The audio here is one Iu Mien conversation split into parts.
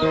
Yiem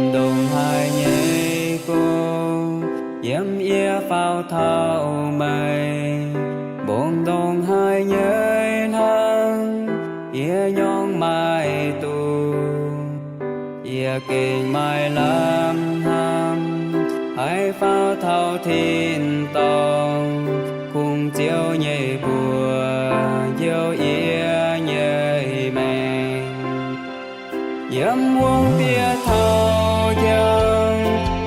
ndongc haaix nyei gong, yiem yie faaux taux meih, mbong ndongc haaix nyei hnangv, yie nyorng maaih duqv. Yie gengh maaih lamh hnamv, haih faaux taux tin-dorngh, kungx Ziouv nyei mbuox njoux yie nyei maengc. Yiem wuom bieqc taux njang,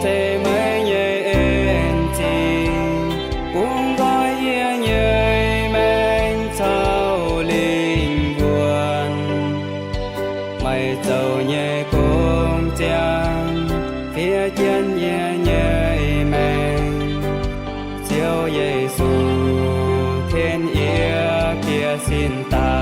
ceix meih nyei en zingh, bun nqoi yie nyei maengc caux lingh wuonh. Meih zoux nyei gong ziangh, fiev jienv yie nyei maengc. Ziouv Yesu, ken yie bieqc sin daaih.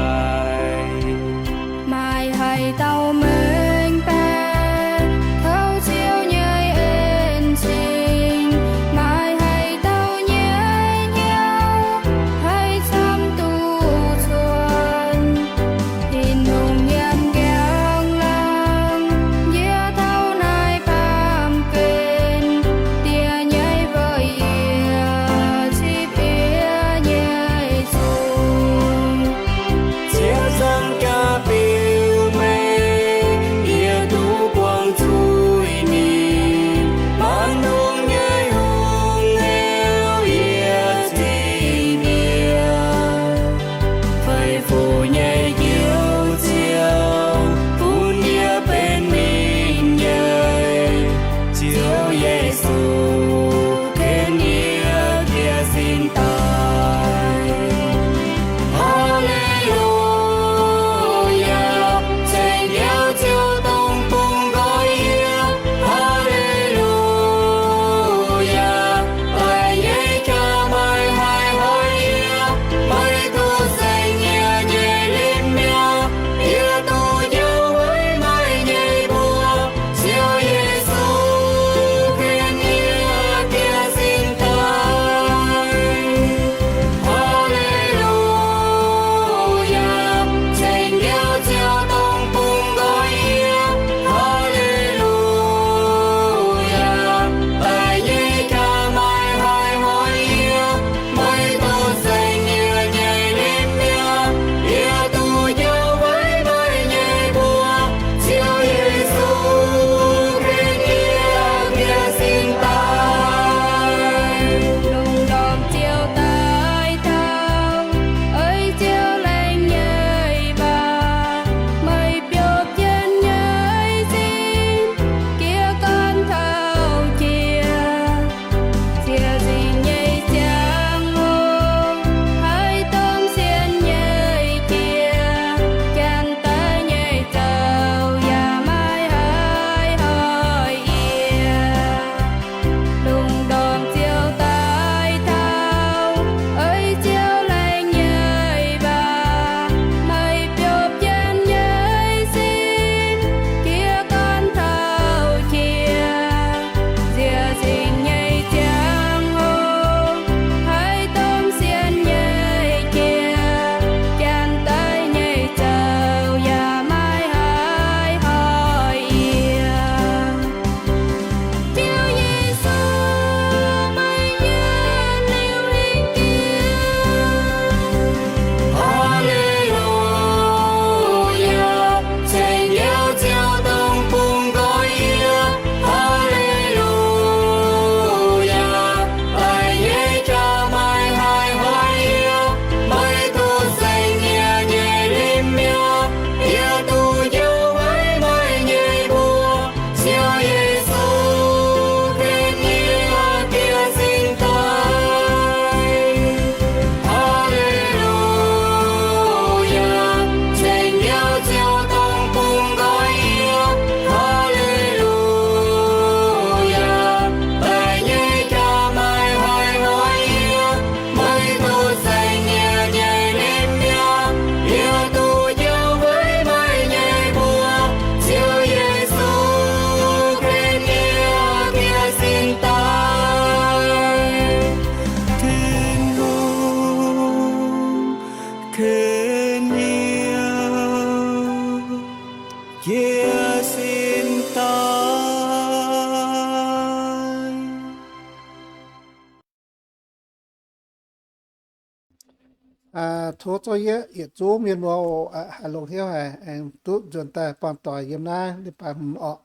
Tov zorqv yie yietc zungv mienh muoz oc, haih longc hnyouv haic aengx duqv nzuonx daaih buangh doic yiem naaiv leiz-baaix hmz orqc.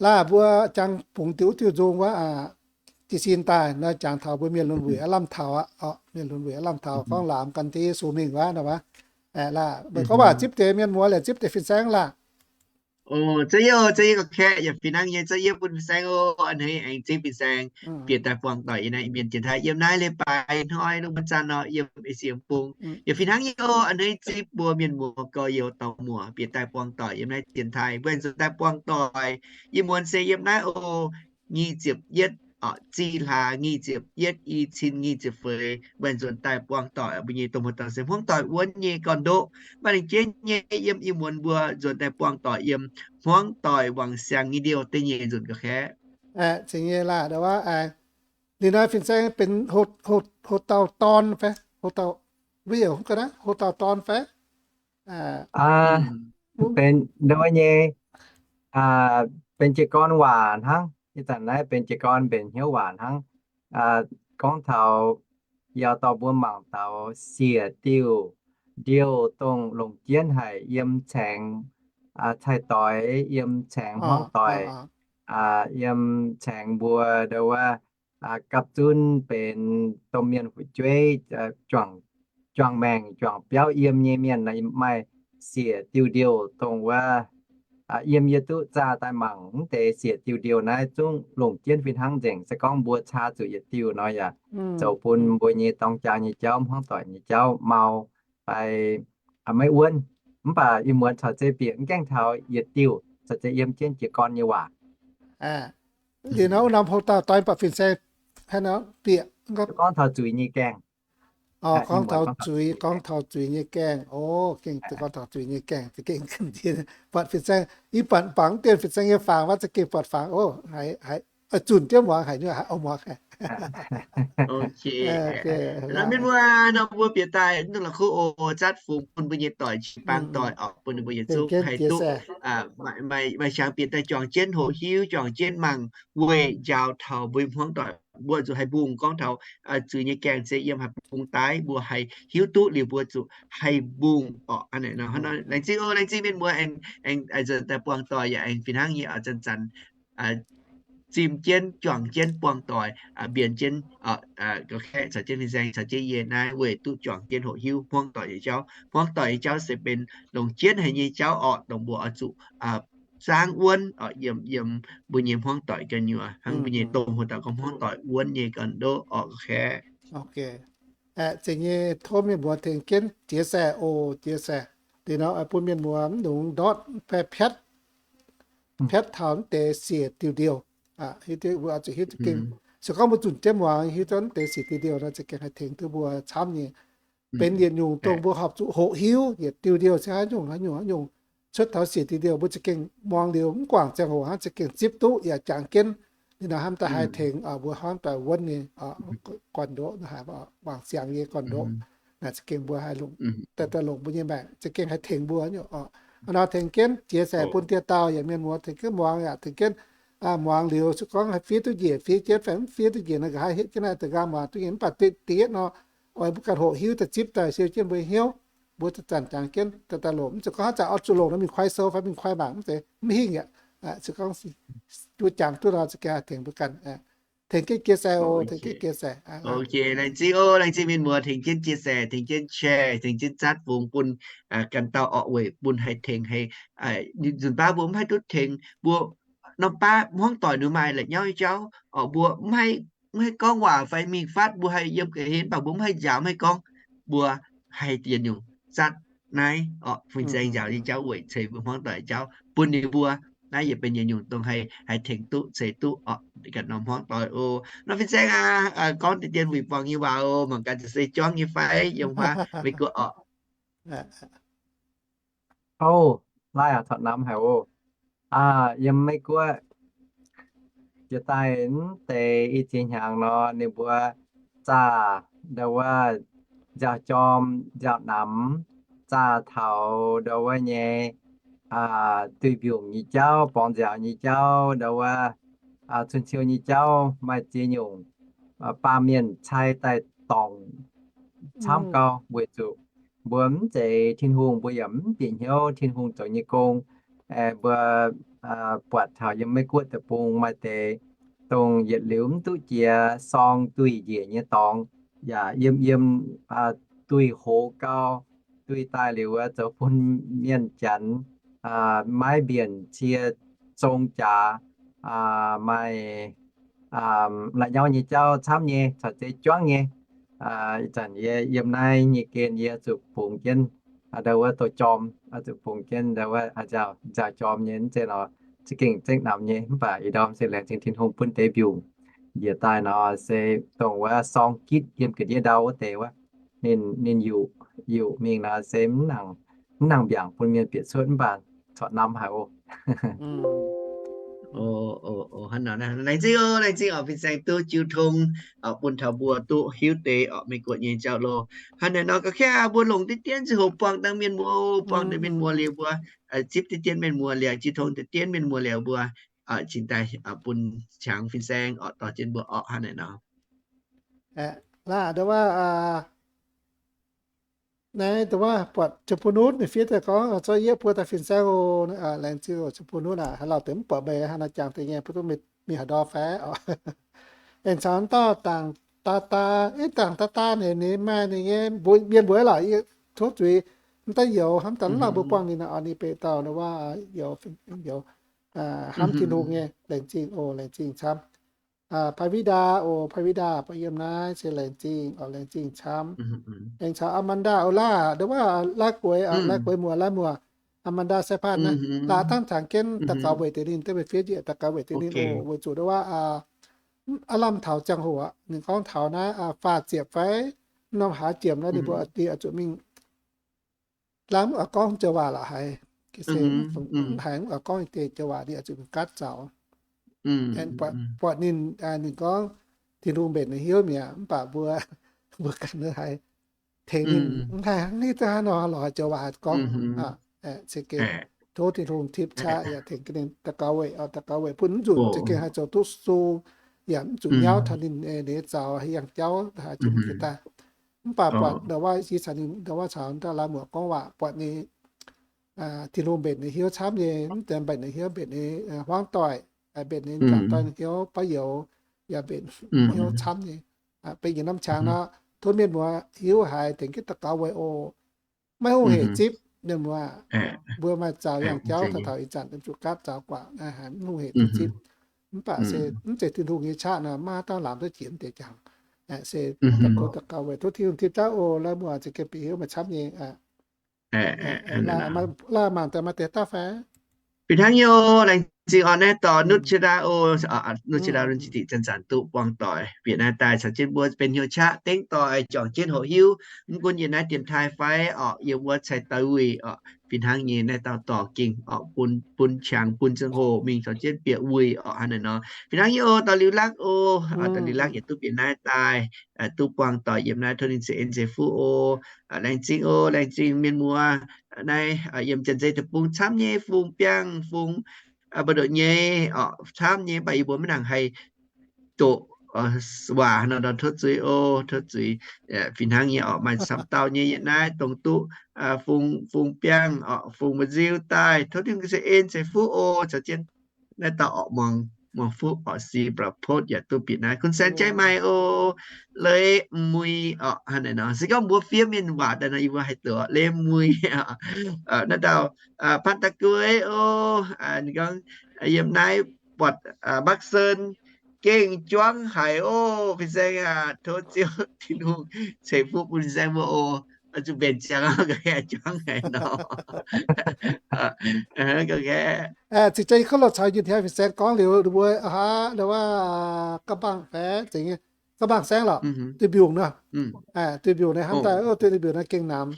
Laaih mbuo jangx bungx diuh diuh nzung wuov, jiez sin daaih nor jangx taux mbuo mienh lunx wuic aav lamh taux aqv, mienh lunx wuic aav lamh taux gorngv laamz gan jienv Yesu mingh wuov nor wuov. Laaih meih gorngv waac zipv deix mienh muoz liemh zipv deix fin-saeng laaih. O, za'yietv, za'yietv ga'kaeqv yaac fih hnangv nyei, za'yietv bun fin-saeng oc. A'hneiv aengx zipv fin-saeng bieqc daaih buangh doic yiem naaiv Iu-Mienh dienx taaih. Yiem naaiv leiz-baaix hnoi lungh muonz zanc nor yiem Esie Bung yaac fih hnangv nyei oc. A'hneiv zipv mbuo mienh muoz gorx-youz dauh muoc bieqc daaih buangh doic yiem naaiv dienx taaih, mbuo nzuonx daaih buangh doic. Ih muonz se yiem naaiv oc, nyic ziepc yietv, zih hlaax nyic ziepc yietv, i cin nyic ziepc feix, mbuo nzuonx daaih buangh doic. Mbuo nyei domh muoz-doic se hmuangv doic wuonv nyei gorn-ndoqv. Maaih lengc jeiv nyei yiem ih muonz mbuo nzuonx daaih buangh doic yiem hmuangv doic wangc siangx nyei ndiouh da'nyeic nzunc ga'kaeqv. Aa, zeiz nyei laaih, ndo wuov, aa, ninh naaiv fin-saeng benx ho, ho, ho dauh dorn fai ho dauh, mbuo heuc ga'naaiv ho dauh dorn fai? Aa, benx ndo wuov nyei, aa, benx jiez gorn waac hnangv. Ih zanc naaiv benx jiez gorn mbenc hnyouv waac hnangv. Aa, gorngv taux yie dorh mbuo mangc taux siec diuh ndiouh dongh longc jienv haic yiem caengx, aa, cai-doix, yiem caengx hmuangv doic, aa, yiem caengx mbuo ndo wuov, aa, gapv zunv benx domh mienh fu'jueiv, aa, juangc, juangc maengc, juangc biauv yiem nyei mienh nor, maaih siec diuh ndiouh dongh wuov, aa, yiem yie duqv zaah daaih mangc mv deix siec diuh ndiouh naaiv zungv longc jienv fih hnangv nzengc. Se gorngv mbuo caa zuqc yietc diuh nor yaac zoux bun mbuo nyei dorng jaa nyei jauv, hmuangv doic nyei jauv mau fai, aa, maiv wuonv. Mv baac ih muonz caux zei bieqc mv gaengh taux yietc diuh, caux zei yiem jienv jiez gorn nyei waac. Liuz nor wuov norm ho dauh doix mv baac fin-saeng bieqc gorngv taux zuiz nyei gaengh. O, gorngv taux zuiz, gorngv taux zuiz nyei gaengh. O, gengh gorngv taux zuiz nyei gaengh, za'gengh buatc fin-saeng, yie buatc bangc mv dien fin-saeng nyei fangx wuov, za'gengh buatc fangx. O, haiz, haiz, zunc jienv muangx haic nyei, haiz oix muangx. Mienh muoz, nor mbuo bieqc daaih mv dungx la'kuqv oc, zatv fungx bun mbuo nyei doic, qiex baang doic orqc, bun ninh mbuo yietc zungv haih duqv maaih, maaih, maaih siangx bieqc daaih juangc jienv hoqc hiuv, juangc jienv mangc, weic njaaux taux mbuo hmuangv doic mbuo zuqc haih mbungh gorngv taux zuiz nyei gaengh se yiem haaix bung daaih, mbuo haih hiuv duqv liuz mbuo zuqc haih mbungh orqc. Hnangv naaic nor, laengz zingh oc, laengz zingh mienh muoz aengx, aengx nzuonx daaih buangh doic yaac aengx fih hnangv nyei oc, zanc-zanc zimh jienv, juangc jienv buangh doic, mbienx jienv, ga'kaeqv caux jienv fin-saeng caux jienv yie naaiv weic duqv juangc jienv hoqc hiuv hmuangv doic nyei jauv. Hmuangv doic nyei jauv se benx longc jienv haic nyei jauv orqc, dongh mbuo oix zuqc zaangv wuonv orqc, yiem, yiem mbuo nyei hmuangv doic gu'nyuoz, hnangv mbuo nyei domh hoc dauh gorngv hmuangv doic wuonv nyei gorn-ndoqv orqc, ga'kaeqv. Zeiz nyei, tov mienh muoz tengx jienv jiex saeh oc, jiex saeh. Liuz nor bun mienh muoz mv dungx ndortv fai piatv, piatv taux mv deix siec diuh ndiouh. Hiuv duqv, mbuo oix zuqc hiuv duqv gengh, se gorngv mbuo zunc jienv muangx hiuv duqv mv deix siec diuh ndiouh nor, za'gengh haih tengx duqv mbuo camv nyei. Benx yietc nyungc dongh mbuo horpc zuqc hoqc hiuv yietc diuh ndiouh se haaix nyungc, haaix nyungc, haaix nyungc cuotv taux siec diuh ndiouh, mbuo za'gengh muangx liuz mv guangc ziangh hoc hnangv, za'gengh zipv duqv yaac jangx jienv. Liuz nor hnamv daaih haih tengx mbuo hmuangv doic wuonv nyei gorn-ndoqv, wangc siangx nyei gorn-ndoqv. Naaic za'gengh mbuo haih longc, daaih, daaih longc mbuo nyei maengc za'gengh haih tengx mbuo nyei orqc. Hnangv nor tengx jienv jiex saeh bun dieh dauh yaac mienh muoz tengx jienv muangx, yaac tengx jienv muangx liuz se gorngv haih fiev duqv njiec fiev jienv fai mv fiev duqv njiec nor, nqa'haav hietv jienv naaiv deix nqaang muangx duqv nyei. Mv baac da'yietv nor, oix mbuo ganh hoqc hiuv daaih zipv daaih siou jienv mbuo nyei hnyouv, mbuo zanc-zanc jangx jienv daaih daaih longc. Mv zeiz gorngv haaix zanc oix zuqc longc nor mingh kuaai sou fai mingh kuaai mangc, mv zeiz, mv hingh aqv. Se gorngv duqv jangx duqv nor za'gengh haih tengx mbuo ganh. Tengx jienv jiex saeh oc, tengx jienv jiex saeh. Laengz zingh oc, laengz zingh mienh muoz tengx jienv jiex saeh, tengx jienv share, tengx jienv zatv fungx bun ganh dauh orqc, weic bun haih tengx haih, nzunc baav mbuo mv haih duqv tengx mbuo norm baav hmuangv doic ninh maaih la'nyauv nyei jauv orqc, mbuo mv haih, mv haih gorngv waac fai mingh fatv mbuo haih yiem ga'hlen, mv baac mbuo mv haih njaaux, mv haih gorngv, mbuo haih yietc nyungc zatv naaiv orqc, fin-saeng njaaux nyei jauv weic ceix mbuo hmuangv doic jauv bun ninh mbuo. Naaiv yaac benx yietc nyungc dongh haih, haih tengx duqv ceix duqv orqc ganh norm hmuangv doic oc. Nor fin-saeng aac, gorngv deix dien wuic buangh nyei waac oc, mangc gaax se juangv nyei fai yiem wuov Meiv Guoqv orqc. Ov, laaih aac, corc namx haic oc. Yiem Meiv Guoqv jiex daaih mv deix i ziex hnyangx nor, ninh mbuo zaah ndo wuov nziaaux jorm nziaaux namx, zaah taux ndo wuov nyei duih mbiungc nyei jauv, borngz nziaaux nyei jauv, ndo wuov cun-ciou nyei jauv, maaih ziex nyungc baamh mienh cai daaih dorngc camv gau, weic zuqc mbuo mv zeiz Tin-Hungh, mbuo yaac mv bieqc hnyouv Tin-Hungh zoux nyei gong. Mbuo buatc taux yiem Meiv Guoqv deic-bung maaih deix dongh yietc liuz mv duqv jiex sorng duih njiec nyei dorngx, yaac yiem yiem duih hoz gau, duih daaih liuz zoux bun mienh janx maiv mbienc cie zong jaax, maaih la'nyauv nyei jauv camv nyei, caux zeiz juangv nyei. Ih zanc yie yiem naaiv nyei gen yie zuqc bungx jienv ndau wuov dorh jorm, zuqc bungx jienv ndau wuov nziaaux jorm nyei, mv zeiz nor, za'gengh zengv namx nyei. Mv baac ih ndorm se laengz zingh Tin-Hungh bun deix mbiungc njiec daaih nor, se dongh wuov sorng gitv yiem ga'ndiev ndau wuov deix wuov, ninh, ninh yuqc, yuqc mingh nor se mv nangc mbiaangc bun mienh bieqc cuotv, mv baac corc namx haic oc. Laengz zingh oc, laengz zingh oc, fin-saeng duqv jiu tong bun taux mbuo duqv hiuv deix oc, Meiv Guoqv nyei jauv-louh. Hnangv naaic nor ga'kengx mbuo longc deix dienv ziangh hoc buangh dangh mienh muoz, buangh deix mienh muoz liuz mbuo zipv deix dienv mienh muoz liuz, jiu tong deix dienv mienh muoz liuz mbuo cingx daaih bun qangx fin-saeng oc dorh jienv mbuo orqc hnangv naaic nor. Laah, ndau wuov, naaiv ndau wuov buatc Jiem Bun Nutv ninh fiev daaih gorngv, zorqv yie buo daaih fin-saeng oc. Laengz zingh oc Jiem Bun Nutv aac, haaix lauh deix mv buatc meih hnangv naaic jangx deix nyei, mbuo duqv mingh haaix ndau fai oc. Aengx caux dauh Dangc Daa Daa, Dangc Daa Daa ninh, ninh maaih ninh nyei mienh mbuo lorqc, yie tov zuiz mv daaih youz hnamv daaih mv lauh mbuo buangh ninh nor, ninh beiv dauh ndau wuov youz, youz hnamv Tin-Hungh nyei, laengz zingh oc, laengz zingh camv. Pai Vidaa oc, Pai Vidaa baac yiem naaiv se laengz zingh oc, laengz zingh camv. Aengx caux Aa Man Ndaa oc, laah, ndau wuov Laav Gueix oc, Laav Gueix muoz, Laav muoz, Aa Man Ndaa Sai Paanh naaiv, laah dangv tangx jienv daux gaux weic deix ninh, deix meih fiev njiec daux gaux weic deix ninh oc, weic zuqc ndau wuov aav lamh taux ziangh hoc aqv, ninh gorngv taux naaiv faah ziepc fai norm hlaax ziepc naaiv ninh mbuo oix zuqc mingh Laamh mv oix gorngv joux waac lorqc haiz, ga'sie mv haiz mv oix gorngv deix joux waac, ninh oix zuqc mingh gaatv zaux. Buatc ninh, ninh gorngv Tin-Hungh mbenc ninh hnyouv mi'aqv, mv baac mbuo, mbuo ganh haiz tengx ninh mv haih hnangv nitv duqv hnangv nor lorqc, joux waac haiz gorngv. Se gengh tov Tin-Hungh tipv qaqv yaac tengx ninh daux gaux weic, daux gaux weic bun mv zuqc za'gengh haih zoux duqv sung, yaac mv zuqc nyauv taux ninh nyei zaux yangh jauv haaix jiex daaih. Mv baac buatc ndau wuov ih zanc ninh ndau wuov caux ndau laamh muoc gorngv waac buatc ninh Tin-Hungh mbenc ninh hnyouv camv nyei, mv deix mbenc ninh hnyouv, mbenc ninh hmuangv doic, mbenc ninh zaangc doic hnyouv baav youz, yaac mbenc hnyouv camv nyei. Benx yietc norm qangx nor, tov mienh muoz hiuv haiz tengx jienv daux gaux weic oc. Maiv hungh hec zipv, mienh muoz, mbuo maaih zaux yangh jauv taux taux ih zanc zuqc gaatv zaux guangc, mv hungh hec duqv zipv. Mv baac se mv zeiz Tin-Hungh nyei qaqv nor, maiv dauh laamz duqv jiex mv deix jangx. Se daux gaux, daux gaux weic tov Tin-Hungh tipv qaqv oc. Laamh muoc za'gengh bieqc hnyouv maaih camv nyei. Laamh mangc daaih maaih deix daav fai? Fih hnangv nyei oc. Laengz zingh oc. Naaiv dorh Nutv Qiex Ndaa oc. Nutv Qiex Ndaa Lunx Cing Dingh zanc-zanc duqv buangh doic bieqc naaiv daaih caux jienv mbuo benx hnyouv qaqv dengv doic juangc jienv hoqc hiuv. Mv gunv yiem naaiv dienx taaih fai oc, yiem wuov cai dau wuic oc, fih hnangv nyei naaiv dauh dorh gengh oc, bun, bun qangx bun ziangh hoc mingh caux jienv bieqc wuic oc, hnangv naaiv nor. Fih hnangv nyei oc. Dorh Liuz Lakv oc. Dorh Liuz Lakv yietc duqv bieqc naaiv daaih, duqv buangh doic yiem naaiv, tov ninh ceix en ceix fuqv oc. Laengz zingh oc. Laengz zingh mienh muoz. Naaiv yiem Janx-Zei Deic-Bung camv nyei, fungx biangh fungx mbu'ndongx nyei oc, camv nyei, mv baac yie mbuo maiv nangc haih doqc waac nor, tov zuiz oc, tov zuiz. Fih hnangv nyei oc, maaih camv dauh nyei yiem naaiv dongh duqv fungx, fungx biangh oc, fungx mba'nziu daaih, tov Tin-Hungh ceix en ceix fuqv oc, caux jienv naaiv dauh oc, muangx, muangx fuqv oc, si ba'laqc potv yaac duqv bieqc naaiv. Kun Saeng Jaiv Maaic oc, Leiz Mui oc, hnangv naaic nor. Se gorngv mbuo fiev mienh waac daaih nor, yie mbuo haih doqc Leiz Mui oc. Naaiv dauh Panh Da'Gueix oc, ninh gorngv yiem naaiv buatc Mbark Sen gengh juangv haic oc. Fin-saeng aac, tov Ziouv Tin-Hungh ceix fuqv bun fin-saeng mbuo oc. Zuqc mbenc ziangx oc, ga'naaiv juangv haic nor. Cingx za'gengh kouv loz caux yunh hiav fin-saeng gorngv liuz, ninh mbuo hnangv ndau wuov Ga'mbangc fai zengx, Ga'mbangc saengv lorqc, Duih Mbiungc nor. Duih Mbiungc naaiv hnamv daaih, Duih Mbiungc naaiv gengh namx.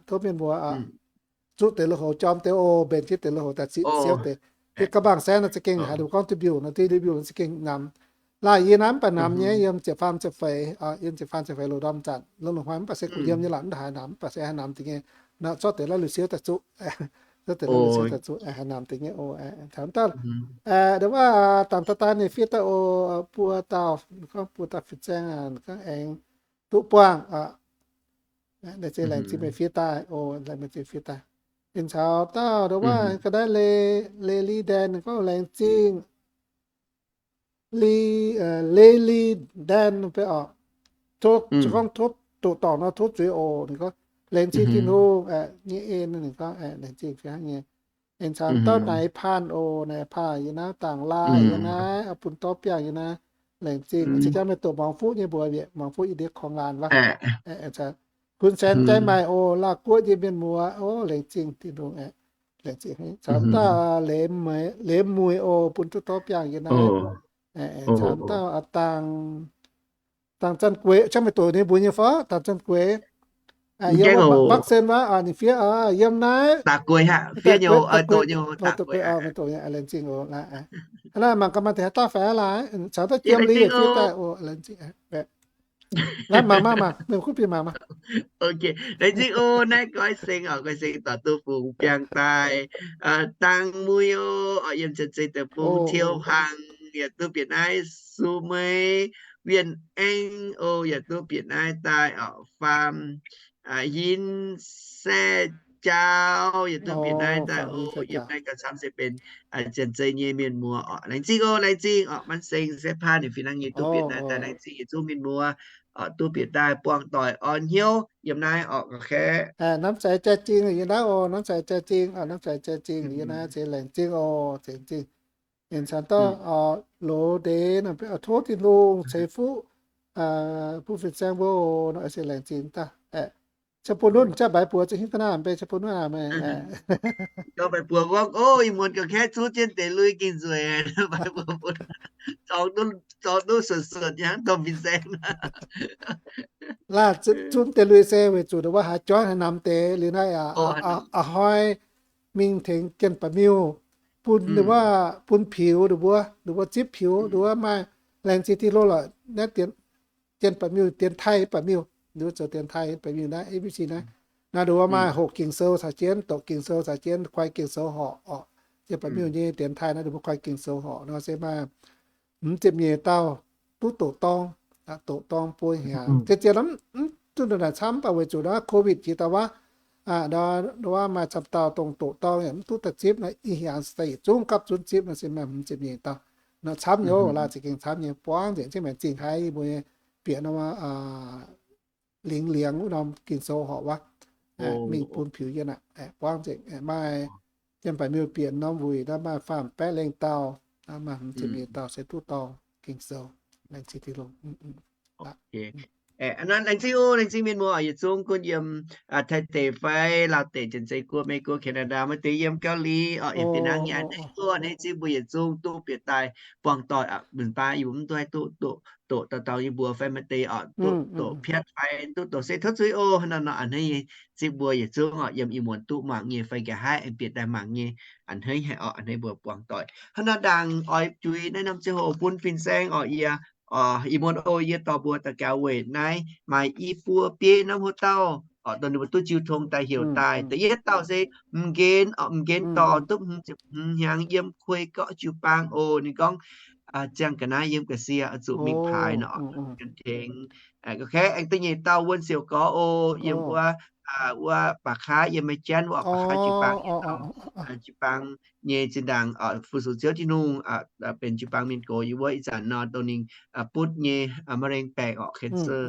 Tov mienh mbuo zuqv deix lui-houx jorm deix oc, mbenc jienv deix lui-houx daaih zipv siouv deix. Yie Ga'mbangc saengv nor za'gengh haaix, ninh mbuo gorngv Duih Mbiungc nor, Duih Mbiungc nor za'gengh namx. Laaic yie naaiv mv baac namx nyei, yiem ziepc faam ziepc feix, yiem ziepc faam ziepc feix loz-ndorm zanc, longx-longx hnoi mv baac se gu'nyuoz nyei lorqc, mv baac haaix namx, mv baac se haaix namx dingc nyei. Nor zorqv deix lui-houx siouv daaih zuqv, zorqv deix lui-houx siouv daaih zuqv, haaix namx dingc nyei oc. Taux daaih, ndau wuov Dangc Daa Daa ninh fiev daaih oc, buo dauh, gorngv buo dauh fin-saeng aac, gorngv aengx duqv buangh, Laengz zingh, laengz zingh meih fiev daaih oc, laengz zingh fiev daaih. Ninh caux dauh ndo wuov ga'naaiv Lily Ndan ninh gorngv laengz zingh. Li, Lily Ndan beiv oc. Tov, gorngv tov doqc dorngc nor tov zuiz oc. Ninh gorngv laengz zingh Tin-Hungh nyei en, ninh gorngv laengz zingh fih hnangv nyei. Ninh caux dauh Naaiv Paan oc, Naaiv Paan yiem naaiv Dangc Laaih yiem naaiv, bun dorv biangh yiem naaiv. Laengz zingh. Zinh jangv meih doqc Muangx Fuqv nyei mbuox, Muangx Fuqv yie ndiev korng laanh wuov. Bun Saen Jai Maaic oc, Laauh Guoqv nyei mienh muoz oc, laengz zingh Tin-Hungh. Laengz zingh. Caux dauh Leiz Muic oc, bun duqv dorv biangh yiem naaiv. Caux dauh Dangc, Dangc Zanh Gueix, jangv meih doqc ninh mbuox nyei fai? Dangc Zanh Gueix. Yiem Bắc Sơn wuov, ninh fiev yiem naaiv. Meih doqc, meih doqc, laengz zingh oc. Naaiv mangc gaax maaih deix haaix dauh faix laaix, caux dauh Jiem Li yaac fiev daaih oc, laengz zingh. Naaiv mangc maah, mangc, meih kuv bieqc mangc maah. Laengz zingh oc, naaiv goiv seng oc, goiv seng doic duqv fungx biangh daaih. Dangh Mui oc, yiem Janx-Zei deic-bung. Tiou Hangh yaac duqv bieqc naaiv. Su Mei, Wien Eng oc, yaac duqv bieqc naaiv daaih oc. Faam Yin, Se Jauv yaac duqv bieqc naaiv daaih oc. Yiem naaiv gauh camv se benx Janx-Zei nyei mienh muoz oc. Laengz zingh oc, laengz zingh oc. Maiv seng se paah ninh fih hnangv nyei duqv bieqc naaiv daaih. Laengz zingh yietc zungv mienh muoz oc, duqv bieqc daaih buangh doic orn hnyouv yiem naaiv oc. Ga'naaiv Namv Zaic Jai Zingh yiem naaiv oc, Namv Zaic Jai Zingh, Namv Zaic Jai Zingh yiem naaiv, laengz zingh oc, laengz zingh. Ninh caux dauh Loz Ndeic, tov Tin-Hungh ceix fuqv bun fin-saeng mbuo oc, se laengz zingh daaih. Ca'bun nunv jaav mbaix buoz za'hiuv ga'naaiv mv bei ca'bun nunv aac meih. Gauh mbaix buoz gorngv, o, ih muonz gauh kaeqv zuqv jienv deix lui gengh nzueic, mbaix buoz bun, zorng duqv suonc-suonc nyei hnangv domh fin-saeng. Laah, zunv deix lui se weic zuqc ndongc wuov haaix joiv haaix namx deix liuz naaiv aqc, a'hnoi mingh tengx jien-baeqc miuh, bun ndongc wuov, bun piux ndongc wuov, ndongc wuov zipv piux ndongc wuov maaih laengz zingh Tin-Hungh lorqc naaiv, jien-baeqc miuh, dienx tai baeqc miuh, ndongc wuov zoux dienx tai baeqc miuh naaiv A B C naaiv. Naaiv ndongc wuov maaih hoqc Ging-Sou caux jienv, doqc Ging-Sou caux jienv, kuaix Ging-Sou horc oc. Jien-baeqc miuh nyei dienx tai naaiv ndongc wuov kuaix Ging-Sou horc nor se maaih hmz ziepc nyeic dauh duqv doqc dorng, doqc dorng buo hnyangx. Zien-zien mv duqv ndongc naaic camv, mv baac weic zuqc naaiv COVID jiex dauh wuov, ndongc wuov maaih camv dauh dongh doqc dorng yaac mv duqv daaih zipv nor, ih hnyangx se daaih yietc zungv gapv zunv zipv nor se maaih hmz ziepc nyeic dauh. Nor camv nyei, laaix za'gengh camv nyei, buangv nzengc, zingh maengx zingh haiz mbuo nyei bieqc norm lingx liangx wuov norm Ging-Sou horc wuov, mingh bun piux yiem aqv, buangv nzengc. Maaih jien-baeqc miuh bieqc norm wuic nor maaih faam-baeqv lengh dauh, maaih hmz ziepc nyeic dauh se duqv dorng Ging-Sou. Laengz zingh Tin-Hungh. Laengz zingh oc, laengz zingh mienh muoz yietc zungv gunv yiem Taiv deic fai Laauh deic, Janx-Zei Guoqv, Meiv Guoqv, Canada, maaih deix yiem Gauv Liz oc, yiem Vietnam nyei a'hneiv oc. A'hneiv zingv mbuo yietc zungv duqv bieqc daaih buangh doic aqv. Mv baac yie mv duqv haih duqv doqc dauh dauh yie mbuo fai maaih deix oc, duqv doqc piatv fai duqv doqc se tov zuiz oc. Hnangv naaiv nor a'hneiv nyei zingv mbuo yietc zungv oc, yiem ih muonz duqv mangc nyei fai nqa'haav aengx bieqc daaih mangc nyei, a'hneiv haic oc, a'hneiv mbuo buangh doic. Hnangv naaiv ndaangc oix juix naaiv norm ziangh hoc bun fin-saeng oc, yie ih muonz oc, yie dorh mbuo daux gaux weic naaiv maaih i buo biei norm hlo dauh oc, dongh ninh mbuo duqv jiu tong daaih heuc daaih. Da'yietv dauh se M'Nqen oc, M'Nqen dorh duqv hmz ziepc hmz hnyangx yiem Kuei Gorqv jiu-baang oc. Ninh gorngv ziangh ga'naaiv yiem ga'sie oix zuqc mingh paaix nor, ga'tengx. Aengx da'nyeic dauh Wuonh Siouc Gorx oc, yiem wuov, wuov Baac Kaav, yiem Mei Janv wuov Baac Kaav jiu-baang, jiu-baang nyei zinh ndaangc fu-sux Ziouv Tin-Hungh, benx jiu-baang mienh gox yiem wuov. Ih zanc nor dongh ninh butv nyei มะเร็ง baengc oc, cancer.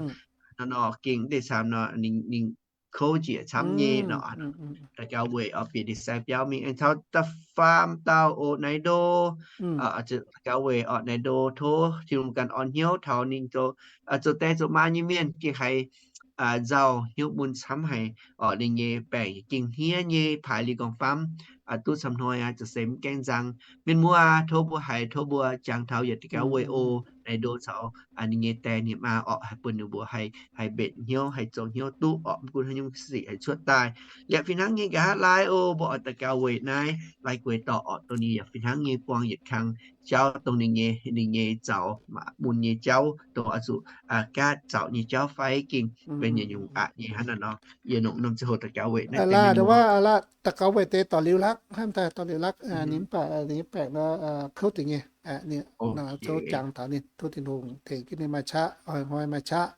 Nor nor gengh deix camv nor, ninh kouv njiec camv nyei nor, daux gaux weic oc, bieqc ndie-sai biauv mingh. Aengx taux da'faam dauh oc, Naaiv Ndo, daux gaux weic oc, Naaiv Ndo, tov Tin-Hungh ganh orn hnyouv taux ninh zoux, zoux die zoux maa nyei mienh gengh haiz nzauh hnyouv mun camv haic oc. Ninh nyei baengc gengh hniev nyei, paaix liuz gorngv famv duqv camv hnoi aqv, zoux se mv gaengh nzang. Mienh muoz aac, tov mbuo haiz, tov mbuo jangx taux yietc daux gaux weic oc, Naaiv Ndo caux ninh nyei die ninh maa oc, haih bun ninh mbuo haih mbenc hnyouv, haih zoux hnyouv duqv oc, mv gunv haaix nyungc sic haih cuotv daaih. Yaac fih hnangv nyei nqa'haav laai oc, mbuo oix daux gaux weic naaiv Lai Gueix dorh oc, dongh ninh yaac fih hnangv nyei buang yietc kang jauv dongh ninh nyei, ninh nyei zaux maah mun nyei jauv, dongh oix zuqc gaatv zaux nyei jauv fai gengh benx yietc nyungc aqc nyei. Hnangv naaiv nor, yie nongc norm ziangh hoc daux gaux weic naaiv deix mienh muoz. Daux gaux weic deix dorh liuz lakv, hnamv daaih dorh liuz lakv, ninh mv baac ninh baengc nor kouv dingc nyei, ninh zouv jangx taux ninh, tov Tin-Hungh tengx jienv ninh maaih qaqv, hnoi maaih qaqv,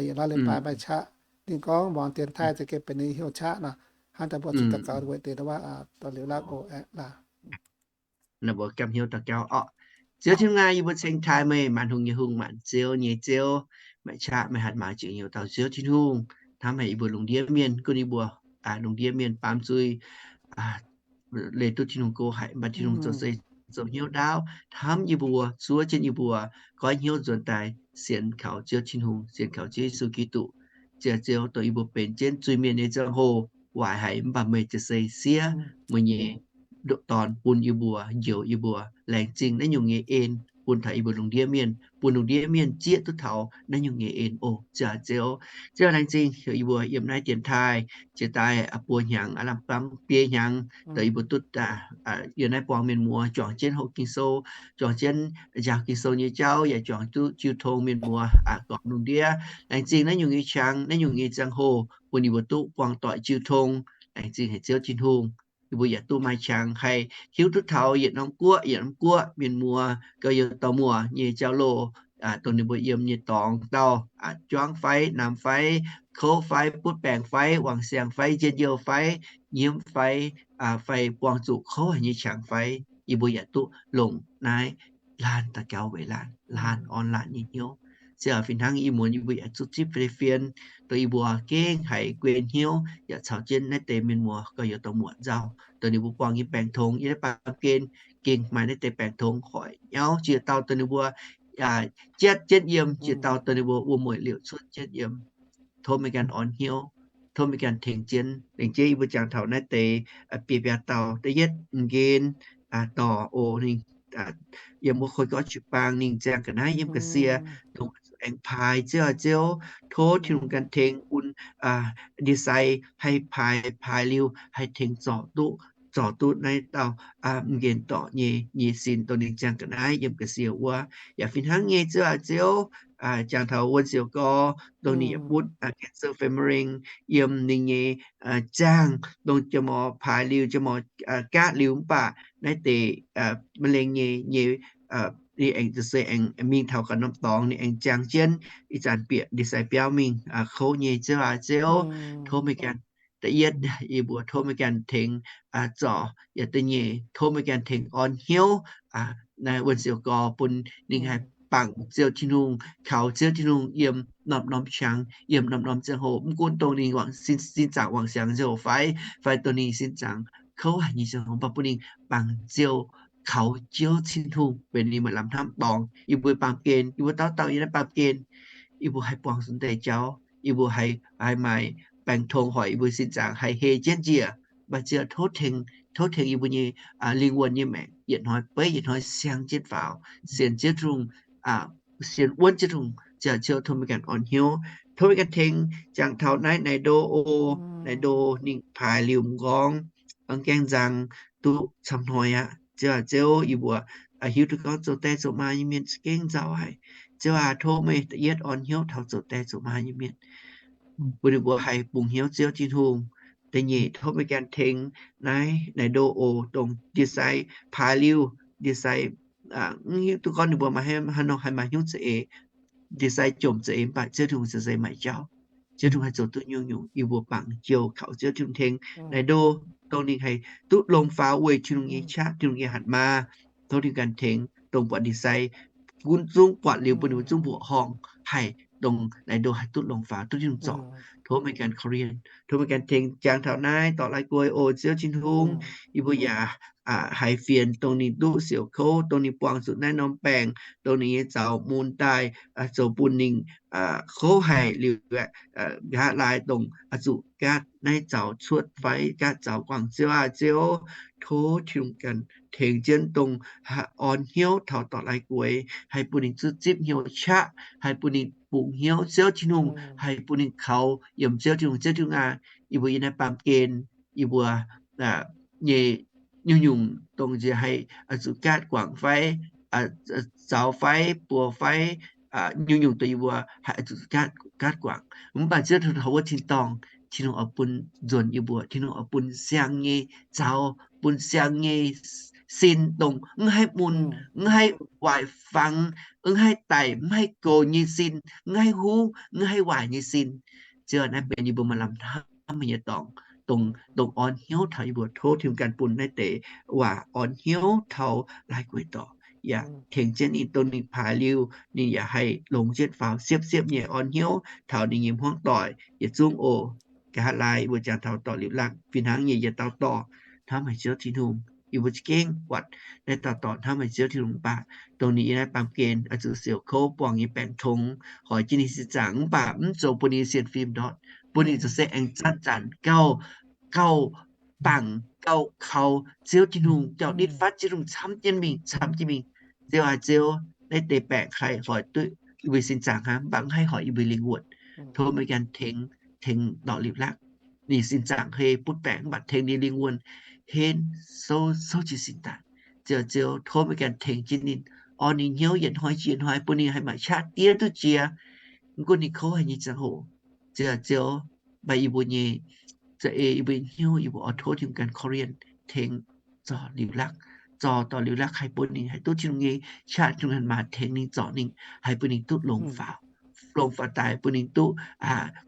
yietc naaiv leiz-baaix maaih qaqv. ninh gorngv muangx dienx taaih za'gengh benx ninh hnyouv qaqv nor, hnangv daaih mbuo zuqc daux gaux weic deix waac daux liuz laav oc aeqv, laaix. Naaiv mbuo gamh hnyouv daux gaux orqc. Ziouv Tin-Hungh aah, yie mbuo ceng taaih meih, maanc hungh nyei hungh, maanc ziouv nyei Ziouv, meih qaqv meih hatc maaz jiex nyei dauh Ziouv Tin-Hungh, hnamv haic yie mbuo lungh ndiev mienh, gunv yie mbuo lungh ndiev mienh baamz zuiz leih duqv Tin-Hungh go haic, mv baac Tin-Hungh zoux se zoux hnyouv ndaauv hnamv yie mbuo, zuov jienv yie mbuo, goiv hnyouv nzuonx daaih sienx kaux Ziouv Tin-Hungh, sienx kaux Ziouv Yesu Giduc. Ziouv, Ziouv, dongh yie mbuo benx jienv zuiz-mienh nyei ziangh hoc waaic haic, mv baac meih ziouc se siev meih nyei Dorn bun yie mbuo, njoux yie mbuo. Laengz zingh naaiv nyungc nyei en bun taux yie mbuo lungh ndiev mienh, bun lungh ndiev mienh zieqv duqv taux naaiv nyungc nyei en oc. Ziouv, Ziouv, Ziouv, laengz zingh heuc yie mbuo yiem naaiv dienx taaih jiex daaih buo hnyangx, aav lamh buangv biei hnyangx, dongh yie mbuo duqv yiem naaiv buangh mienh muoz, juangc jienv hoqc Ging-Sou, juangc jienv njaaux Ging-Sou nyei jauv, yaac juangc duqv jiu tong mienh muoz gorngv lungh ndiev. Laengz zingh naaiv nyungc nyei qangx, naaiv nyungc nyei ziangh hoc bun yie mbuo duqv buangh doic jiu tong. Laengz zingh haic Ziouv Tin-Hungh. Yie mbuo yaac duqv maaih qangx haih hiuv duqv taux yietc norm guoqv yietc norm guoqv mienh muoz, gauh youz dauh muoz nyei jauv-louh, dongh ninh mbuo yiem nyei dorngx dauh, juangv fai, namx fai, kouv fai, butv baengc fai, wangc siangx fai, njien-youh fai, nyiemv fai, fai buangh zuqc kouv haic nyei qangx fai, yie mbuo yaac duqv longc naaiv laanh daux gaux weic laanh, laanh orn laanh nyei hnyouv. Se fih hnangv ih muonz yie mbuo yaac zuqc zipv fei fien, dongh yie mbuo gengh haiz guen hnyouv yaac caux jienv naaiv deix mienh muoz gauh youz dauh muoz nzauh, dongh ninh mbuo buangh nyei baengc tongx yiem naaiv baamh gen, gengh maaih naaiv deix baengc tongx hoic nyauv jiex dauh dongh ninh mbuo jatv jienv yiem, jiex dauh dongh ninh mbuo wuom-mueic liouc cuotv jienv yiem. Tov meih ganh orn hnyouv, tov meih ganh tengx jienv. Lengc jeiv yie mbuo jangx taux naaiv deix biei biaa dauh. Da'yietv m'nqen dorc oc, ninh yiem wuov Koi Gorqv jiu-baang, ninh ziangh ga'naaiv yiem ga'sie, dongh aengx paaix Ziouv aac Ziouv, tov Tin-Hungh ganh tengx bun ndie-sai haih paaix, paaix liuz haih tengx zorc duqv, zorc duqv naaiv dauh m'nqen dorc nyei, nyei sin dongh ninh ziangh ga'naaiv yiem ga'sie wuov. Yaac fih hnangv nyei Ziouv aac Ziouv, jangx taux Wuonh Siouc Gorx, dongh ninh yaac butv cancer fai มะเร็ง yiem ninh nyei ziangh, dongh jaa-morc paaix liuz, jaa-morc gaatv liuz mv baac naaiv deix มะเร็ง nyei, nyei ninh aengx zuqc se aengx mingh taux ga'norm dorngx, ninh aengx ziangh jienv ih zanc bieqc ndie-sai biauv mingh kouv nyei Ziouv aac Ziouv. Tov meih ganh, da'yietv yie mbuo tov meih ganh tengx zorc, yaac da'nyeic tov meih ganh tengx orn hnyouv Wuonh Siouc Gorx bun ninh haih bangc Ziouv Tin-Hungh, kaux Ziouv Tin-Hungh yiem norm-norm qangx, yiem norm-norm ziangh hoc, mv gunv dongh ninh wangc sin zaangc wangc siangx ziangh hoc fai, fai dongh ninh sin zaangc kouv haic nyei ziangh hoc, mv baac bun ninh bangc Ziouv, kaux Ziouv Tin-Hungh benx ninh maaih lamh hnamv dorngx. Yie mbuo baamh gen, yie mbuo dauh dauh yiem naaiv baamh gen, yie mbuo haih buangh zuqc deix jauv, yie mbuo haih, haih maaih baengc tongx hoic yie mbuo sin zaangc haih hei jienv njiec. Mv baac Ziouv tov tengx, tov tengx yie mbuo nyei lingh wuonh nyei maengc yietc hnoi beiv yietc hnoi siang jienv faaux, sienx Ziouv Tin-Hungh, sienx wuonv Ziouv Tin-Hungh. Ziouv, Ziouv tov meih ganh orn hnyouv, tov meih ganh tengx jangx taux naaiv naaic ndo o, naaic ndo ninh paaix liuz m'nqorngv, m'gaengh nzang duqv camv hnoi aqv. Ziouv aac Ziouv, yie mbuo hiuv duqv gorngv zoux die zoux maa nyei mienh za'gengh nzauh haic. Ziouv aac, tov meih da'yietv orn hnyouv taux zoux die zoux maa nyei mienh, bun ninh mbuo haih bungx hnyouv Ziouv Tin-Hungh. Da'nyeic tov meih ganh tengx naaiv naaic ndo o dongh ndie-sai paaix liuz, ndie-sai mv hiuv duqv gorngv ninh mbuo maaih haaix nor haih maaih hnyouv za'eix, ndie-sai jomc za'eix, mv baac Ziouv Tin-Hungh se maaih jauv. Ziouv Tin-Hungh haih zoux duqv nyungc-nyungc. Yie mbuo bangc Ziouv, kaux Ziouv Tin-Hungh tengx naaic ndo dongh ninh haih duqv longc faaux weic Tin-Hungh nyei qaqv, Tin-Hungh nyei hatc maa. Tov Tin-Hungh ganh tengx dongh buatc ndie-sai gunv zungv buatc liuz bun ninh mbuo zungv mbuoqc horngh haic, dongh naaic ndo haih duqv longc faaux, duqv Tin-Hungh zorc. Tov meih ganh korv-lienh, tov meih ganh tengx jangx taux naaiv dorc la'guei oc Ziouv Tin-Hungh. Yie mbuo yaac haiz fienx dongh ninh duqv siouc kouv, dongh ninh buangh zuqc naaiv norm baengc, dongh ninh nyei zaux mun daaih zoux bun ninh kouv haic liuz, nqa'haav laai dongh zuqc gaatv naaiv zaux cuotv fai gaatv zaux guangc. Ziouv aac Ziouv, tov Tin-Hungh ganh tengx jienv dongh orn hnyouv taux dorc la'guei, haih bun ninh zuqc zipv hnyouv qaqv, haih bun ninh bungx hnyouv Ziouv Tin-Hungh, haih bun ninh kaux yiem Ziouv Tin-Hungh. Ziouv Tin-Hungh aac, yie mbuo yiem naaiv baamh gen, yie mbuo nyei nyungc-nyungc dongh nziex haih zuqc gaatv guangc fai, zaux fai, buoz fai, nyungc-nyungc dongh yie mbuo haih zuqc gaatv guangc. Mv baac Ziouv Tin-Hungh taux wuov tin-dorngh, Tin-Hungh oix bun nzuonx yie mbuo, Tin-Hungh oix bun siang nyei zaux, bun siang nyei sin dongh mv haih mun, mv haih waaic fangx, mv haih daic, mv haih goux nyei sin, mv haih huv, mv haih waaic nyei sin. Ziouv, naaiv benx yie mbuo maaih lamh hnamv nyei dorngx, dongh, dongh orn hnyouv taux yie mbuo. Tov Tin-Hungh ganh bun naaiv deix waac orn hnyouv taux laaix gueic dorngx, yaac tengx jienv ninh, dongh ninh paaix liuz ninh yaac haih longx jienv faaux siepv-siepv nyei orn hnyouv taux ninh nyei hmuangv doic yietc zungv oc. Nqa'haav laai mbuo jangx taux dorh liuz lakv fih hnangv nyei yietc dauh dorh hnamv haic Ziouv Tin-Hungh. Yie mbuo za'gengh buatc naaiv dauh dorh hnamv haic Ziouv Tin-Hungh mv baac dongh ninh yiem naaiv baamh gen oix zuqc siouc kouv buangh nyei baengc tongx, hoic jienv ninh sin zaangc mv baac mv zoux bun ninh sienx fim ndortv, bun ninh zoux se aengx zanc-zanc gauh, gauh bangc gauh kaux Ziouv Tin-Hungh, gauh nitv fatv Ziouv Tin-Hungh camv jienv mingh, camv jienv mingh. Ziouv aac Ziouv, naaiv deix baengc haih hoic duqv yie mbuo sin zaangc hnangv, mv baac mv haih hoic yie mbuo lingh wuonh. Tov meih ganh tengx, tengx dorh liuz lakv. Ninh sin zaangc hei butv baengc mv baac tengx ninh lingh wuonh henv, souv, souv jiez sin daaih. Ziouv aac Ziouv, tov meih ganh tengx jienv ninh, orn ninh hnyouv yietc hnoi jiex hnoi, bun ninh haih maaih qaqv diev duqv jiex. Mv gunv ninh kouv haic nyei ziangh hoc, Ziouv aac Ziouv, mv baac yie mbuo nyei za'eix, yie mbuo hnyouv, yie mbuo oix tov Tin-Hungh ganh korv-lienh tengx zorc liuz lakv, zorc dorh liuz lakv haih bun ninh haih duqv Tin-Hungh nyei qaqv, Tin-Hungh ganh maah tengx ninh, zorc ninh, haih bun ninh duqv longx faaux, longx faaux daaih bun ninh duqv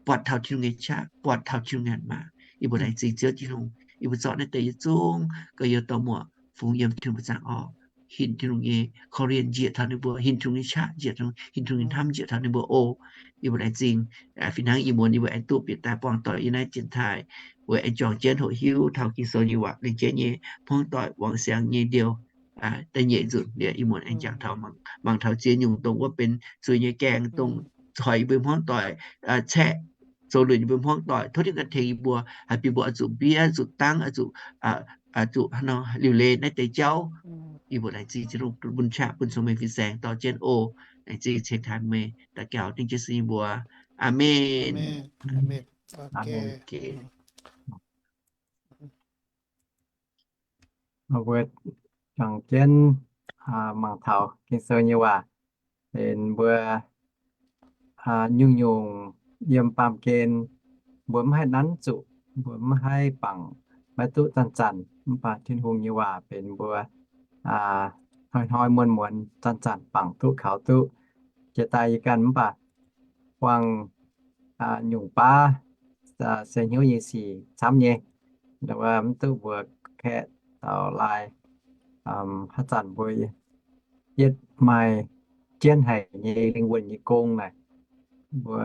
buatc taux Tin-Hungh nyei qaqv, buatc taux Tin-Hungh ganh maah. Yie mbuo laengz zingh Ziouv Tin-Hungh, yie mbuo zorqv naaiv deix yietc zungv gorx-youz dorh muoc fungx yiem Tin-Hungh mbuo zaangc orv, hinc Tin-Hungh nyei korv-lienh njiec taux ninh mbuo, hinc Tin-Hungh nyei qaqv njiec, hinc Tin-Hungh nyei hnamv njiec taux ninh mbuo oc. Yie mbuo laengz zingh. Fih hnangv ih muonz yie mbuo aengx duqv bieqc daaih buangh doic yiem naaiv dienx taaih, weic aengx juangc jienv hoqc hiuv taux Ging-Sou nyei waac, lengc jeiv nyei hmuangv doic wangc siangx nyei ndiouh. Da'nyeic nzunc liuz ih muonz aengx jangx taux mangc, mangc taux ziex nyungc dongh wuov benx zuiz nyei gaengh, dongh hoic yie mbuo hmuangv doic caeqv, zoux lunc yie mbuo hmuangv doic. Tov Tin-Hungh ganh tengx yie mbuo, haih bun mbuo oix zuqc mbiev, zuqc dangv, oix zuqc, oix zuqc hnangv nor liuc leiz naaiv deix jauv. Yie mbuo laengz zingh Tin-Hungh bun qaqv bun cong-mengh fin-saeng dorh jienv oc. Laengz zingh ceng taaih meih daux gaux dengv Yesu nyei mbuox. Aamen. Mbuo juangc jienv mangc taux Ging-Sou nyei waac. Benx mbuo nyungc-nyungc yiem baamh gen, mbuo mv haih nanv zuqc, mbuo mv haih bangc, maiv duqv zanc-zanc. Mv baac Tin-Hungh nyei waac benx mbuo hnoi-hnoi muonz-muonz zanc-zanc bangc duqv kaux duqv. Jiex daaih yie ganh mv baac buangh nyungc baav se hnyouv nyei sic camv nyei, mv duqv mbuo kaeqv daux laai. Haaix zanc mbuo yietv maaih jienv haic nyei lingh wuonh nyei gong naaic, mbuo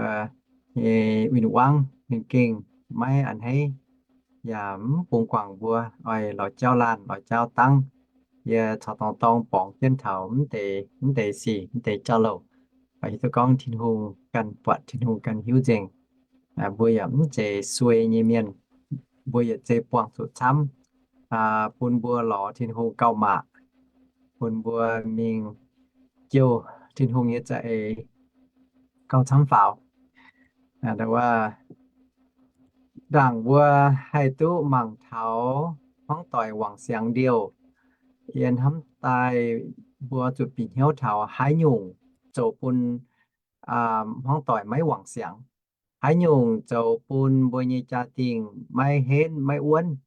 nyei win-wangv ninh gengh maiv a'hneiv, yaac mv bungx guangc mbuo oix lorz jauv laanh lorz jauv dangv. Yie caux dorngx dorng borngz jienv taux mv deix, mv deix sic, mv deix jauv-louc. Hiuv duqv gorngv Tin-Hungh ganh buatc, Tin-Hungh ganh hiuv nzengc. Mbuo yaac mv zeiz suei nyei mienh. Mbuo yaac zeiz buangh zuqc camv, bun mbuo lorz Tin-Hungh gauh maac, bun mbuo mingh jouh Tin-Hungh nyei za'eix gauh camv faaux. Ndaangc mbuo haih duqv mangc taux hmuangv doic wangc siangx ndiouh, yie hnamv daaih mbuo zuqc bieqc hnyouv taux haaix nyungc zoux bun hmuangv doic maiv wangc siangx. Haaix nyungc zoux bun mbuo nyei jaa-dingh maiv henv maiv wuonv.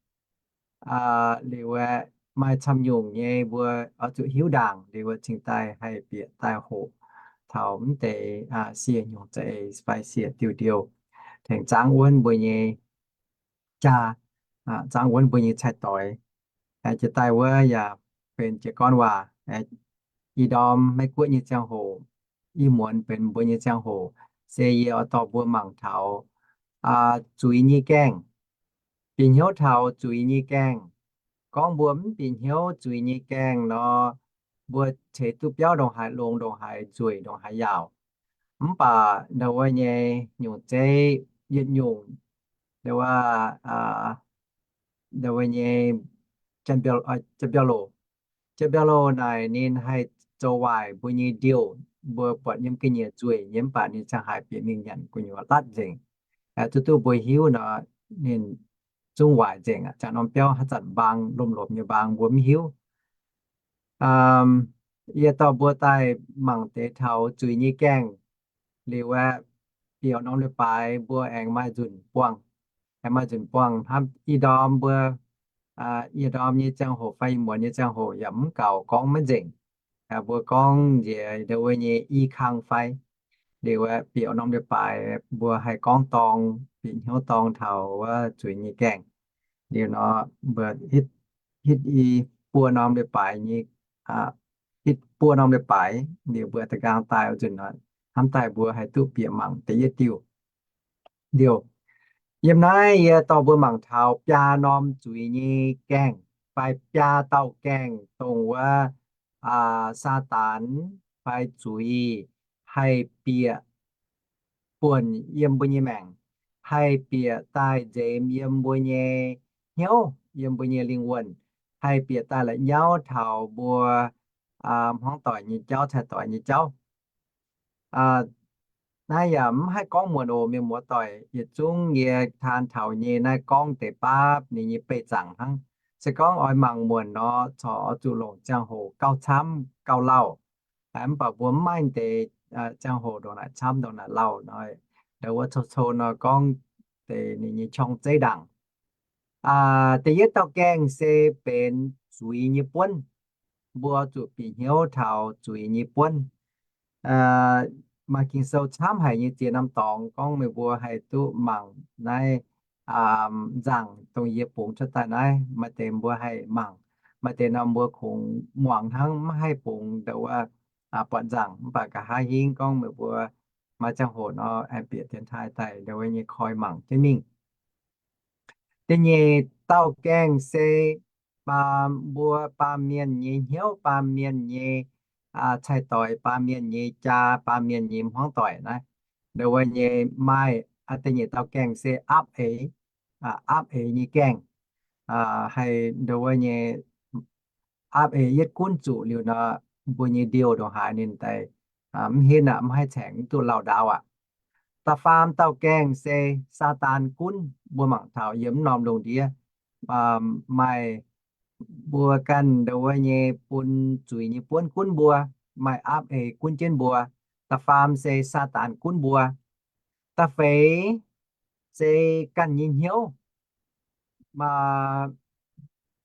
Liuz aeqv, maaih camv nyungc nyei mbuo oix zuqc hiuv ndaangc liuz aeqv, cingx daaih haih bieqc daaih hoqc taux mv deix siec nyungc za'eix fai siec diuh ndiouh, tengx zaangv wuonv mbuo nyei jaa, zaangv wuonv mbuo nyei cai-doix. Jiex daaih wuov yaac benx jiez gorn waac. Ih ndorm Meiv Guoqv nyei ziangh hoc, ih muonz benx mbuo nyei ziangh hoc, se yie oix dorh mbuo mangc taux zuiz nyei gaengh. Bieqc hnyouv taux zuiz nyei gaengh. Gorngv mbuo mv bieqc hnyouv zuiz nyei gaengh nor, mbuo ceix duqv biauv ndongc haaix, longx ndongc haaix, nzueic ndongc haaix yaauc. Mv baac ndau wuov nyei nyungc zeiv yietc nyungc, ndau wuov, ndau wuov nyei Janx-Biauv-Loh, Janx-Biauv-Loh naaic ninh haih zoux waaic mbuo nyei ndiouh. Mbuo buatc yiem ga'nyiec nzueic nyei mv baac ninh ziangh haaix bieqc mingh nyanc gu'nyuoz latv nzengc. Duqv duqv mbuo hiuv nor, ninh zungv waaic nzengc aqv. Ziangh norm biauv haaix zanc mbaang, lomh lomh nyei mbaang mbuo mv hiuv. Yie dorh mbuo daaih mangc deix taux zuiz nyei gaengh liuz aeqv, biaux norm leiz-baaix mbuo aengx maaih nzunc buangh, aengx maaih nzunc buangh hnangv ih ndorm mbuo, ih ndorm nyei ziangh hoc fai ih muonz nyei ziangh hoc yaac mv gaux gorngv maiv nzengc. Mbuo gorngv nziex ndau wuov nyei i kang fai Liuz bieqc norm leiz-baaix mbuo haih gorngv dorng, bieqc hnyouv dorng taux wuov zuiz nyei gaengh. Liuz nor, mbuo hitv i buo norm leiz-baaix nyei, hitv buo norm leiz-baaix, liuz mbuo da'nqaang daaih wuov nzunc nor, hnamv daaih mbuo haih duqv bieqc mangc da'yietv diuh. Liuz, yiem naaiv yie dorh mbuo mangc taux biaa norm zuiz nyei gaengh, fai biaa dauh gaengh dongh wuov Saadaan fai zuiz haih bieqc buonc yiem mbuo nyei maengc, haih bieqc daaih nzemx yiem mbuo nyei hnyouv, yiem mbuo nyei lingh wuonh, haih bieqc daaih la'nyauv taux mbuo hmuangv doic nyei jauv, cai-doic nyei jauv. Naaiv yaac mv haih gorngv muonc oc, mienh muoz doic. Yietc zungv yie taan taux nyei naaiv gorngv deix baapv ninh nyei beih zaangc hnangv. Se gorngv oix mangc muonc nor, corc oix zuqc longc ziangh hoc gauh camv gauh lauh. Mv baac mbuo mv maaih deix ziangh hoc ndongc naaic camv ndongc naaic lauh nor, ndau wuov cou-cou nor gorngv deix ninh nyei qorng-zeiv ndaangc. Da'yietv dauh gaengh se benx zuiz nyei buonv. Mbuo zuqc bieqc hnyouv taux zuiz nyei buonv. Maaih Ging-Sou camv haic nyei ziex norm dorngx gorngv meih mbuo haih duqv mangc naaiv nzangc dongh yie bungx cuotv daaih naaiv. Maaih deix mbuo haih mangc, maaih deix nor mbuo kungx muangx hnangv, maiv haih bungx ndau wuov buatc nzangc. Mv baac nqa'haav hingv gorngv meih mbuo maaih ziangh hoc nor, aengx bieqc dienx taaih daaih ndau wuov nyei koi mangc jienv mingh. Da'nyeic dauh gaengh se mbuo baamh mienh nyei hnyouv, baamh mienh nyei cai-doic, baamh mienh nyei jaa, baamh mienh nyei hmuangv doic naaiv. Ndau wuov nyei maaih da'nyeic dauh gaengh se aapv eix, aapv eix nyei gaengh. Haih ndau wuov nyei aapv eix yietv gunv zuqc liuz nor, mbuo nyei ndiouh ndongc haaix ninh daaih mv henv aqv, mv haih caengx, mv duqv lauh ndaauv aqv. Da'faam dauh gaengh se Saadaan gunv. Mbuo mangc taux yiem mv norm lungh ndiev maaih mbuo ganh ndau wuov nyei bun zuiz nyei buonv gunv mbuo, maaih aapv eix gunv jienv mbuo. Da'faam se Saadaan gunv mbuo. Da'feix se ganh nyei hnyouv.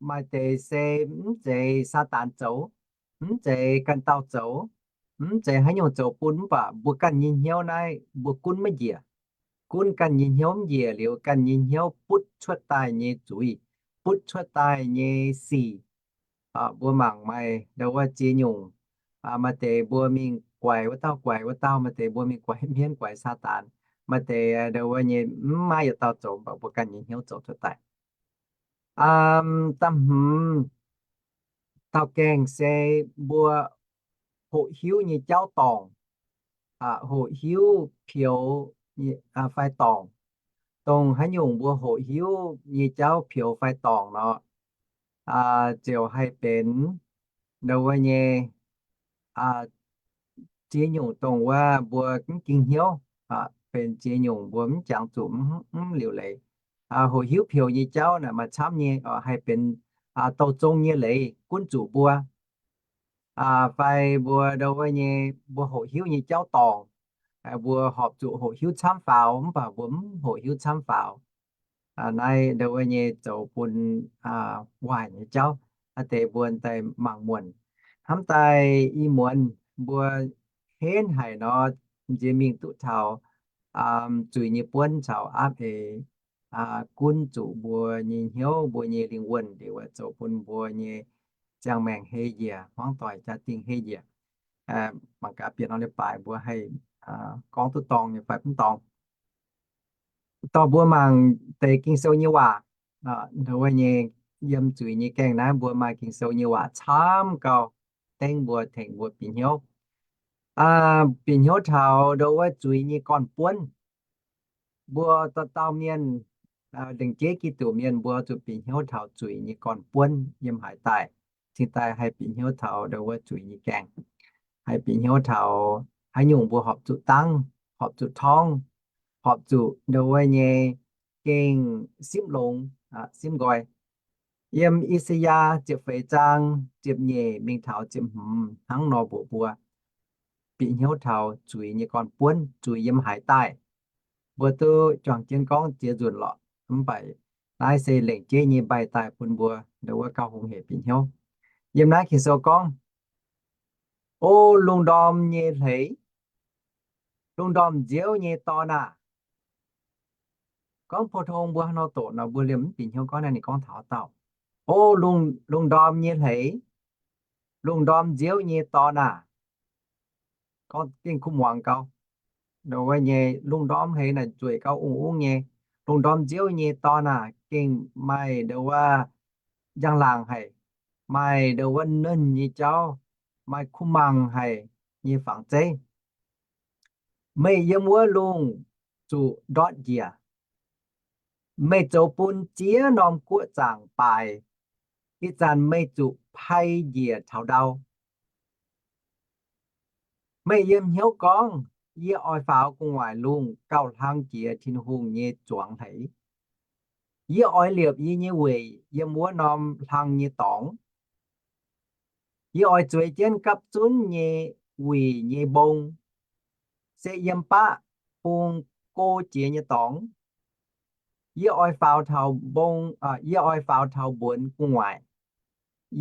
Maaih deix se mv zeiz Saadaan zoux, mv zeiz ganh dauh zoux, mv zeiz haaix nyungc zoux bun, mv baac mbuo ganh nyei hnyouv naaiv mbuo gunv maiv njiec. Gunv ganh nyei hnyouv mv njiec liuz, ganh nyei hnyouv butv cuotv daaih nyei zuiz, butv cuotv daaih nyei sic. Mbuo mangc maaih ndau wuov ziex nyungc. Maaih deix mbuo mingh guaix wuov dauh, guaix wuov dauh, maaih deix mbuo mingh guaix mienv, guaix Saadaan. Maaih deix ndau wuov nyei mv maaih yietc dauh zoux, mv baac mbuo ganh nyei hnyouv zoux cuotv daaih. Da'hmz dauh gaengh se mbuo hoqc hiuv nyei jauv dorngc, hoqc hiuv pioux fai dorngc. Dongh haaix nyungc mbuo hoqc hiuv nyei jauv pioux fai dorngc nor, ziouc haih benx ndau wuov nyei ziex nyungc dongh wuov mbuo mv ging hnyouv, benx ziex nyungc mbuo mv jangx zuqc, mv liuc leiz. Hoqc hiuv pioux nyei jauv naaic maaih camv nyei, haih benx douh zong nyei leiz gunv zuqc mbuo. Fai mbuo ndau wuov nyei, mbuo hoqc hiuv nyei jauv dorngc, mbuo horpc zuqc hoqc hiuv camv faaux, mv baac mbuo mv hoqc hiuv camv faaux. Naaiv ndau wuov nyei zoux bun waaic nyei jauv. Aa deix mbuo daaih mangc muonc, hnamv daaih ih muonz mbuo henv haic nor, nziex mingh duqv taux zuiz nyei buonv caux aapv eix gunv zuqc mbuo nyei hnyouv, mbuo nyei lingh wuonh, liuz zoux bun mbuo nyei ziangh maengc hei njiec, hmuangv doic jaa-dingh hei njiec. Mangc gaax bieqc norm leiz-baaix mbuo haih gorngv duqv dorngc nyei fai mv dorngc. Dorh mbuo mangc deix Ging-Sou nyei waac. Ndau wuov nyei, yiem zuiz nyei gaengh naaiv mbuo maaih Ging-Sou nyei waac camv gauh dengv mbuo, tengx mbuo bieqc hnyouv. Bieqc hnyouv taux ndau wuov zuiz nyei gorn-buonv. Mbuo dauh dauh mienh, lengc jeiv Giduc mienh, mbuo zuqc bieqc hnyouv taux zuiz nyei gorn-buonv yiem haaix daaih. Cingx daaih haih bieqc hnyouv taux ndau wuov zuiz nyei gaengh, haih bieqc hnyouv taux haaix nyungc mbuo horpc zuqc dangv, horpc zuqc torngv, horpc zuqc ndau wuov nyei gengh simv longx, simv nqoi. Yiem I^saa^yaa ziepc feix zaang ziepc nyeic mingh taux ziepc hmz hnangv nor mbuox mbuo bieqc hnyouv taux zuiz nyei gorn-buonv, zuiz yiem haaix daaih. Mbuo duqv juangc jienv gorngv ziex nzunc lorqc, mv baac naaiv se lengc jeiv nyei mbaih daaih bun mbuo ndau wuov gauh hungh heic bieqc hnyouv. Yiem naaiv Ging-Sou gorngv, O lungh ndorm nyei hleix, Lungh ndorm nziouv nyei dorn aah! Gorngv pou-tong mbuo haaix nor doqc nor, mbuo liemh mv bieqc hnyouv gorngv naaiv ninh gorngv taux haaix dauh. O, lungh ndorm nyei hleix, lungh ndorm nziouv nyei dorn aah! Gorngv gengh kuv muangx gau. Wuov nyei lungh ndorm hleix naaic nzueic gau ungv-ungv nyei. Lungh ndorm nziouv nyei dorn aah! Gengh maaih ndo wuov njang-laangc haic, maaih ndo wuov nernh nyei jauv, maaih kuv mangc haic nyei fangx zeiv. Meih yiem wuov lungh zuqc ndortv njiec. Meih zoux bun ziex norm guoqv zaangc baaic. Ih zanc meih zuqc pai njiec taux ndau. Meih yiem hnyouv gorngv, yie oix faaux gu'nguaaic lungh gauh hlang jiex Tin-Hungh nyei zuangx hleix. Yie oix liepc yie nyei weic yiem wuov norm hlang nyei dorngx. Yie oix zueiz jienv gapv zunv nyei wuic nyei mbong, se yiem baqv bung go jiex nyei dorngx. Yie oix faaux taux mbong, yie oix faaux taux mbuonx gu'nguaaic.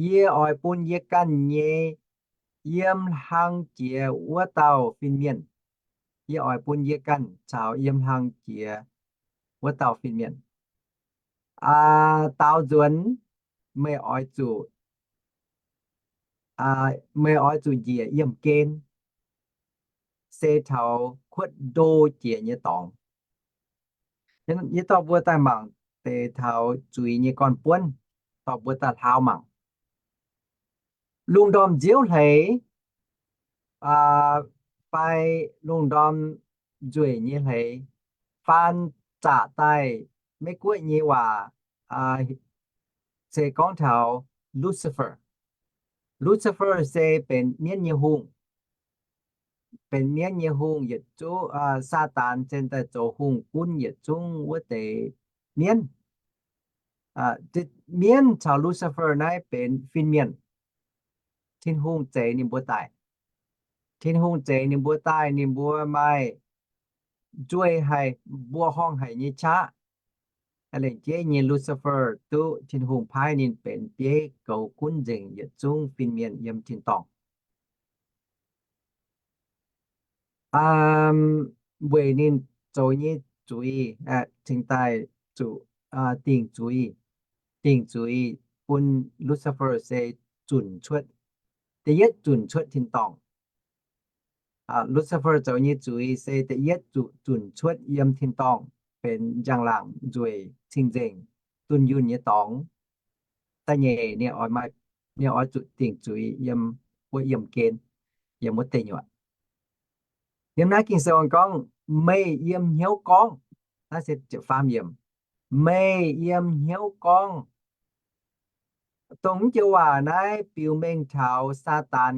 Yie oix bun yie ganh nyei yiem hlang jiex wuov dauh fin-mienh. Yie oix bun yie ganh caux yiem hlang jiex wuov dauh fin-mienh. Daaux nzuonx, meih oix zuqc, meih oix zuqc njiec yiemh gen, se taux kuotv ndo jiex nyei dorngx. Yie dorh mbuo daaih mangc deix taux zuiz nyei gorn-buonv, dorh mbuo daaih hlaau mangc. Lungh ndorm nziouv hleix fai lungh ndorm nzueic nyei hleix, faan zaqc daaih Meiv Guoqv nyei waac se gorngv taux Lucifer. Lucifer se benx mienv nyei hungh. Benx mienv nyei hungh yietc zungv, Saadaan se daaih zoux hungh gunv yietc zungv wuov deix mienv. Mienv caux Lucifer naaiv benx fin-mienh. Tin-Hungh zeix ninh mbuo daaih. Tin-Hungh zeix ninh mbuo daaih, ninh mbuo maaih nzueih haic, mbuoqc horngh haic nyei qaqv. Lengc jeiv nyei Lucifer duqv Tin-Hungh paaiv ninh benx bieiv goux gunv nzengc yietc zungv fin-mienh yiem tin-dorngh. Weic ninh zoux nyei zuiz, cingx daaih zuqc dingc zuiz. Dingc zuiz bun Lucifer se zunc cuotv, da'yietv zunc cuotv tin-dorngh. Lucifer zoux nyei zuiz se da'yietv zuqc zunc cuotv yiem tin-dorngh, benx njang-laangc nzueic cing-nzengc, dunh yunh nyei dorngx. Da'nyeic, ninh oix zuqc dingc zuiz yiem wuov yiemh gen, yiem wuov deic nyuoqc. Yiem naaiv Ging-Sou gorngv, meih yiem hnyouv gorngv, naaiv se ziepc faam yiemc, meih yiem hnyouv gorngv. Dongh mv joux waac naaiv biux mengh taux Saadaan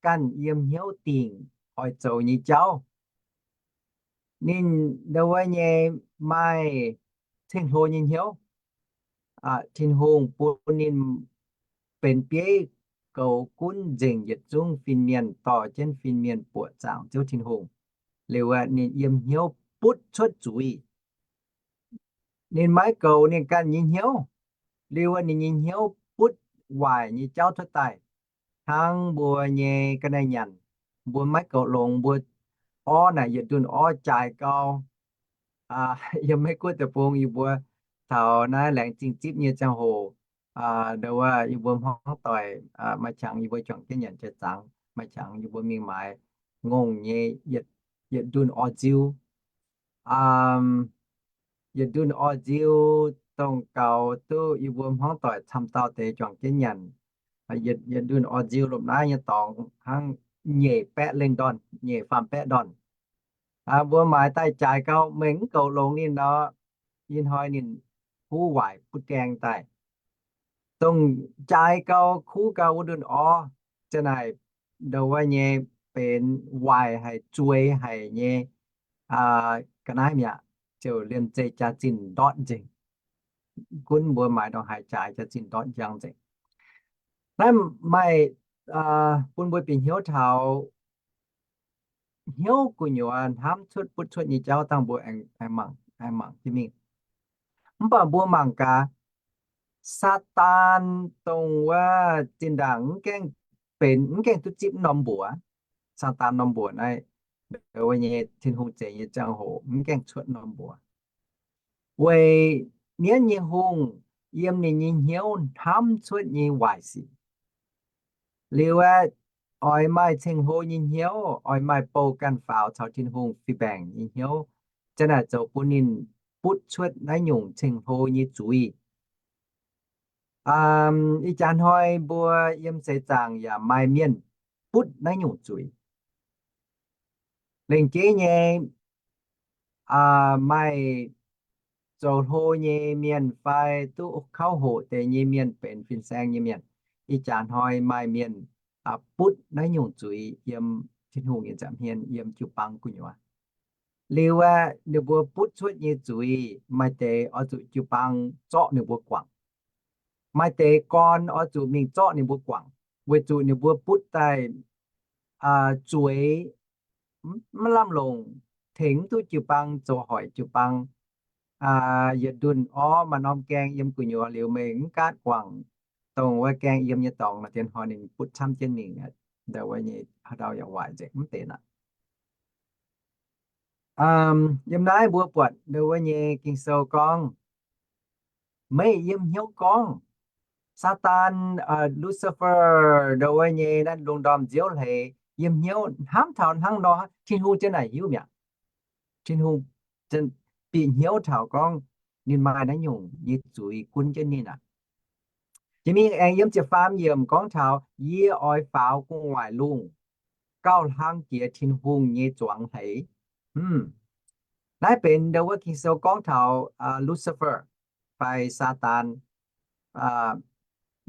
ganh yiem hnyouv dingc oix zoux nyei jauv. Ninh ndo wuov nyei maaih ceng-hlo nyei hnyouv. Tin-Hungh bun ninh benx bieiv goux gunv nzengc yietc zungv fin-mienh, dorh jienv fin-mienh buoqc zaangc Ziouv Tin-Hungh. Liuz ninh yiem hnyouv butv cuotv zuiz. Ninh maiv goux ninh ganh nyei hnyouv. Liuz ninh nyei hnyouv butv waaic nyei jauv cuotv daaih. Hnangv mbuo nyei ga'naaiv nyanc, mbuo maiv goux longx, mbuo orv naaic yietc ndunh orv jaaix gau. Yiem Meiv Guoqv deic-bung yie mbuo taux naaiv laengz zingh zipv nyei ziangh hoc, ndo wuov yie mbuo hmuangv doic maaih qangx yie mbuo juangc jienv nyanc jiex zangx, maaih qangx yie mbuo mingh maaiz ngongh nyei yietc ndunh orv nziu. Yietc ndunh orv nziu dongh gaux duqv yie mbuo hmuangv doic camv dauh deix juangc jienv nyanc. Yietc ndunh orv nziu lomh naaiv nyei dorngx hnangv nyeic baeqv lengh ndorn, nyeic faam baeqv ndorn. Mbuo maaiz daaih jaaix gau, meih mv goux longx ninh nor, ih hnoi ninh kuv waaic butv gaeng daaih. Dongh jaaix gau, kuv gau wuov ndunh orv, ziang naaic ndo wuov nyei benx waaic haic, zueiz haic nyei ga'naaiv mi'aqv, ziouc liemh zeih jaax-zinh ndortv nzengc. Gunv mbuo maaiz ndongc haaix jaaix jaax-zinh ndortv njang nzengc. Naaiv maaih bun mbuo bieqc hnyouv taux hnyouv gu'nyuoz hnamv cuotv butv cuotv nyei jauv dangh mbuo aengx mangc jienv mingh. Mv baac mbuo mangc gaax, Saadaan dongh wuov zinh ndaangc mv gaengh benx, mv gaengh duqv zipv norm mbuox. Saadaan norm mbuox naaiv, wuov nyei Tin-Hungh zeix nyei ziangh hoc mv gaengh cuotv norm mbuox. Weic mienv nyei hungh yiem ninh nyei hnyouv hnamv cuotv nyei waaic sic. Liuz aeqv, oix maaih ceng-hlo nyei hnyouv, oix maaih bou ganh faaux caux Tin-Hungh fih mbaengc nyei hnyouv, za'naaic zoux bun ninh butv cuotv naaiv nyungc ceng-hlo nyei zuiz. Ih jaax hnoi mbuo yiem seix zaangc yaac maaih mienh butv naaiv nyungc zuiz. Lengc jeiv nyei, maaih zoux hlo nyei mienh fai duqv kauv hoqc deix nyei mienh benx fin-saeng nyei mienh. Ih jaax hnoi maaih mienh butv naaiv nyungc zuiz yiem Tin-Hungh nyei nza'hmien, yiem jiu-baang gu'nyuoz. Liuz aeqv, ninh mbuo butv cuotv nyei zuiz maaih deix oix zuqc jiu-baang zorqv ninh mbuo guangc. Maaih deix gorn oix zuqc mingh zorqv ninh mbuo guangc, weic zuqc ninh mbuo butv daaih zueiz maiv lamh longc, tengx mv duqv jiu-baang zoux hoic jiu-baang. Yietc ndunh orv maaih norm gaeng yiem gu'nyuoz liuz meih mv gaatv guangc dongh wuov gaeng yiem nyei dorngx, dien hnoi ninh butv camv jienv mingh, ndau wuov nyei haaix dauh yaac waaic nzengc mv deix aqv. Yiem naaiv mbuo buatc ndau wuov nyei Ging-Sou gorngv, meih yiem hnyouv gorngv, Saadaan, Lucifer, ndau wuov nyei naaiv lungh ndorm nziouv hleix yiem hnyouv hnamv taux hnangv nor, Tin-Hungh za'naaic hiuv mi'aqv. Tin-Hungh bieqc hnyouv taux gorngv ninh maaih naaiv nyungc nyei zuiz gunv jienv ninh aqv. Jiex mingh aengx yiem ziepc faam yiemc gorngv taux, yie oix faaux gu'nguaaic lungh gauh hlang jiex Tin-Hungh nyei zuangx hleix. Naaiv benx ndau wuov Ging-Sou gorngv taux Lucifer fai Saadaan,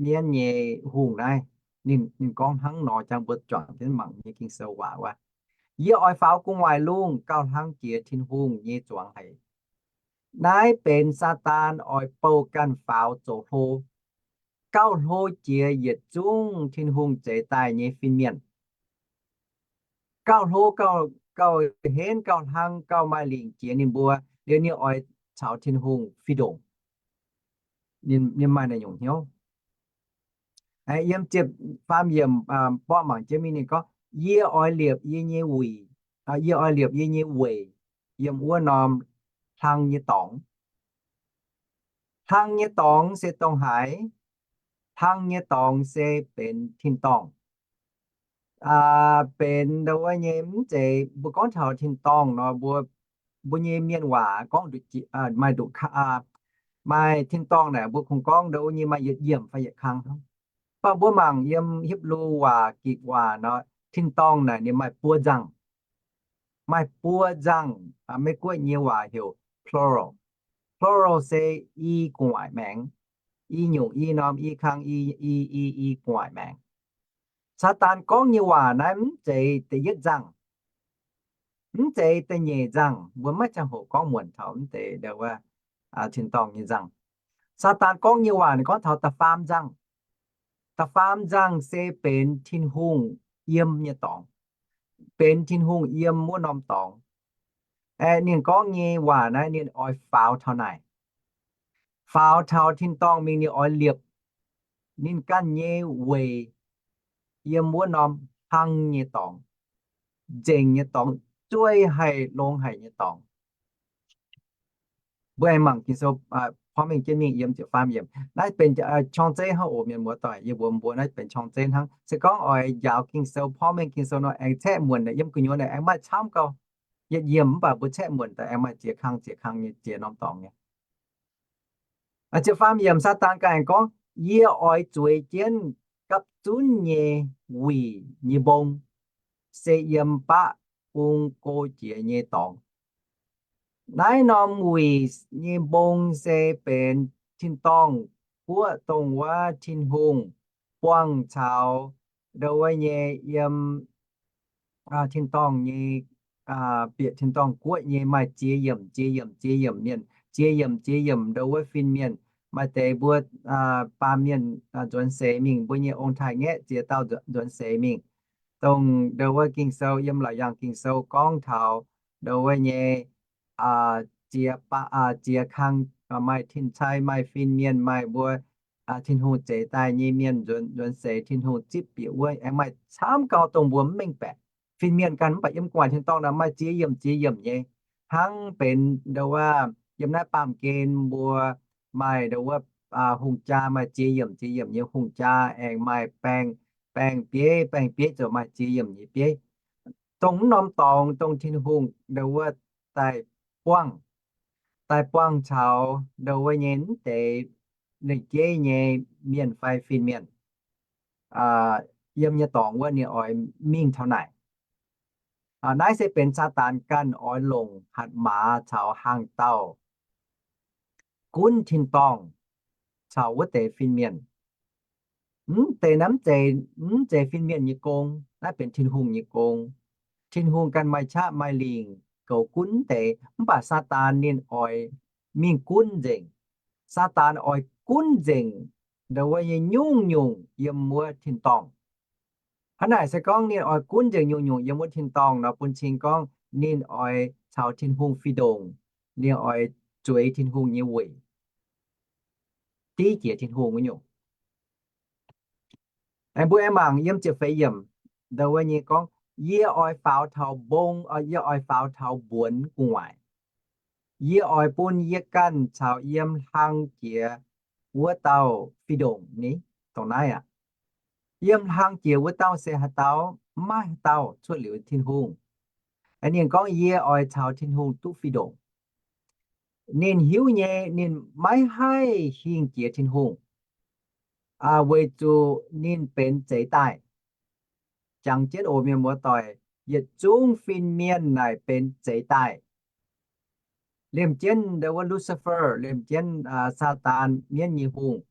mienv nyei hungh naaiv. Ninh, ninh gorngv hnangv nor, jangx mbuo juangc jienv mangc nyei Ging-Sou waac wuov, yie oix faaux gu'nguaaic lungh gauh hlang jiex Tin-Hungh nyei zuangx hleix. Naaiv benx Saadaan oix bouh ganh faaux zoux hlo, gauh hlo jiex yietc zungv Tin-Hungh zeix daaih nyei fin-mienh. Gauh hlo, gauh, gauh henv, gauh hlang, gauh maaih lingc jiex ninh mbuo, liuz ninh oix caux Tin-Hungh fih ndongc. Ninh, ninh maaih naaiv nyungc hnyouv. Yiem ziepc faam yiemc borqv mangc jienv mingh ninh gorngv, yie oix liepc yie nyei wuic, yie oix liepc yie nyei weic yiem wuov norm hlang nyei dorngx. Hlang nyei dorngx se dongh haaix? Hlang nyei dorngx se benx tin-dorngh. Benx ndau wuov nyei mv zeiz mbuo gorngv taux tin-dorngh nor, mbuo, mbuo nyei mienh waac gorngv maaih nduqc, maaih tin-dorngh naaic mbuo kungx gorngv ndau wuov nyei maaih yietc yiemc fai yietc kang hnangv. Mv baac mbuo mangc yiem Hipv^lu waac, Gikc waac nor, tin-dorngh naaic ninh maaih buo nzangh. Maaih buo nzangh, Meiv-Guoqv nyei waac heuc plural. Plural se i gu'nguaaic maengx. I nyungc, i norm, i kang, i, i, i, i gu'nguaaic maengx. Saadaan gorngv nyei waac naaiv mv zeiz da'yietv nzangh, mv zeiz da'nyeic nzangh. Mbuo maiv ziangh hoc gorngv muonc taux mv deix ndau wuov tin-dorngh nyei nzangh. Saadaan gorngv nyei waac ninh gorngv taux da'faam nzangh. Da'faam nzangh se benx Tin-Hungh yiem nyei dorngx, benx Tin-Hungh yiem wuov norm dorngx. Aeqv, ninh gorngv nyei waac naaiv ninh oix faaux taux naaic, faaux taux tin-dorngh mingh ninh oix liepc ninh ganh nyei weic yiem wuov norm hlang nyei dorngx, nzengc nyei dorngx, zueih haic longx haic nyei dorngx. Mbuo aengx mangc Ging-Sou porv mengh jienv mingh yiem ziepc faam yiemc. Naaiv benx qorng-zeiv hnangv oc, mienh muoz-doic. Yie mbuox mbuo naaiv benx qorng-zeiv hnangv. Se gorngv oix njaaux Ging-Sou, porv mengh Ging-Sou nor, aengx caeqv muonc naaic yiem gu'nyuoz naaic aengx maaih camv gauh yietc yiemc, mv baac mbuo caeqv muonc daaih aengx maaih ziex kang ziex kang nyei ziex norm dorngx nyei. Ziepc faam yiemc, Saadaan ganh gorngv, yie oix zueiz jienv gapv zunv nyei wuic nyei mbong, se yiem baqv bung go jiex nyei dorngx. Naaiv norm wuic nyei mbong se benx tin-dorngh guoqv dongh wuov Tin-Hungh buangh caux ndau wuov nyei yiem tin-dorngh nyei, bieqc tin-dorngh guoqv nyei maaih ziex yiemc, ziex yiemc, ziex yiemc mienh, ziex yiemc, ziex yiemc ndau wuov fin-mienh. Maaih deix mbuo baamh mienh nzuonx seix mingh, mbuo nyei ong-taaix-ngaeqv ziex dauh nzuonx seix mingh. Dongh ndau wuov Ging-Sou, yiem Laauc Yaangh Ging-Sou gorngv taux ndau wuov nyei ziex, ziex kang, maaih tin-cai, maaih fin-mienh, maaih mbuo Tin-Hungh zeix daaih nyei mienh nzuonx seix, Tin-Hungh zipv bieqc wuov, aengx maaih camv gauh dongh mbuo mv mengh baeqc. Fin-mienh ganh mv baac yiem gu'nguaaic tin-dorngh naaic maaih ziex yiemc ziex yiemc nyei. Hnangv benx ndo wuov yiem naaiv baamh gen mbuo maaih ndo wuov hungh jaa maaih ziex yiemc ziex yiemc nyei hungh jaa, aengx maaih baeng, baeng bieiv, baeng bieiv ziouc maaih ziex yiemc nyei bieiv. Dongh mv norm dorngx dongh Tin-Hungh ndo wuov daaih buangh, daaih buangh caux ndo wuov nyei mv deix lengc jeiv nyei mienh fai fin-mienh yiem nyei dorngx wuov ninh oix mingh taux naaic. Naaiv se benx Saadaan ganh oix longc hatc maaz caux hnaangx-daauh gunv tin-dorngh caux wuov deix fin-mienh. Mv deix naaiv mv zeiz, mv zeiz fin-mienh nyei gong, naaiv benx Tin-Hungh nyei gong. Tin-Hungh ganh maaih qaqv maaih lingc goux gunv mv deix, mv baac Saadaan ninh oix mingh gunv nzengc. Saadaan oix gunv nzengc ndo wuov nyei nyungc-nyungc yiem wuov tin-dorngh. Hnangv naaic se gorngv ninh oix gunv nzengc nyungc-nyungc yiem wuov tin-dorngh nor, bun cing gorngv ninh oix caux Tin-Hungh fih ndongc, ninh oix zueiz Tin-Hungh nyei weic, div jiex Tin-Hungh wuov nyungc. Aengx mbuo aengx mangc yiem ziepc feix yiemc ndo wuov nyei gorngv, yie oix faaux taux mbong, yie oix faaux taux mbuonx gu'nguaaic. Yie oix bun yie ganh caux yiem hlang jiex wuov dauh fih ndongc ni, dongh naaiv aqv. Yiem hlang jiex wuov dauh se haaix dauh? Mv maaih haaix dauh cuotv liuz Tin-Hungh. Ninh gorngv yie oix caux Tin-Hungh duqv fih ndongc. Ninh hiuv nyei, ninh maiv haih hingh jiex Tin-Hungh, weic zuqc ninh benx zeix daaih. Jangx jienv oc mienh muoz-doic, yietc zungv fin-mienh naaic benx zeix daaih. Liemh jienv ndo wuov Lucifer, liemh jienv Saadaan, mienv nyei hungh,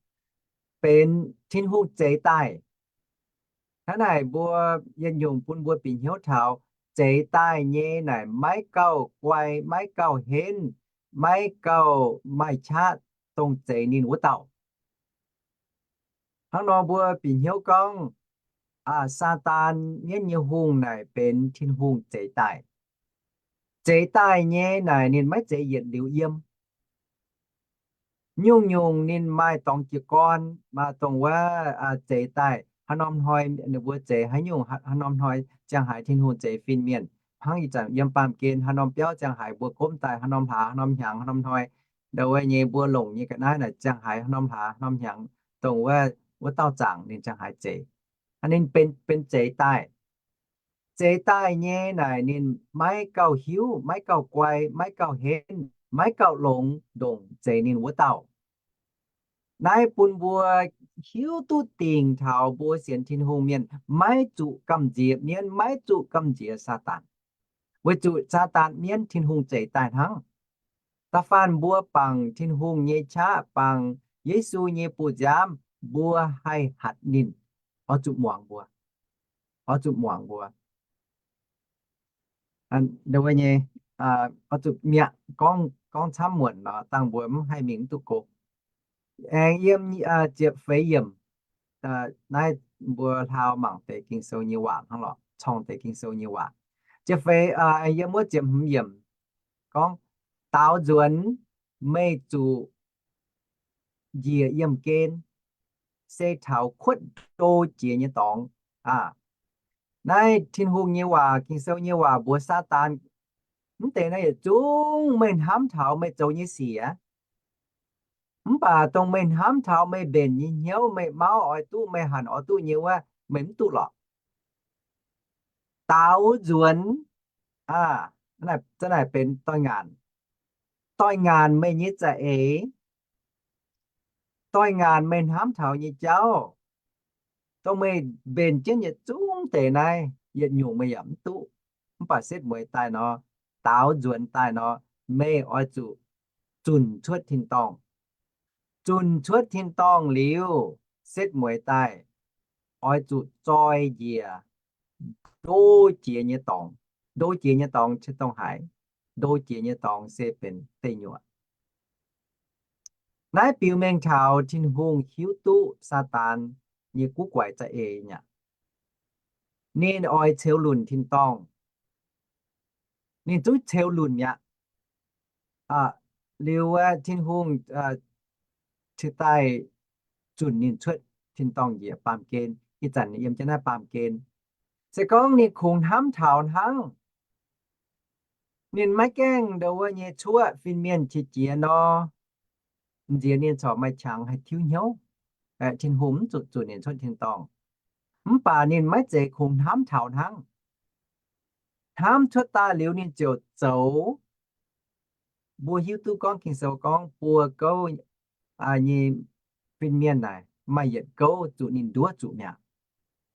benx Tin-Hungh zeix daaih. Hnangv naaic mbuo yietc nyungc bun mbuo bieqc hnyouv taux zeix daaih nyei naaic maiv gauh guai, maiv gauh henv, maiv gauh maaih qaqv dongh zeix ninh wuov dauh. Hnangv nor mbuo bieqc hnyouv gorngv, Saadaan mienv nyei hungh naaic benx Tin-Hungh zeix daaih. Zeix daaih nyei naaic ninh maiv zeiz yietc liuz yiem. Nyungc-nyungc ninh maaih dorngx jiez gorn, maaih dongh wuov zeix daaih. Haaix norm hnoi ninh mbuo zeix haaix nyungc, haaix norm hnoi ziangh haiz Tin-Hungh zeix fin-mienh. Hnangv ih zanc yiem baamh gen haaix norm biauv ziangh haiz mbuo gomv daaih haaix norm hlaax, haaix norm hnyangx, haaix norm hnoi, ndo wuov nyei mbuo longc nyei ga'naaiv naaic ziangh haiz haaix norm hlaax, haaix norm hnyangx, dongh wuov, wuov dauh zaangc ninh ziangh haiz zeix. Ninh benx, benx zeix daaih. Zeix daaih nyei naaic ninh maiv gauh hiuv, maiv gauh guai, maiv gauh henv, maiv gauh longx ndongc zeix ninh wuov dauh. Naaiv bun mbuo hiuv duqv dingc taux mbuo sienx Tin-Hungh mienh maiv zuqc gamh nziex mienv, maiv zuqc gamh nziex Saadaan. Weic zuqc Saadaan mienv Tin-Hungh zeix daaih hnangv. Da'faanh mbuo bangc Tin-Hungh nyei qaqv, bangc Yesu nyei bu nziaamv, mbuo haih hatc ninh. Oix zuqc muangx mbuo. Oix zuqc muangx mbuo. Ndo wuov nyei, oix zuqc mi'aqv, gorngv, gorngv camv muonc nor, dangh mbuo mv haih mingh mv duqv go. Aengx yiem ziepc feix yiemc, naaiv mbuo hlaau mangc deix Ging-Sou nyei waac hnangv lorqc, corng deix Ging-Sou nyei waac. Ziepc feix, yiem wuov ziepc hmz yiemc gorngv, daaux nzuonx meih zuqc njiec yiemh gen, se taux kuotv ndo jiex nyei dorngx. Aa, naaiv Tin-Hungh nyei waac, Ging-Sou nyei waac mbuox Saadaan, mv deix naaiv yietc zungv meih hnamv taux meih zoux nyei sic aqv. Mv baac dongh meih hnamv taux meih mbenc nyei hnyouv, meih mauv oix duqv, meih hanc oix duqv nyei wuov, meih mv duqv lorqc. Daaux nzuonx, aa, za'naaic benx doix-ngaanc. Doix-ngaanc meih nyei za'eix, doix-ngaanc meih hnamv taux nyei jauv, dongh meih mbenc jienv yietc zungv deix naaiv, yietc nyungc meih yaac mv duqv. Mv baac setv mueiz daaih nor, daaux nzuonx daaih nor, meih oix zuqc zunc cuotv tin-dorngh. Zunc cuotv tin-dorngh liuz, setv mueiz daaih oix zuqc zoi njiec ndo jiex nyei dorngx. Ndo jiex nyei dorngx se dongh haaix? Ndo jiex nyei dorngx se benx deic nyuoqc. Naaiv biux mengh taux Tin-Hungh hiuv duqv Saadaan nyei guv guaix za'eix mi'aqv. Ninh oix ceux lunc tin-dorngh. Ninh zungv ceux lunc mi'aqv. Liuz Tin-Hungh cingx daaih zunc ninh cuotv tin-dorngh njiec baamh gen. Ih zanc yiem jienv naaiv baamh gen. Se gorngv ninh kungx hnamv taux hnangv, ninh maiv gaengh ndau wuov nyei cuoqv fin-mienh qiex jiez nor, nziex ninh corc maaih qangx haih tiuv hnyouv. Tin-Hungh mv zuqc zunc ninh cuotv tin-dorngh. Mv baac ninh maiv zeiz kungx hnamv taux hnangv. Hnamv cuotv daaih liuz ninh ziouc zoux. Mbuo hiuv duqv gorngv Ging-Sou gorngv buo gouv nyei fin-mienh naaic maaih yietc gouv zuqc ninh nduov zuqc mi'aqv.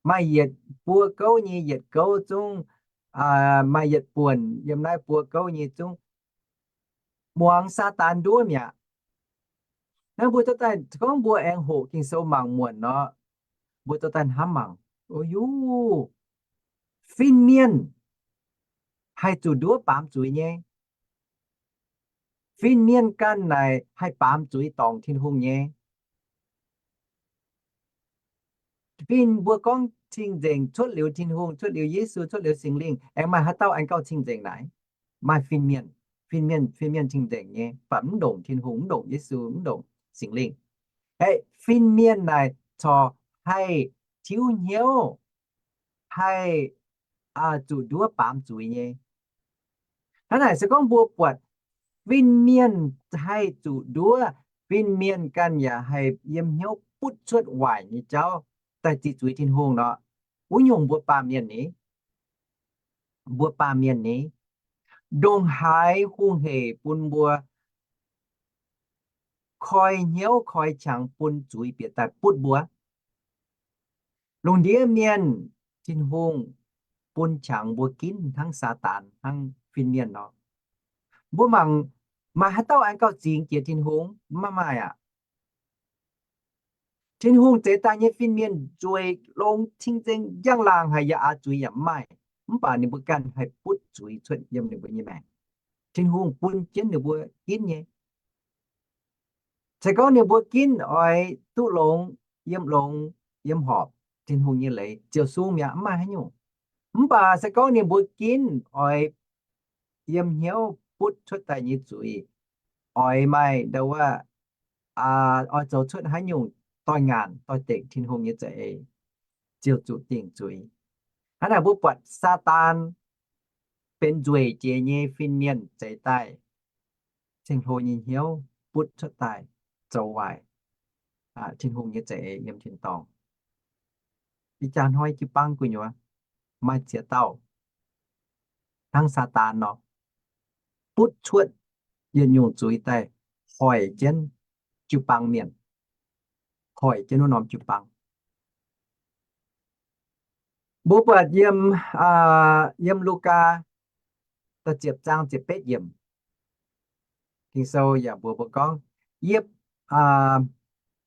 Maaih yietc, buo gouv nyei yietc gouv zungv, maaih yietc buonc yiem naaiv buo gouv nyei zungv muangx Saadaan nduov mi'aqv. Naaiv mbuo dorh daaih gorngv mbuo aengx hoqc Ging-Sou mangc muonc nor, mbuo dorh daaih hnamv mangc, o yuv, fin-mienh haih zuqc nduov baamz zuiz nyei. Fin-mienh ganh naaic haih baamz zuiz dorngc Tin-Hungh nyei. Fin, mbuo gorngv cing-nzengc cuotv liuz Tin-Hungh, cuotv liuz Yesu, cuotv liuz Singx Lingh, aengx maaih haaix dauh aengx gauh cing-nzengc naaic? Maaih fin-mienh. Fin-mienh, fin-mienh cing-nzengc nyei, mv baac mv ndongc Tin-Hungh, mv ndongc Yesu, mv ndongc Singx Lingh. Aeqv, fin-mienh naaic corc haih tiuv hnyouv, haih zuqc nduov baamz zuiz nyei. Hnangv naaic se gorngv mbuo buatc fin-mienh haih zuqc nduov, fin-mienh ganh yaac haih yiem hnyouv butv cuotv waaic nyei jauv daaih ziqc zuiz Tin-Hungh nor, wuov nyungc mbuo baamh mienh ni, mbuo baamh mienh ni, ndongc haaix hungh heic bun mbuo koi hnyouv koi qangx bun zuiz bieqc daaih butv mbuo? Lungh ndiev mienh, Tin-Hungh bun qangx mbuo ginv hnangv Saadaan, hnangv fin-mienh nor. Mbuo mangc, maaih haaix dauh aengx gauh zingx jiex Tin-Hungh? Maiv maaih aqv. Tin-Hungh zeix daaih nyei fin-mienh nzueic longx, cing-nzengc njang-laangc haic, yaac aqc zuiz yaac mv maaih. Mv baac ninh mbuo ganh haih butv zuiz cuotv yiem ninh mbuo nyei maengc. Tin-Hungh bun jienv ninh mbuo ginv nyei. Se gorngv ninh mbuo ginv oix duqv longx, yiem longx, yiem horpc Tin-Hungh nyei leiz ziouc sung mi'aqv, mv maaih haaix nyungc. Mv baac se gorngv ninh mbuo ginv oix yiem hnyouv butv cuotv daaih nyei zuiz, oix maaih ndau wuov, oix zoux cuotv haaix nyungc doix-ngaanc doix-dekc Tin-Hungh nyei za'eix, ziouc zuqc dingc zuiz. Hnangv naaic mbuo buatc Saadaan benx nzueic jiex nyei fin-mienh zeix daaih ceng-hlo nyei hnyouv butv cuotv daaih zoux waaic Tin-Hungh nyei za'eix yiem tin-dorngh. Ih jaax hnoi jiu-baang gu'nyuoz maaih ziex dauh hnangv Saadaan nor, butv cuotv yietc nyungc zuiz daaih hoic jienv jiu-baang mienh, hoic jienv wuov norm jiu-baang. Mbuo buatc yiem, yiem Lugaa da'ziepc zaang ziepc betv yiemc, Ging-Sou yaac mbuox mbuo gorngv, yie,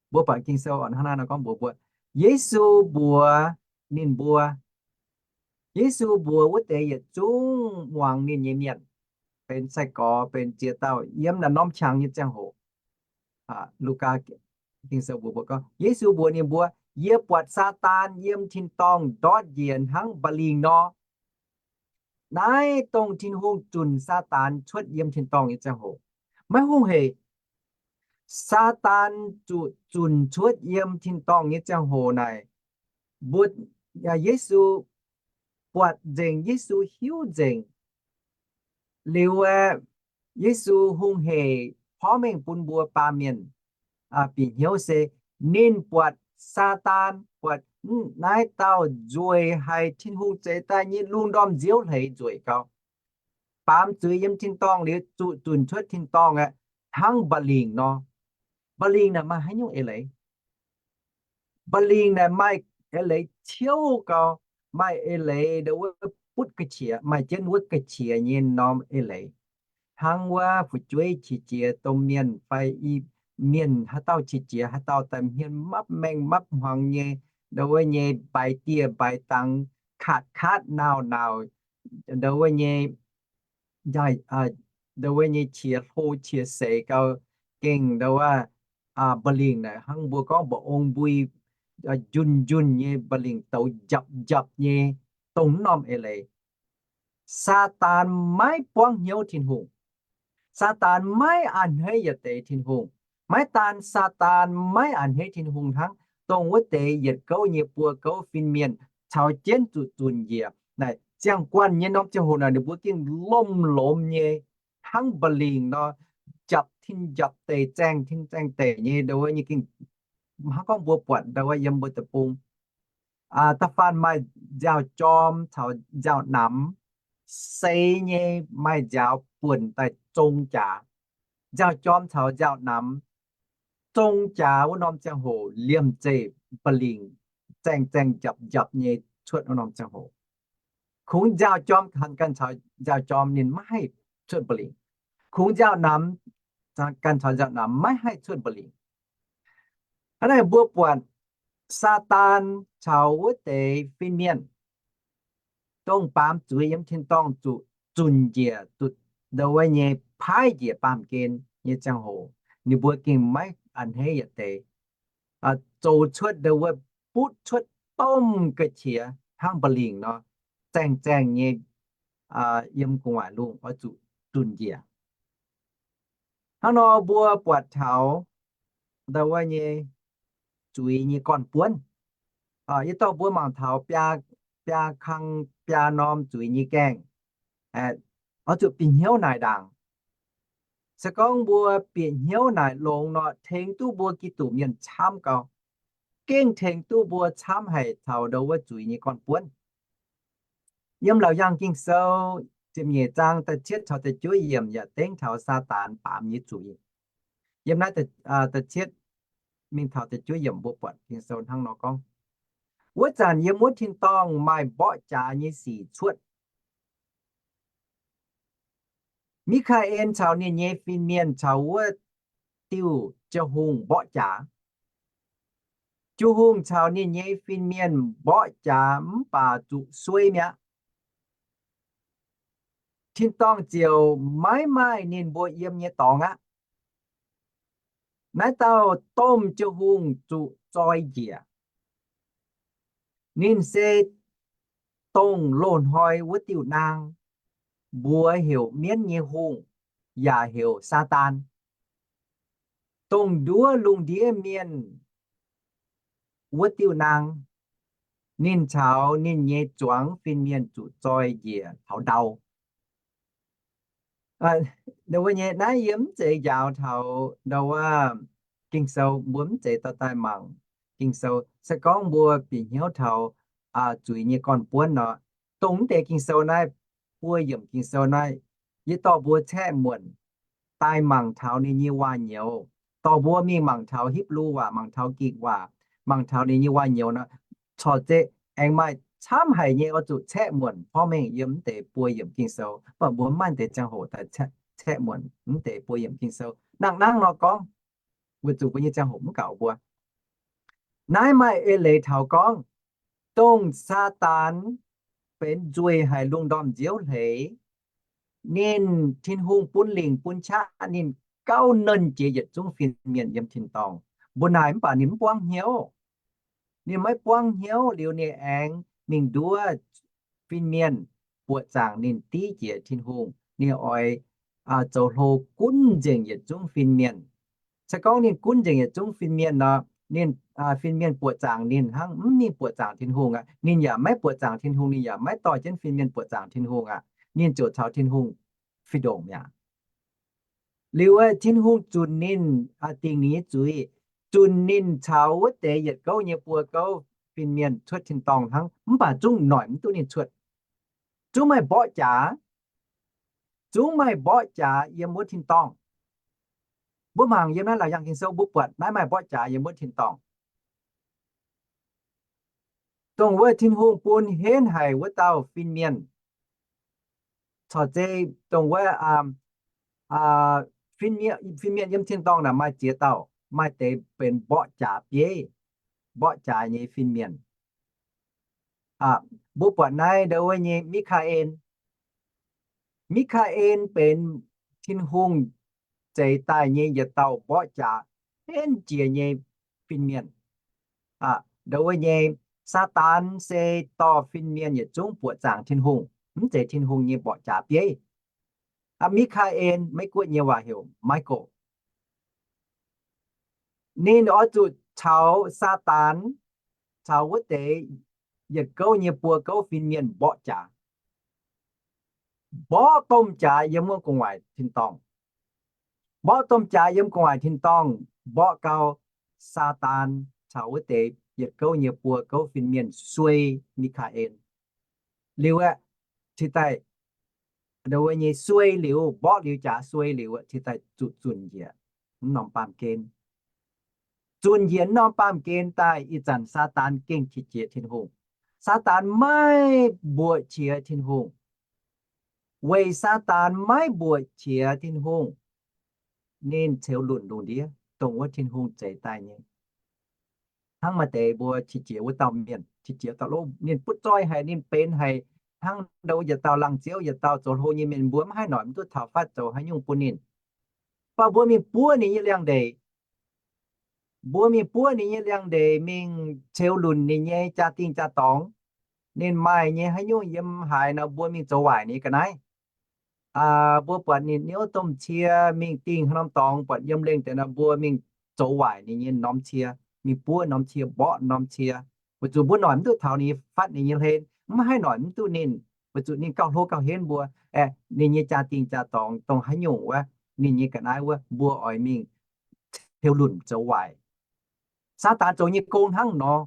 mbuo buatc Ging-Sou hnangv naaiv nor gorngv mbuox mbuo, Yesu mbuox ninh mbuo, Yesu mbuox wuov deix yietc zungv muangx ninh nyei mienh, benx sai-gorx benx ziex dauh, yiem naaiv norm qangx nyei ziangh hoc, Lugaa Ging-Sou mbuox mbuo gorngv, Yesu mbuox ninh mbuo, yie buatc Saadaan yiem tin-dorngh ndortv njiec hnangv mba'lingc nor. Naaiv dongh Tin-Hungh zunc Saadaan cuotv yiem tin-dorngh nyei ziangh hoc. Maiv hungh hec, Saadaan zuqc zunc cuotv yiem tin-dorngh nyei ziangh hoc naaic, mbuo, Yesu buatc nzengc, Yesu hiuv nzengc. Liuz aeqv, Yesu hungh hec porv mengh bun mbuo baamh mienh bieqc hnyouv se ninh buatc Saadaan, buatc naaiv dauh nzueic haic, Tin-Hungh zeix daaih nyei lungh ndorm nziouv hleix nzueic gau. Baamz zuiz yiem tin-dorngh liuz zuqc zunc cuotv tin-dorngh aeqv, hnangv mba'lingc nor. Mba'lingc naaic maaih haaix nyungc eix-leiz? Mba'lingc naaic maaih eix-leiz ciouv gau, maaih eix-leiz ndau wuov butv ga'qiex, maaih jienv wuov ga'qiex nyei norm eix-leiz. Hnangv wuov fu'jueiv qiex jiez domh mienh fai i mienh haaix dauh qiex jiez haaix dauh daaih hmien mapv maeng mapv hmuangx nyei, ndau wuov nyei mbaix dieh mbaix dangx, katv katv nauc nauc, ndau wuov nyei, ndau wuov nyei qiex hlo qiex seix gau, gengh ndau wuov, mba'lingc naaic hnangv mbuo gorngv mba'ong mbui, njunh njunh nyei mba'lingc douz njapc njapc nyei, dongh mv norm eix-leiz. Saadaan maiv buangv hnyouv Tin-Hungh. Saadaan maiv a'hneiv yietc deix Tin-Hungh. Maiv daan Saadaan maiv a'hneiv Tin-Hungh hnangv, dongh wuov deix yietc gouv nyei buo gouv fin-mienh caux jienv zuqc zunc njiec. Naaic ziangh guanh nyei norm ziangh hoc naaic ninh mbuo gengh lomh lomh nyei, hnangv mba'lingc nor, japc tin japc deic, zaengh tin zaengh deic nyei, ndau wuov nyei gengh hnangv gorngv mbuo buatc ndau wuov yiem mbuo deic-bung. Da'faanh maaih nziaaux-jorm caux nziaaux-namx, seix nyei maaih nziaaux buonc daaih zong jaax. Nziaaux-jorm caux nziaaux-namx zong jaax wuov norm ziangh hoc liemh zeih mba'lingc zaengh zaengh njapc njapc nyei cuotv wuov norm ziangh hoc. Kungx nziaaux-jorm ganh caux nziaaux-jorm ninh maiv haih cuotv mba'lingc. Kungx nziaaux-namx ganh caux nziaaux-namx maiv haih cuotv mba'lingc. Hnangv naaic mbuo buatc Saadaan caux wuov deix fin-mienh, dongh baamz zuiz yiem tin-dorngh zuqc zunc njiec, zuqc ndau wuov nyei paaiv njiec baamh gen nyei ziangh hoc, ninh mbuo gengh maiv a'hneiv yietc deix, zoux cuotv ndau wuov butv cuotv domh ga'qiex hnangv mba'lingc nor, zaengh zaengh nyei yiem gu'nguaaic lungh oix zuqc zunc njiec. Hnangv nor mbuo buatc taux ndau wuov nyei zuiz nyei gorn-buonv. Yie dorh mbuo mangc taux biaa, biaa kang biaa norm zuiz nyei gaengh, oix zuqc bieqc hnyouv naaic ndaangc. Se gorngv mbuo bieqc hnyouv naaic longx nor, tengx duqv mbuo Giduc mienh camv gau, gengh tengx duqv mbuo camv haic taux ndau wuov zuiz nyei gorn-buonv. Yiem Laauc Yaangh Ging-Sou ziepc nyeic zaang da'cietv caux da'juov yiemc yaac dengv taux Saadaan baamz nyei zuiz. Yiem naaiv da'cietv mingh taux da'juov yiemc mbuo buatc Ging-Sou hnangv nor gorngv, wuov zanc yiem wuov tin-dorngh maaih mborqv jaax nyei sic cuotv. Mi^kaa^en caux ninh nyei fin-mienh caux wuov diuh jiu-hungh mborqv jaax. Jiu-hungh caux ninh nyei fin-mienh mborqv jaax mv baac zuqc suei mi'aqv. Tin-dorngh ziouc maiv maaih ninh mbuo yiem nyei dorngx aqv. Naaiv dauh domh jiu-hungh zuqc zoi njiec. Ninh se dongh loz-hnoi wuov diuh naang, mbuox heuc mienv nyei hungh, yaac heuc Saadaan. Dongh nduov lungh ndiev mienh wuov diuh naang, ninh caux ninh nyei zuangx fin-mienh zuqc zoi njiec taux ndau. Ndau wuov nyei naaiv yie mv zeiz njaaux taux ndau wuov Ging-Sou, mbuo mv zeiz dorh daaih mangc Ging-Sou. Se gorngv mbuo bieqc hnyouv taux zuiz nyei gorn-buonv nor, dongh mv deix Ging-Sou naaiv, buo yiemc Ging-Sou naaiv, yie dorh mbuo caeqv muonc daaih mangc taux ninh nyei waac-nyouz, dorh mbuo mingh mangc taux Hipv^lu Waac, mangc taux Ging Waac, mangc taux ninh nyei waac-nyouz nor, corc zeiz aengx maaih camv haic nyei oix zuqc caeqv muonc porv mengh yiem mv deix buo yiemc Ging-Sou. Mv baac mbuo mv maaih deix ziangh hoc daaih caeqv muonc mv deix buo yiemc Ging-Sou. Nangh nangv nor gorngv, weic zuqc mbuo nyei ziangh hoc mv gaux mbuo. Naaiv maaih eix leiz taux gorngv, dongh Saadaan benx nzueic haic lungh ndorm nziouv hleix, ninh, Tin-Hungh bun lingc bun qaqv ninh gauh nernh jiex yietc zungv fin-mienh yiem tin-dorngh. Mbuo naaic mv baac ninh mv buangv hnyouv. Ninh maiv buangv hnyouv liuz ninh aengx mingh nduov fin-mienh buoqc zaangc ninh div jiex Tin-Hungh. Ninh oix zoux hlo gunv nzengc yietc zungv fin-mienh. Se gorngv ninh gunv nzengc yietc zungv fin-mienh nor, ninh, fin-mienh buoqc zaangc ninh hnangv mv mingh buoqc zaangc Tin-Hungh aqv. Ninh yaac maiv buoqc zaangc Tin-Hungh, ninh yaac maiv dorh jienv fin-mienh buoqc zaangc Tin-Hungh aqv. Ninh ziouc caux Tin-Hungh fih ndongc mi'aqv. Liuz Tin-Hungh zunc ninh, dingc ninh nyei zuiz, zunc ninh caux wuov deix yietc gouv nyei buo gouv fin-mienh cuotv tin-dorngh hnangv, mv baac zungv noic mv duqv ninh cuotv. Zungv maaih mborqv jaax, zungv maaih mborqv jaax yiem wuov tin-dorngh. Mbuo mangc yiem naaiv Laauc Yaangh Ging-Sou mbuo buatc naaiv maaih mborqv jaax yiem wuov tin-dorngh. Dongh wuov Tin-Hungh bun henv haic wuov dauh fin-mienh, corc zeiz dongh wuov fin-mienh yiem tin-dorngh naaic maaih ziex dauh, maaih deix benx mborqv jaax bieiv, mborqv jaax nyei fin-mienh. Mbuo buatc naaiv ndau wuov nyei Mi^kaa^en. Mi^kaa^en benx Tin-Hungh zeix daaih nyei yietc dauh mborqv jaax henv jiex nyei fin-mienh. Ndau wuov nyei Saadaan se dorh fin-mienh yietc zungv buoqc zaangc Tin-Hungh, mv zeiz Tin-Hungh nyei mborqv jaax bieiv. Mi^kaa^en, Meiv-Guoqv nyei waac heuc Michael. Ninh oix zuqc caux Saadaan, caux wuov deix yietc gouv nyei buo gouv fin-mienh mborqv jaax. Mborqv domh jaax yiem wuov gu'nguaaic tin-dorngh. Mborqv domh jaax yiem gu'nguaaic tin-dorngh, mborqv gau Saadaan caux wuov deix yietc gouv nyei buo gouv fin-mienh suei Mi^kaa^en. Liuz aeqv, cingx daaih, wuov nyei suei liuz, mborqv liuz jaax suei liuz, cingx daaih zuqc zunc njiec mv norm baamh gen. Zunc njiec mv norm baamh gen daaih, ih zanc Saadaan gengh qiex jiez Tin-Hungh. Saadaan maiv mbuoqc qiex Tin-Hungh. Weic Saadaan maiv mbuoqc qiex Tin-Hungh, ninh ceux lunc lungh ndiev, dongh wuov Tin-Hungh zeix daaih nyei. Hnangv maaih deix mbuo qiex jiez wuov dauh mienh, qiex jiez dauh lov, ninh butv zoih haic, ninh benx haic, hnangv ndo yietc dauh laangz ziouv, yietc dauh zoux hlo nyei mienh, mbuo maiv haih noic mv duqv taux fatv zoux haaix nyungc bun ninh. Mv baac mbuo mingh buov ninh nyei liangx-ndeic. Mbuo mingh buov ninh nyei liangx-ndeic mingh ceux lunc ninh nyei jaa-dingh jaa-dorngx. Ninh maaih nyei haaix nyungc yiem haaix nor, mbuo mingh zoux waaic ninh ga'naaiv. Mbuo buatc ninh niouv domh cie mingh dingh haaix norm dorngx, buatc yiem lengh deix nor, mbuo mingh zoux waaic ninh nyei norm cie, mingh buov norm cie, mborqv norm cie, weic zuqc mbuo noic mv duqv taux ninh nyei fatv, ninh nyei hlen, mv haih noic mv duqv ninh, weic zuqc ninh gauh hlo gauh henv mbuo. Aeqv, ninh nyei jaa-dingh jaa-dorngx dongh haaix nyungc wuov, ninh nyei ga'naaiv wuov, mbuo oix mingh ceux lunc zoux waaic. Saadaan zoux nyei gong hnangv nor.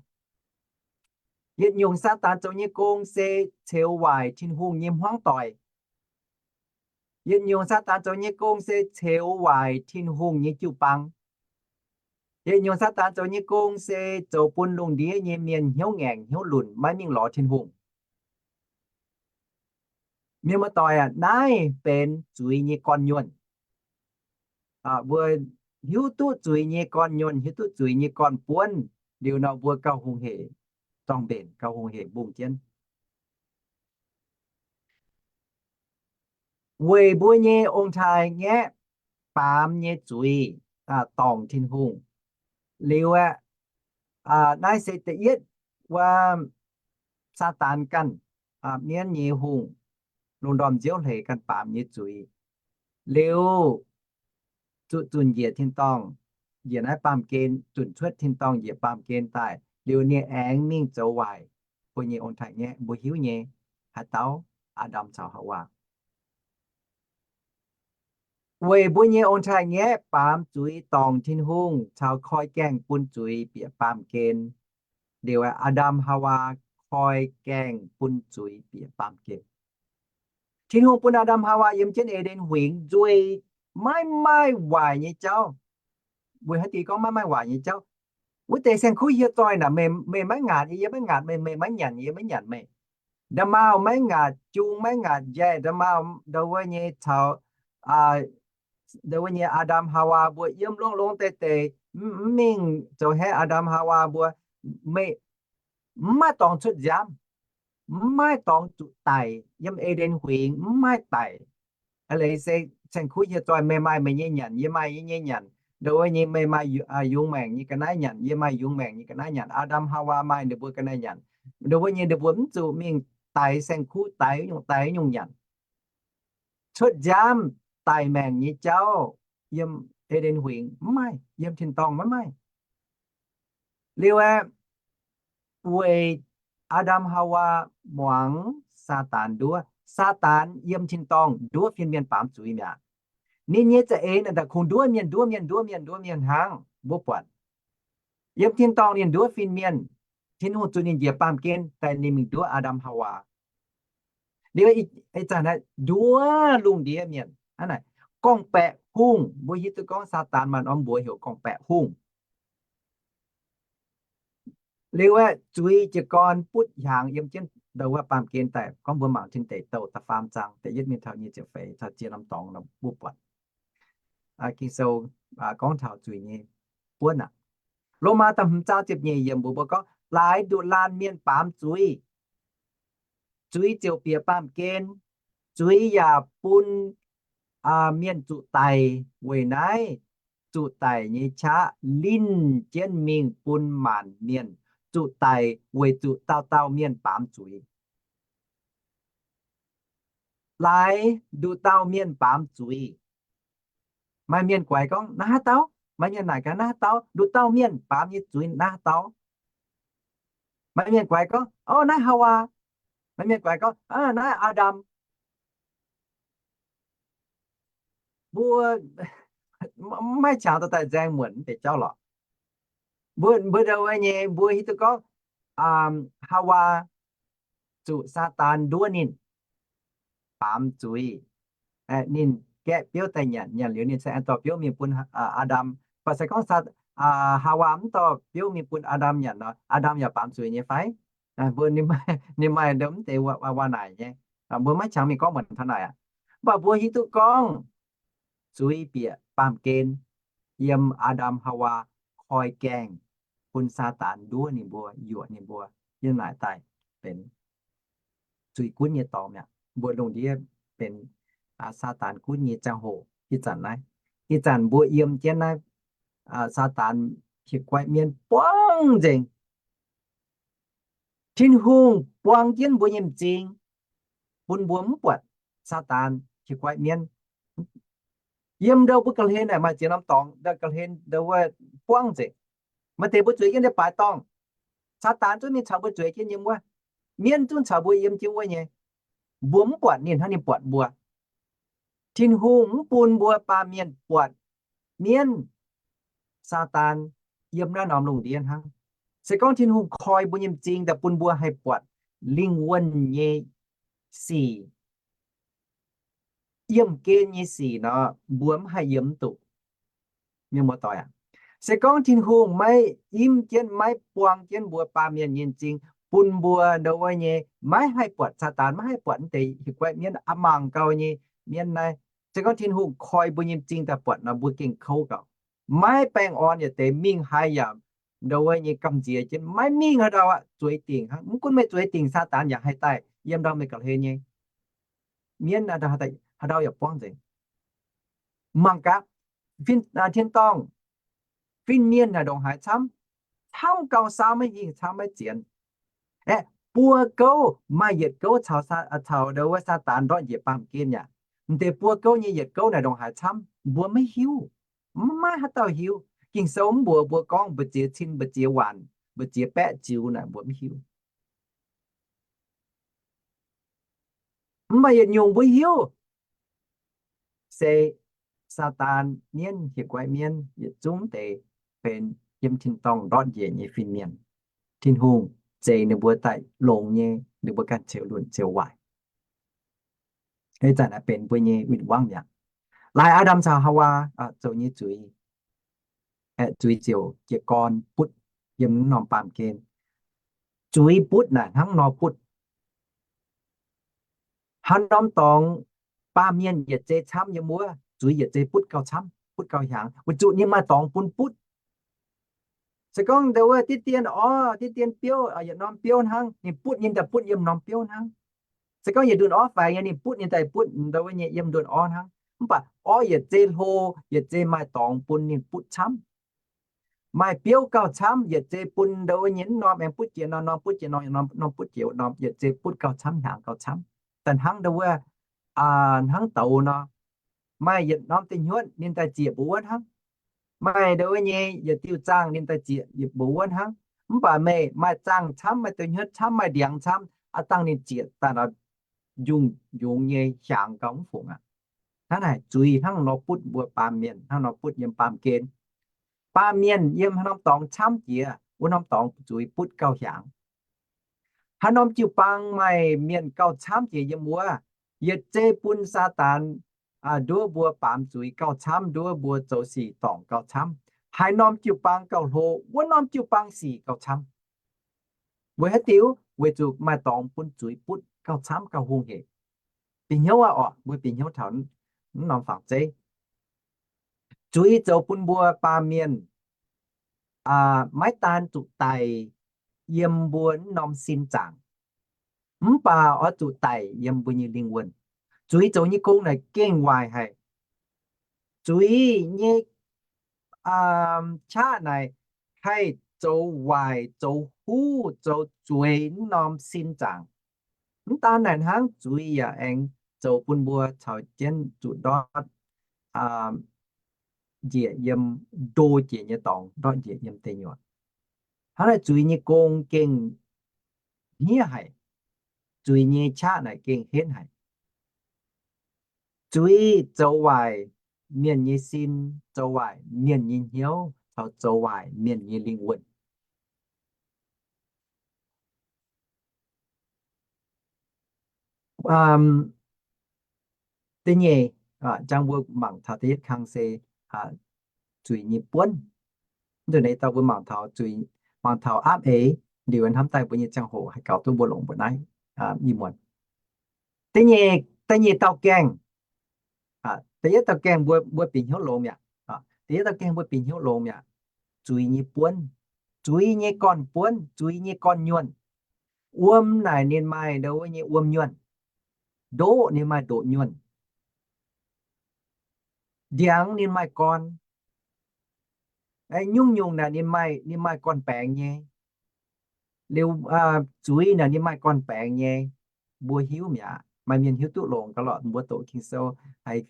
Yietc nyungc Saadaan zoux nyei gong se ceux waaic Tin-Hungh nyei hmuangv doic. Yietc nyungc Saadaan zoux nyei gong se ceux waaic Tin-Hungh nyei jiu-baang. Yietc nyungc Saadaan zoux nyei gong se zoux bun lungh ndiev nyei mienh hnyouv ngaengc hnyouv lunc, maiv mingh lorz Tin-Hungh. Mienh muoz-doic aac, naaiv benx zuiz nyei gorn-nyuonh. Mbuo hiuv duqv zuiz nyei gorn-nyuonh, hiuv duqv zuiz nyei gorn-buonv liuz nor, mbuo gauh hungh hec zorng-mbenc, gauh hungh hec mbungh jienv. Weic mbuo nyei ong-taaix-ngaeqv baamz nyei zuiz dorngc Tin-Hungh. Liuz aeqv, naaiv se da'yietv wuov Saadaan ganh, mienv nyei hungh, lungh ndorm nziouv hleix ganh baamz nyei zuiz. Liuz zuqc zunc njiec tin-dorngh, njiec naaiv baamh gen, zunc cuotv tin-dorngh njiec baamh gen daaih, liuz ninh aengx mingh zoux waaic mbuo nyei ong-taaix-ngaeqv, mbuo hiuv nyei, haaix dauh? Aa^ndam caux Haawaa. Weic mbuo nyei ong-taaix-ngaeqv baamz zuiz dorngc Tin-Hungh caux koi gaengh bun zuiz bieqc baamh gen. Liuz Aa^ndam Haawaa koi gaengh bun zuiz bieqc baamh gen. Tin-Hungh bun Aa^ndam Haawaa yiem jienv E^nden Huingx nzueih maiv maaih waaic nyei jauv. Weic haaix diuc gorngv maiv maaih waaic nyei jauv? Wuov deix saeng-kuv hieh zoih naaic, meih maiv ngaatc yie, yie maiv ngaatc meih, meih maiv nyanc yie, yie maiv nyanc meih. Nda'maauh maiv ngaatc, jung maiv ngaatc, njaih nda'maauh, ndo wuov nyei caux, ndo wuov nyei Aa^ndam Haawaa mbuo yiem longx-longx deix-deix, mv mingh zoux haiv Aa^ndam Haawaa mbuo, meih mv maaih dorngx cuotv nziaamv, mv maaih dorngx zuqc daic yiem E^nden Huingx, mv maaih daic. Aa leiz se saeng-kuv hieh zoih, meih maaih meih nyei nyanc, yie maaih yie nyei nyanc. Ndo wuov nyei meih maaih yungz maengc nyei ga'naaiv nyanc, yie maaih yungz maengc nyei ga'naaiv nyanc. Aa^ndam Haawaa maaih ninh mbuo ga'naaiv nyanc. Ndo wuov nyei ninh mbuo mv zuqc mingh daix saeng-kuv, daix nyungc, daix nyungc nyanc. Cuotv nziaamv daic maengc nyei jauv yiem E^nden Huingx mv maaih, yiem tin-dorngh maiv maaih. Liuz aeqv, weic Aa^ndam Haawaa muangx Saadaan nduov. Saadaan yiem tin-dorngh nduov fin-mienh baamz zuiz mi'aqv. Ninh nyei za'eix naaic daaih kungx nduov mienh, nduov mienh, nduov mienh, nduov mienh hnangv. Mbuo buatc yiem tin-dorngh ninh nduov fin-mienh, Tin-Hungh zuqc ninh njiec baamh gen daaih ninh mingh nduov Aa^ndam Haawaa. Liuz ih zanc naaiv nduov lungh ndiev mienh, hnangv naaic, gorngv-baeqc hungh, mbuo hiuv duqv gorngv Saadaan maaih norm mbuox heuc gorngv-baeqc hungh. Liuz aeqv, zuiz jiez gorn butv hiaangx yiem jienv ndo wuov baamh gen daaih. Gorngv mbuo mangc Tin Deic Douh da'faam zaang da'yietv mingh taux nyic ziepc feix caux ziex norm dorngx nor mbuo buatc Ging-Sou gorngv taux zuiz nyei buonv aqv. Lomaa da'hmz zaang ziepc nyeic yiemc mbuox mbuo gorngv, laaix nduqc laanh mienh baamz zuiz, zuiz ziouc bieqc baamh gen. Zuiz yaac bun mienh zuqc daic. Weic naaiv zuqc daic nyei qaqv linh jienv mingh bun maanc mienh zuqc daic weic zuqc dauh dauh mienh baamz zuiz. Laaix nduqc dauh mienh baamz zuiz. Maaih mienh guaix gorngv, naaiv haaix dauh? Maaih mienh naaic gaax, naaiv haaix dauh? Nduqc dauh mienh baamz nyei zuiz naaiv haaix dauh? Maaih mienh guaix gorngv, O, naaiv Haawaa. Maaih mienh guaix gorngv, Naaiv Aa^ndam. Mbuo maiv qangx dorh daaih nzaeng muonc mv deix jauv lorqc. Mbuo, mbuo ndau wuov nyei mbuo hiuv duqv gorngv, Haawaa zuqc Saadaan nduov ninh, baamz zuiz. Ninh gaeqv biouv daaih nyanc, nyanc liuz ninh se aengx dorh biouv mingh bun Aa^ndam. Mv baac se gorngv Haawaa mv dorh biouv mingh bun Aa^ndam nyanc nor, Aa^ndam yaac baamz zuiz nyei fai? Mbuo, ninh maaih mv deix waac-naaic nyei. Mbuo maiv qangx mingh gorngv muonc taux naaic aqv. Mv baac mbuo hiuv duqv gorngv zuiz bieqc baamh gen yiem Aa^ndam Haawaa koi gaengh bun Saadaan nduov ninh mbuo, yuoqc ninh mbuo, yiem naaic daaih benx zuiz gunv nyei dorngx mi'aqv. Mbuo lungh ndiev benx Saadaan gunv nyei ziangh hoc ih zanc naaiv. Ih zanc mbuo yiem jienv naaiv, Saadaan hieh guaiv mienv buangv nzengc. Tin-Hungh buang jienv mbuo nyei m'zing, bun mbuo mv buatc Saadaan hieh guaiv mienv. Yiem ndau mbuo ga'hlen naaic maaih ziex norm dorngx, ndau ga'hlen ndau wuov buangv nzengc. Maaih deix mbuo zueiz jienv ndau baaix dorngh, Saadaan zungv mingh caux mbuo zueiz jienv yiem wuov. Mienv zungv caux mbuo yiem jienv wuov nyei. Mbuo mv buatc ninh hnangv, ninh buatc mbuo. Tin-Hungh mv bun mbuo baamh mienh buatc mienv, Saadaan yiem naaiv norm lungh ndiev hnangv. Se gorngv Tin-Hungh koi mbuo nyei m'zing daaih bun mbuo haih buatc lingh wuonh nyei sic, yiemh gen nyei sic nor, mbuo mv haih yiem mv duqv. Mienh muoz-doic aac, se gorngv Tin-Hungh maiv imv jienv, maiv buang jienv mbuo baamh mienh nyei m'zing, bun mbuo ndau wuov nyei maiv haih buatc Saadaan, maiv haih buatc mv deix hieh guaiv mienv, a'mangc gau nyei mienv naaiv. Se gorngv Tin-Hungh koi mbuo nyei m'zing daaih buatc nor, mbuo gengh kouv gauh. Maiv baengh orn yietc deix, mingh haaix yaac ndau wuov nyei gamh nziex jienv, maiv mingh haaix ndau aqv, zueiz dingc hnangv. Mv gunv meih zueiz dingc, Saadaan yaac haih daaih yiem ndau meih ga'hlen nyei. Mienv haaix ndau yaac buangv nzengc. Mangc gaax, fin, tin-dorngh, fin-mienh naaic ndongc haaix camv, camv gauh saauv maiv hingh, camv maiv zienx. Aeqv, buo gouv maaih yietc gouv caux, caux ndau wuov Saadaan ndortv njiec baamh gen yaac. M'deix buo gouv nyei yietc gouv naaic ndongc haaix camv, mbuo maiv hiuv. Maiv maaih haaix dauh hiuv. Ging-Sou mv mbuox mbuo gorngv mbu'ziex cin, mbu'ziex waanc, mbu'ziex baeqv ziux naaic, mbuo mv hiuv. Mv baac yietc nyungc mbuo hiuv se Saadaan mienv, hieh guaiv mienv, yietc zungv deix benx yiem tin-dorngh ndortv njiec nyei fin-mienh. Tin-Hungh zeix ninh mbuo daaih longx nyei, ninh mbuo ganh ziouc lunc ziouc waaic. Ih zanc naaic benx mbuo nyei win-wangv mi'aqv. Laaix Aa^ndam caux Haawaa zoux nyei zuiz, aeqv, zuiz ziouc jiez gorn butv yiem norm baamh gen. Zuiz butv naaic hnangv nor butv. Haaix norm dorngx baamh mienh yietc zei camv yiem wuov, zuiz yietc zei butv gauh camv, butv gauh hiaangx, weic zuqc ninh maaih dorngx bun butv. Se gorngv ndau wuov diqv dien orv, diqv dien biouv, yietc norm biouv hnangv, ninh butv ninh daaih butv yiem norm biouv hnangv. Se gorngv yietc ndunh orv faix nyei, ninh butv ninh daaih butv ndau wuov nyei yiem ndunh orv hnangv. Mv baac orv yietc zei hlo, yietc zei maaih dorngx bun ninh butv camv. Maaih biouv gauh camv, yietc zei bun ndau wuov nyei mv norm aengx butv jiex norm, norm butv jiex norm, norm butv jiex norm, yietc zei butv gauh camv, hiaangx gauh camv. Da'hnangv ndau wuov, hnangv douz nor, maaih yietc norm deic-nyuoqv ninh daaih ziec mbuo wuov hnangv. Maaih ndau wuov nyei yietc diuh zaangh ninh daaih ziec mbuo wuov hnangv. Mv baac meih maaih zaangh camv, maaih deic-nyuoqv camv, maaih ndiangx camv, aav dangh ninh ziec daaih nor, njungh njungx nyei hiaangx gauh mv fungc aqv. Hnangv naaic zuiz hnangv nor butv mbuo baamh mienh, hnangv nor butv yiem baamh gen. Baamh mienh yiem haaix norm dorngx camv jiex, wuov norm dorngx zuiz butv gauh hiaangx. Haaix norm jiu-baang maaih mienh gauh camv jiex yiem wuov, yietc zei bun Saadaan nduov mbuo baamz zuiz gauh camv, nduov mbuo zoux sic dorngc gauh camv. Haaix norm jiu-baang gauh hlo, wuov norm jiu-baang sic gauh camv. Weic haaix diuc? Weic zuqc maaih dorngx bun zuiz butv gauh camv gauh hungh heic. Bieqc hnyouv aqv orqc, mbuo bieqc hnyouv taux mv norm fangx zeiv. Zuiz zoux bun mbuo baamh mienh maiv daan zuqc daic yiem mbuo mv norm sin zaangc, mv baac oix zuqc daic yiem mbuo nyei lingh wuonh. Zuiz zoux nyei gong naaic gengh waaic haic. Zuiz nyei qaqv naaic haih zoux waaic, zoux huv, zoux zueiz mv norm sin zaangc. Mv daan naaic hnangv, zuiz yaac aengx zoux bun mbuo caux jienv zuqc ndortv njiec yiem ndo jiex nyei dorngx, ndortv njiec yiem deic nyuoqc. Hnangv naaic zuiz nyei gong gengh hniev haic. Zuiz nyei qaqv naaic gengh henv haic. Zuiz zoux waaic mienh nyei sin, zoux waaic mienh nyei hnyouv, caux zoux waaic mienh nyei lingh wuonh. Da'nyeic, jang mbuo mangc taux da'yietv kang se zuiz nyei buonv. Mv deix dauh mbuo mangc taux zuiz, mangc taux aapv eix, liuz hnamv daaih mbuo nyei ziangh hoc haih gaux duqv mbuo longc mbuo naaiv ih muonz. Da'nyeic, da'nyeic dauh gaengh, da'yietv dauh gaengh mbuo, mbuo bieqc hnyouv longx mi'aqv. Da'yietv dauh gaengh mbuo bieqc hnyouv longx mi'aqv. Zuiz nyei buonv, zuiz nyei gorn-buonv, zuiz nyei gorn-nyuonh. Wuom naaic ninh maaih ndo wuov nyei wuom nyuonh. Ndoqv ninh maaih ndoqv nyuonh. Ndiangx ninh maaih gorn. Nyungc-nyungc naaic ninh maaih, ninh maaih gorn-baengx nyei. Liuz zuiz naaic ninh maaih gorn-baengx nyei. Mbuo hiuv mi'aqv. Maaih mienh hiuv duqv longx ga'lorqc, mbuo doqc Ging-Sou haiz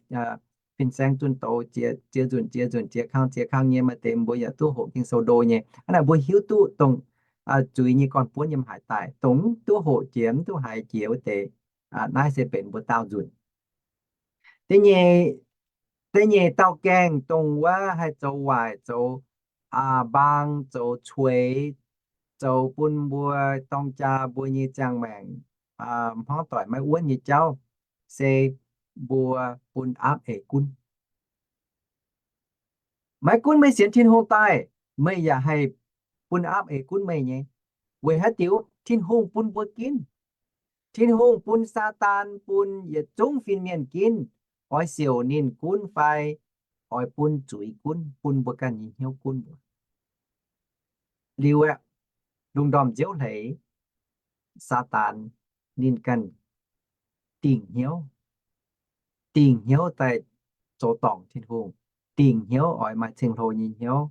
fin-saeng zunh doz, ziex nzunc ziex nzunc, ziex kang ziex kang nyei, maaih deix mbuo yaac duqv hoqc Ging-Sou ndo nyei. Hnangv naaic mbuo hiuv duqv dongh zuiz nyei gorn-buonv yiem haaix daaih, dongh mv duqv hoqc jiex, mv duqv haiz jiex wuov deix. Naaiv se benx mbuo daauh nzunc. Da'nyeic, da'nyeic dauh gaengh dongh wuov haih zoux waaic, zoux mbaang, zoux cueix, zoux bun mbuo dorng jaa mbuo nyei ziangh maengc hmuangv doic maiv wuonv nyei jauv, se mbuo bun aapv eix gunv. Maiv gunv meih sienx Tin-Hungh daaih, meih yaac haih bun aapv eix gunv meih nyei. Weic haaix diuc? Tin-Hungh bun mbuo ginv. Tin-Hungh bun Saadaan, bun yietc zungv fin-mienh ginv, oix siouc ninh gunv fai oix bun zuiz gunv, bun mbuo ganh nyei hnyouv gunv mbuo. Liuz aeqv, lungh ndorm nziouv hleix, Saadaan ninh ganh dingc hnyouv, dingc hnyouv daaih zoux dorngc Tin-Hungh, dingc hnyouv oix maaih ceng-hlo nyei hnyouv.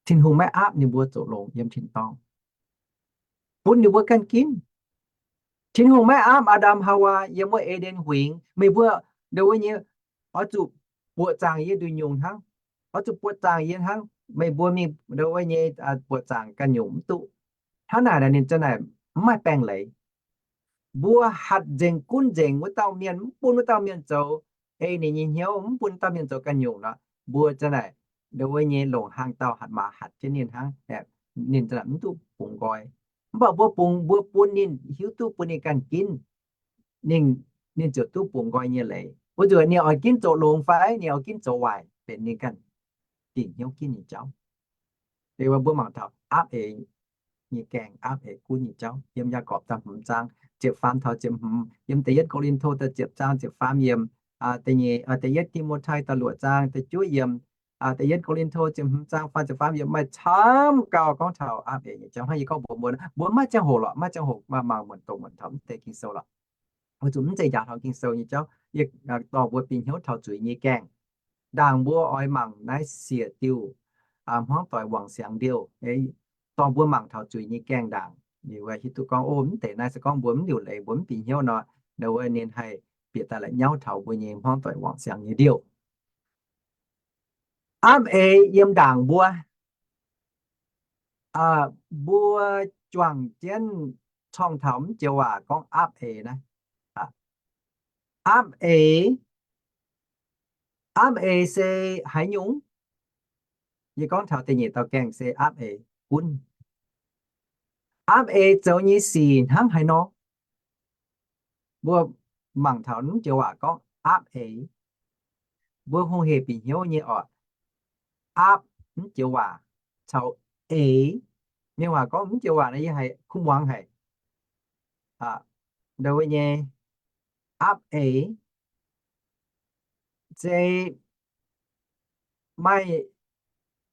Tin-Hungh maiv aapv ninh mbuo zoux longx yiem tin-dorngh, bun ninh mbuo ganh ginv. Tin-Hungh maiv aapv Aa^ndam Haawaa yiem wuov E^nden Huingx, meih mbuo ndo wuov nyei oix zuqc buoqc zaangc yie nduqc nyungc hnangv, oix zuqc buoqc zaangc yie hnangv. Meih mbuo mingh ndo wuov nyei buoqc zaangc ganh nyungc mv duqv. Hnangv naaic ninh zanc naaic mv maaih baengh leiz. Mbuo hatc nzengc gunv nzengc wuov dauh mienh, mv bun wuov dauh mienh zoux ei ninh nyei hnyouv, mv bun wuov dauh mienh zoux ganh nyungc nor, mbuo zanc naaic ndo wuov nyei longc hlang dauh hatc maaz hatc jienv ninh hnangv. Ninh zanc naaic mv duqv bungx nqoi. Mv baac mbuo bungx, mbuo bun ninh hiuv duqv bun ninh ganh ginv, ninh, ninh ziouc duqv bungx nqoi nyei leiz. Wuov nzunc ninh oix ginv zoux longx fai ninh oix ginv zoux waaic benx ninh ganh dingc hnyouv ginv nyei jauv. Liuz mbuo mangc taux aapv eix nyei gaengh, aapv eix gunv nyei jauv. Yiem Yaagorpc da'hmz zaang ziepc faam taux ziepc hmz, yiem da'yietv Ko^lin^to da'ziepc zaang ziepc faam, yiem da'yietv Ti^mo^tai da'luoqc zaang da'juov, yiem da'yietv Ko^lin^to ziepc hmz zaang faam ziepc faam, yiem maaih camv gauh gorngv taux aapv eix nyei jauv. Hnangv yie gorngv mbuox mbuo, mbuo maiv ziangh hoc lorqc, maiv ziangh hoc mangc muonc dongh muonc taux mv deix Ging-Sou lorqc. Weic zuqc mv zeiz njaaux taux Ging-Sou nyei jauv. Yie dorh mbuo bieqc hnyouv taux zuiz nyei gaengh. Ndaangc mbuo oix mangc naaiv siec diuh hmuangv doic wangc siangx ndiouh. Dorh mbuo mangc taux zuiz nyei gaengh ndaangc, liuz hiuv duqv gorngv, o, mv deix naaiv se gorngv mbuo mv liuc leiz, mbuo mv bieqc hnyouv nor, ndo wuov ninh haih bieqc daaih la'nyauv taux mbuo nyei hmuangv doic wangc siangx nyei ndiouh. Aapv eix yiem ndaangc mbuo. Mbuo juangc jienv corng taux mv joux waac gorngv aapv eix naaiv. Aapv eix, aapv eix se haaix nyungc? Yie gorngv taux da'nyeic dauh gaengh se aapv eix gunv. Aapv eix zoux nyei sic hnangv haaix nor? Mbuo mangc taux mv joux waac gorngv aapv eix, mbuo hungh hec bieqc hnyouv nyei oc. Aapv mv joux waac caux eix, mienh waac gorngv mv joux waac naaiv yie haiz kuv muangx haic. Ndo wuov nyei aapv eix se maaih,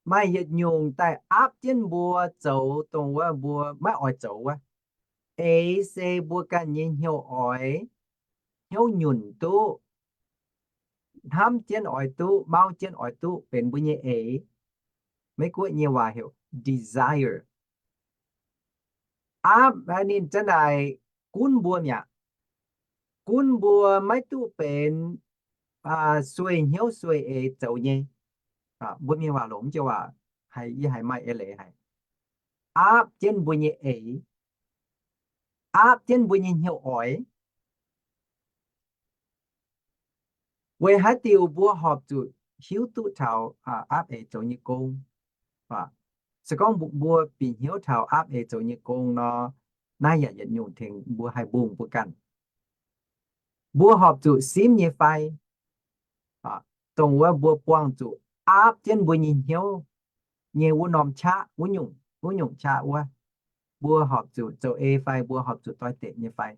maaih yietc nyungc daaih aapv jienv mbuo zoux dongh wuov mbuo maiv oix zoux wuov. Eix se mbuo ganh nyei hnyouv oix, hnyouv nyunc duqv, hnamv jienv oix duqv, mauv jienv oix duqv, benx mbuo nyei eix. Meiv Guoqv nyei waac heuc desire. Aapv ninh zanc naaic gunv mbuo mi'aqv. Gunv mbuo maiv duqv benx sueih hnyouv sueih eix zoux nyei. Mbuo mienh waac longc mv joux waac, yie haiz maaih eix leiz haic. Aapv jienv mbuo nyei eix, aapv jienv mbuo nyei hnyouv oix. Weic haaix diuc mbuo horpc zuqc hiuv duqv taux aapv eix zoux nyei gong? Se gorngv mbuo bieqc hnyouv taux aapv eix zoux nyei gong nor, naaiv yaac yietc nyungc tengx mbuo haih mbungh mbuo ganh. Mbuo horpc zuqc simv nyei fai? Dongh wuov mbuo buangh zuqc aapv jienv mbuo nyei hnyouv nyei wuov norm qaqv, wuov nyungc, wuov nyungc qaqv wuov, mbuo horpc zuqc zoux ei fai mbuo horpc zuqc doix-dekc nyei fai?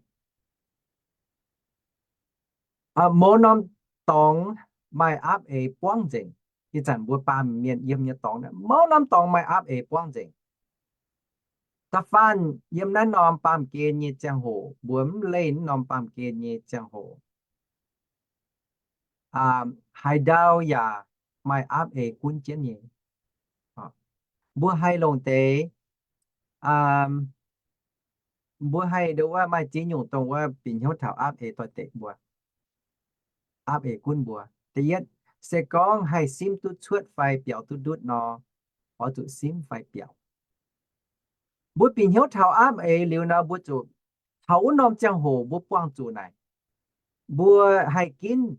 Mouz norm dorngx maaih aapv eix buangv nzengc. Ih zanc mbuo baamh mienh yiem nyei dorngx, mouz norm dorngx maaih aapv eix buangv nzengc. Da'faanh yiem naaiv norm baamh gen nyei ziangh hoc, mbuo mv leih naaiv norm baamh gen nyei ziangh hoc, haaix ndau yaac maaih aapv eix gunv jienv nyei. Mbuo haih longc deix, mbuo haih ndo wuov maaih ziex nyungc dongh wuov bieqc hnyouv taux aapv eix doix-dekc mbuo, aapv eix gunv mbuo. Da'yietv, se gorngv haih simv duqv cuotv fai biaux duqv ndutv nor, oix zuqc simv fai biaux. Mbuo bieqc hnyouv taux aapv eix liuz nor, mbuo zuqc taux wuov norm ziangh hoc mbuo buangh zuqc naaic, mbuo haih ginv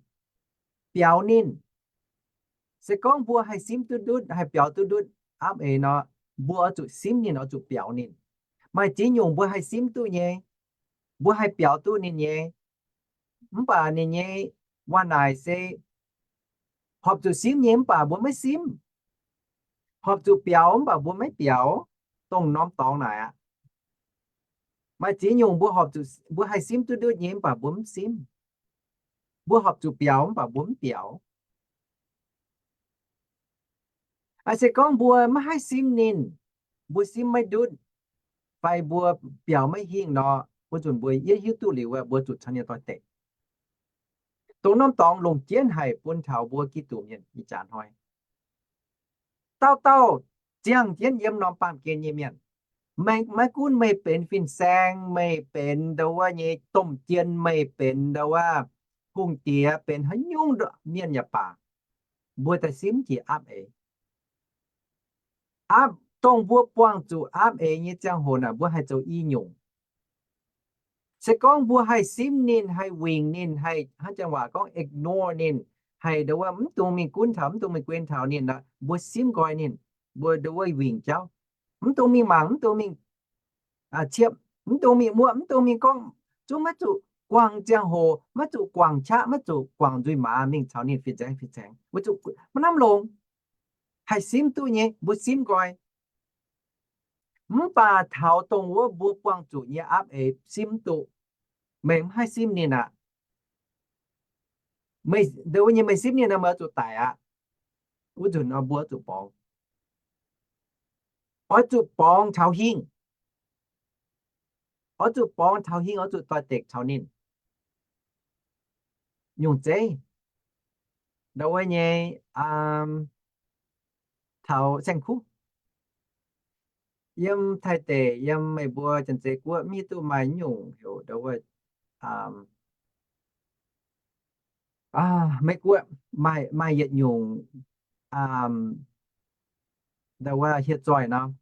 biaux ninh. Se gorngv mbuo haih simv duqv ndutv, haih biaux duqv ndutv aapv eix nor, mbuo oix zuqc simv ninh, oix zuqc biaux ninh. Maaih ziex nyungc mbuo haih simv duqv nyei, mbuo haih biaux duqv ninh nyei. Mv baac ninh nyei waac naaic se horpc zuqc simv nyei mv baac mbuo maiv simv, horpc zuqc biaux mv baac mbuo maiv biaux, dongh norm dorngx naaic aqv. Maaih ziex nyungc mbuo horpc zuqc, mbuo haih simv duqv ndutv nyei mv baac mbuo mv simv, mbuo horpc zuqc biaux mv baac mbuo mv biaux. Aa, se gorngv mbuo maiv haih simv ninh, mbuo simv maiv ndutv, fai mbuo biaux maiv hingh nor, wuov nzunc mbuo yietv hiuv duqv liuz, mbuo zuqc caux ninh doix-dekc. Dongh norm dorngx longc jienv haic bun taux mbuo Giduc mienh ih jaax hnoi. Dauh dauh ziangh jienv yiem norm baamh gen nyei mienh. Meih maiv gunv meih benx fin-saeng, meih benx ndo wuov nyei domh jien, meih benx ndo wuov hungh diex, benx haaix nyungc mienh yaac baac, mbuo daaih simv jiex aapv eix. Aapv, dongh mbuo buangh zuqc aapv eix nyei ziangh hoc naaic, mbuo haih zoux i nyungc. Se gorngv mbuo haih simv ninh, haih wingc ninh, haih hnangv janx waac gorngv ignore ninh, haih ndo wuov mv dungx mingh gunv taux, mv dungx mingh guen taux ninh nor, mbuo simv nqoi ninh, mbuo ndo wuov wingc jauv, mv dungx mingh mangc, mv dungx mingh ciepv, mv dungx mingh muoqv, mv dungx mingh gorngv, zungv maiv zuqc guangc ziangh hoc, maiv zuqc guangc qaqv, maiv zuqc guangc nzuih maaz mingh caux ninh fin-saeng fin-saeng, weic zuqc maiv lamh longc. Haih simv duqv nyei, mbuo simv nqoi. Mv baac taux dongh wuov mbuo buangh zuqc nyei aapv eix simv duqv, meih mv haih simv ninh aqv. Meih, ndo wuov nyei meih simv ninh nor, meih oix zuqc daic aqv. Wuov nzunc nor mbuo oix zuqc borngz, oix zuqc borngz taux hingh, oix zuqc borngz taux hingh, oix zuqc doix-dekc taux ninh. Nyungc zeiv, ndo wuov nyei, taux saeng-kuv. Yiem Taiv deic, yiem meih mbuo Janx-Zei Guoqv mv hiuv duqv maaih nyungc heuc ndo wuov, Meiv Guoqv maaih, maaih yietc nyungc, ndo wuov hieh zoih nor,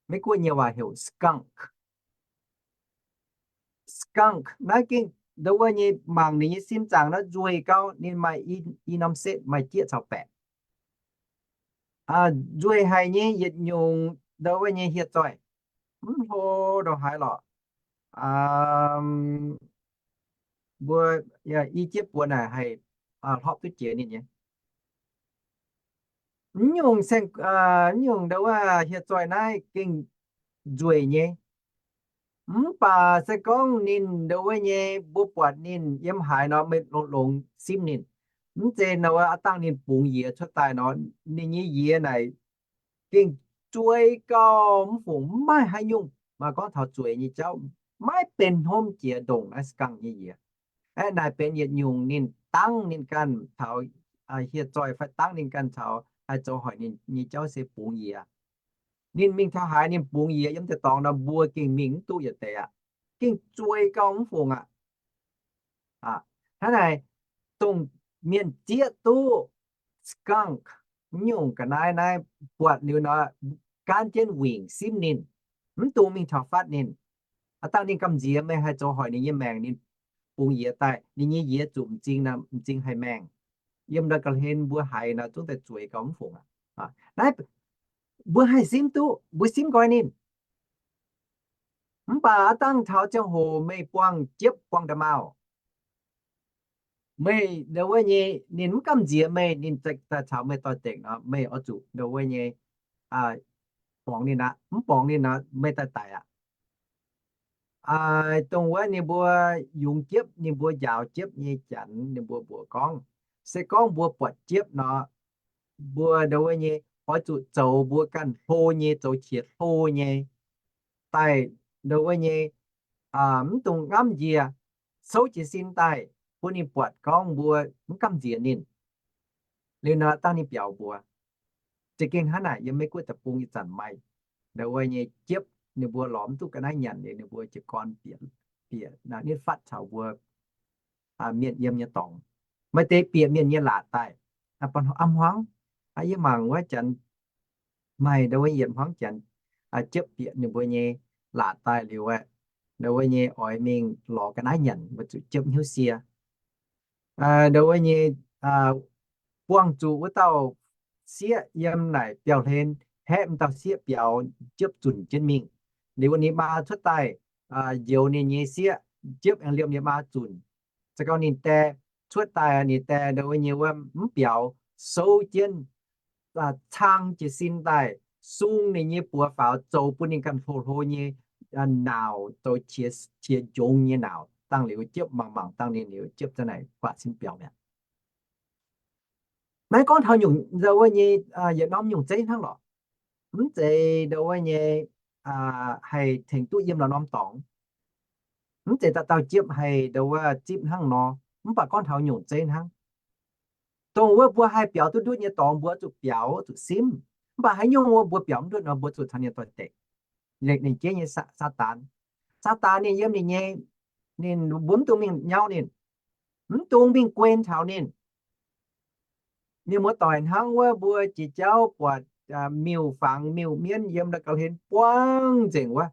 Meiv Guoqv nyei waac heuc skunk. Skunk naaiv gengh ndo wuov nyei mangc ninh nyei sin zaangc naaiv nzueih gau, ninh maaih i norm setv maaih jieqv caux baeqc. Nzueih haic nyei yietc nyungc ndo wuov nyei hieh zoih, mv hlo ndongc haaix lorqc. Mbuo i jieqv buonc naaic haih hlorpv duqv jiex ninh nyei. Mv nyungc, mv nyungc ndo wuov hieh zoih naaiv gengh nzueih nyei. Mv baac se gorngv ninh ndo wuov nyei mbuo buatc ninh yiem haaix nor, meih longx-longx simv ninh. Mv zeiz nor wuov aav dangh ninh bungx yiex cuotv daaih nor, ninh nyei yiex naaic gengh zuei gau mv fungc, mv maaih haaix nyungc. Maaih gorngv taux zueiz nyei jauv, maiv benx hnomv jiex ndongc naaiv skunk nyei yiex. Aeqv, naaic benx yietc nyungc ninh dangv ninh ganh taux hieh zoih fai dangv ninh ganh taux haih zoux hoic ninh nyei jauv se bungx yiex. Ninh mingh taux haaix ninh bungx yiex yiem deix dorngx nor, mbuo gengh mingh mv duqv yietc deix aqv. Gengh zuei gau mv fungc aqv. Hnangv naaic, dongh mienh zieqv duqv skunk, mv nyungc ga'naaiv naaiv buatc liuz nor, gaanv jienv wingc simv ninh, mv dungx mingh taux fatv ninh. Aav dangh ninh gamh nziex meih haih zoux hoic ninh nyei maengc, ninh bungx yiez daaih, ninh nyei yiez zuqc m'zing, m'zing haih maengh. Yiem ndau ga'hlen mbuo haiz nor zungv daaih zueiz gauh mv fungc aqv. Naaiv mbuo haih simv duqv, mbuo simv nqoi ninh. Mv baac aav dangh taux ziangh hoc meih buangh jiepv buangh nda'maauh, meih ndau wuov nyei ninh mv gamh nziex meih, ninh daaih caux meih doix-dekc nor, meih oix zuqc ndau wuov nyei borngz ninh aqv. Mv borngz ninh nor, meih daaih daic aqv. Dongh wuov ninh mbuo yungz jiepv, ninh mbuo njaaux jiepv nyei janx, ninh mbuo mbuox gorngv, se gorngv mbuo buatc jiepv nor, mbuo ndau wuov nyei oix zuqc zoux mbuo ganh hlo nyei, zoux qiex hlo nyei, daaih ndau wuov nyei mv dungx ngamv njiec, souv jiez sin daaih bun ninh buatc gorngv mbuo mv gamh nziex ninh. Liuz nor dangh ninh biaux mbuo. Za'gengh hnangv naaic yiem Meiv Guoqv deic-bung ih zanc maaih ndau wuov nyei jiepv, ninh mbuo lorz mv duqv ga'naaiv nyanc liuz, ninh mbuo jiez gorn bieqc, bieqc nitv fatv caux mbuo mienh yiem nyei dorngx. Maaih deix bieqc mienh nyei laatc daaih. Aa hmuangx, yie mangc wuov janx maaih ndau wuov yietc hmuangv janx jiepv bieqc ninh mbuo nyei laatc daaih liuz aeqv, ndau wuov nyei oix mingh lorz ga'naaiv nyanc, mbuo zuqc jiepv hnyouv sie. Ndau wuov nyei buangh zuqc wuov dauh sieqv yiem naaic biauv-hlen, haeqv m'dauh sieqv biaux, jiepv zunc jienv mingh. Liuz ninh maa cuotv daaih, njoux ninh nyei sieqv, jiepv aengx liemh ninh maa zunc. Se gorngv ninh die cuotv daaih, ninh die ndau wuov nyei wuov mv biaux, souv jienv, cang jiez sin daaih, sung ninh nyei buoz faaux, zoux bun ninh ganh hlo hlo nyei nauc, zoux qiex njongx nyei nauc. Dangh liuz jiepv mangc mangc dangh ninh liuz jiepv za'naaic guaax sin biaux mi'aqv. Naaiv gorngv taux nyungc ndau wuov nyei yietc norm nyungc zeiv hnangv lorqc. Mv zeiz ndau wuov nyei haih tengx duqv yiem lorqc norm dorngx. Mv zeiz dauh dauh jiepv haih ndau wuov zipv hnangv nor. Mv baac gorngv taux nyungc zeiv hnangv. Dongh wuov mbuo haih biaux duqv ndutv nyei dorngx mbuo zuqc biaux, zuqc simv. Mv baac haaix nyungc wuov mbuo biaux mv ndutv nor, mbuo zuqc caux ninh doix-dekc. Ninh jeiv nyei Saadaan. Saadaan ninh yiem ninh nyei, ninh mbuo mv dungx mingh nyauv ninh, mv dungx mingh guen taux ninh. Mienh muoz-doic, hnangv wuov mbuo jiex jauv buatc miuc-fangx miuc-mienv yiem la'gaux hlen buangv nzengc wuov,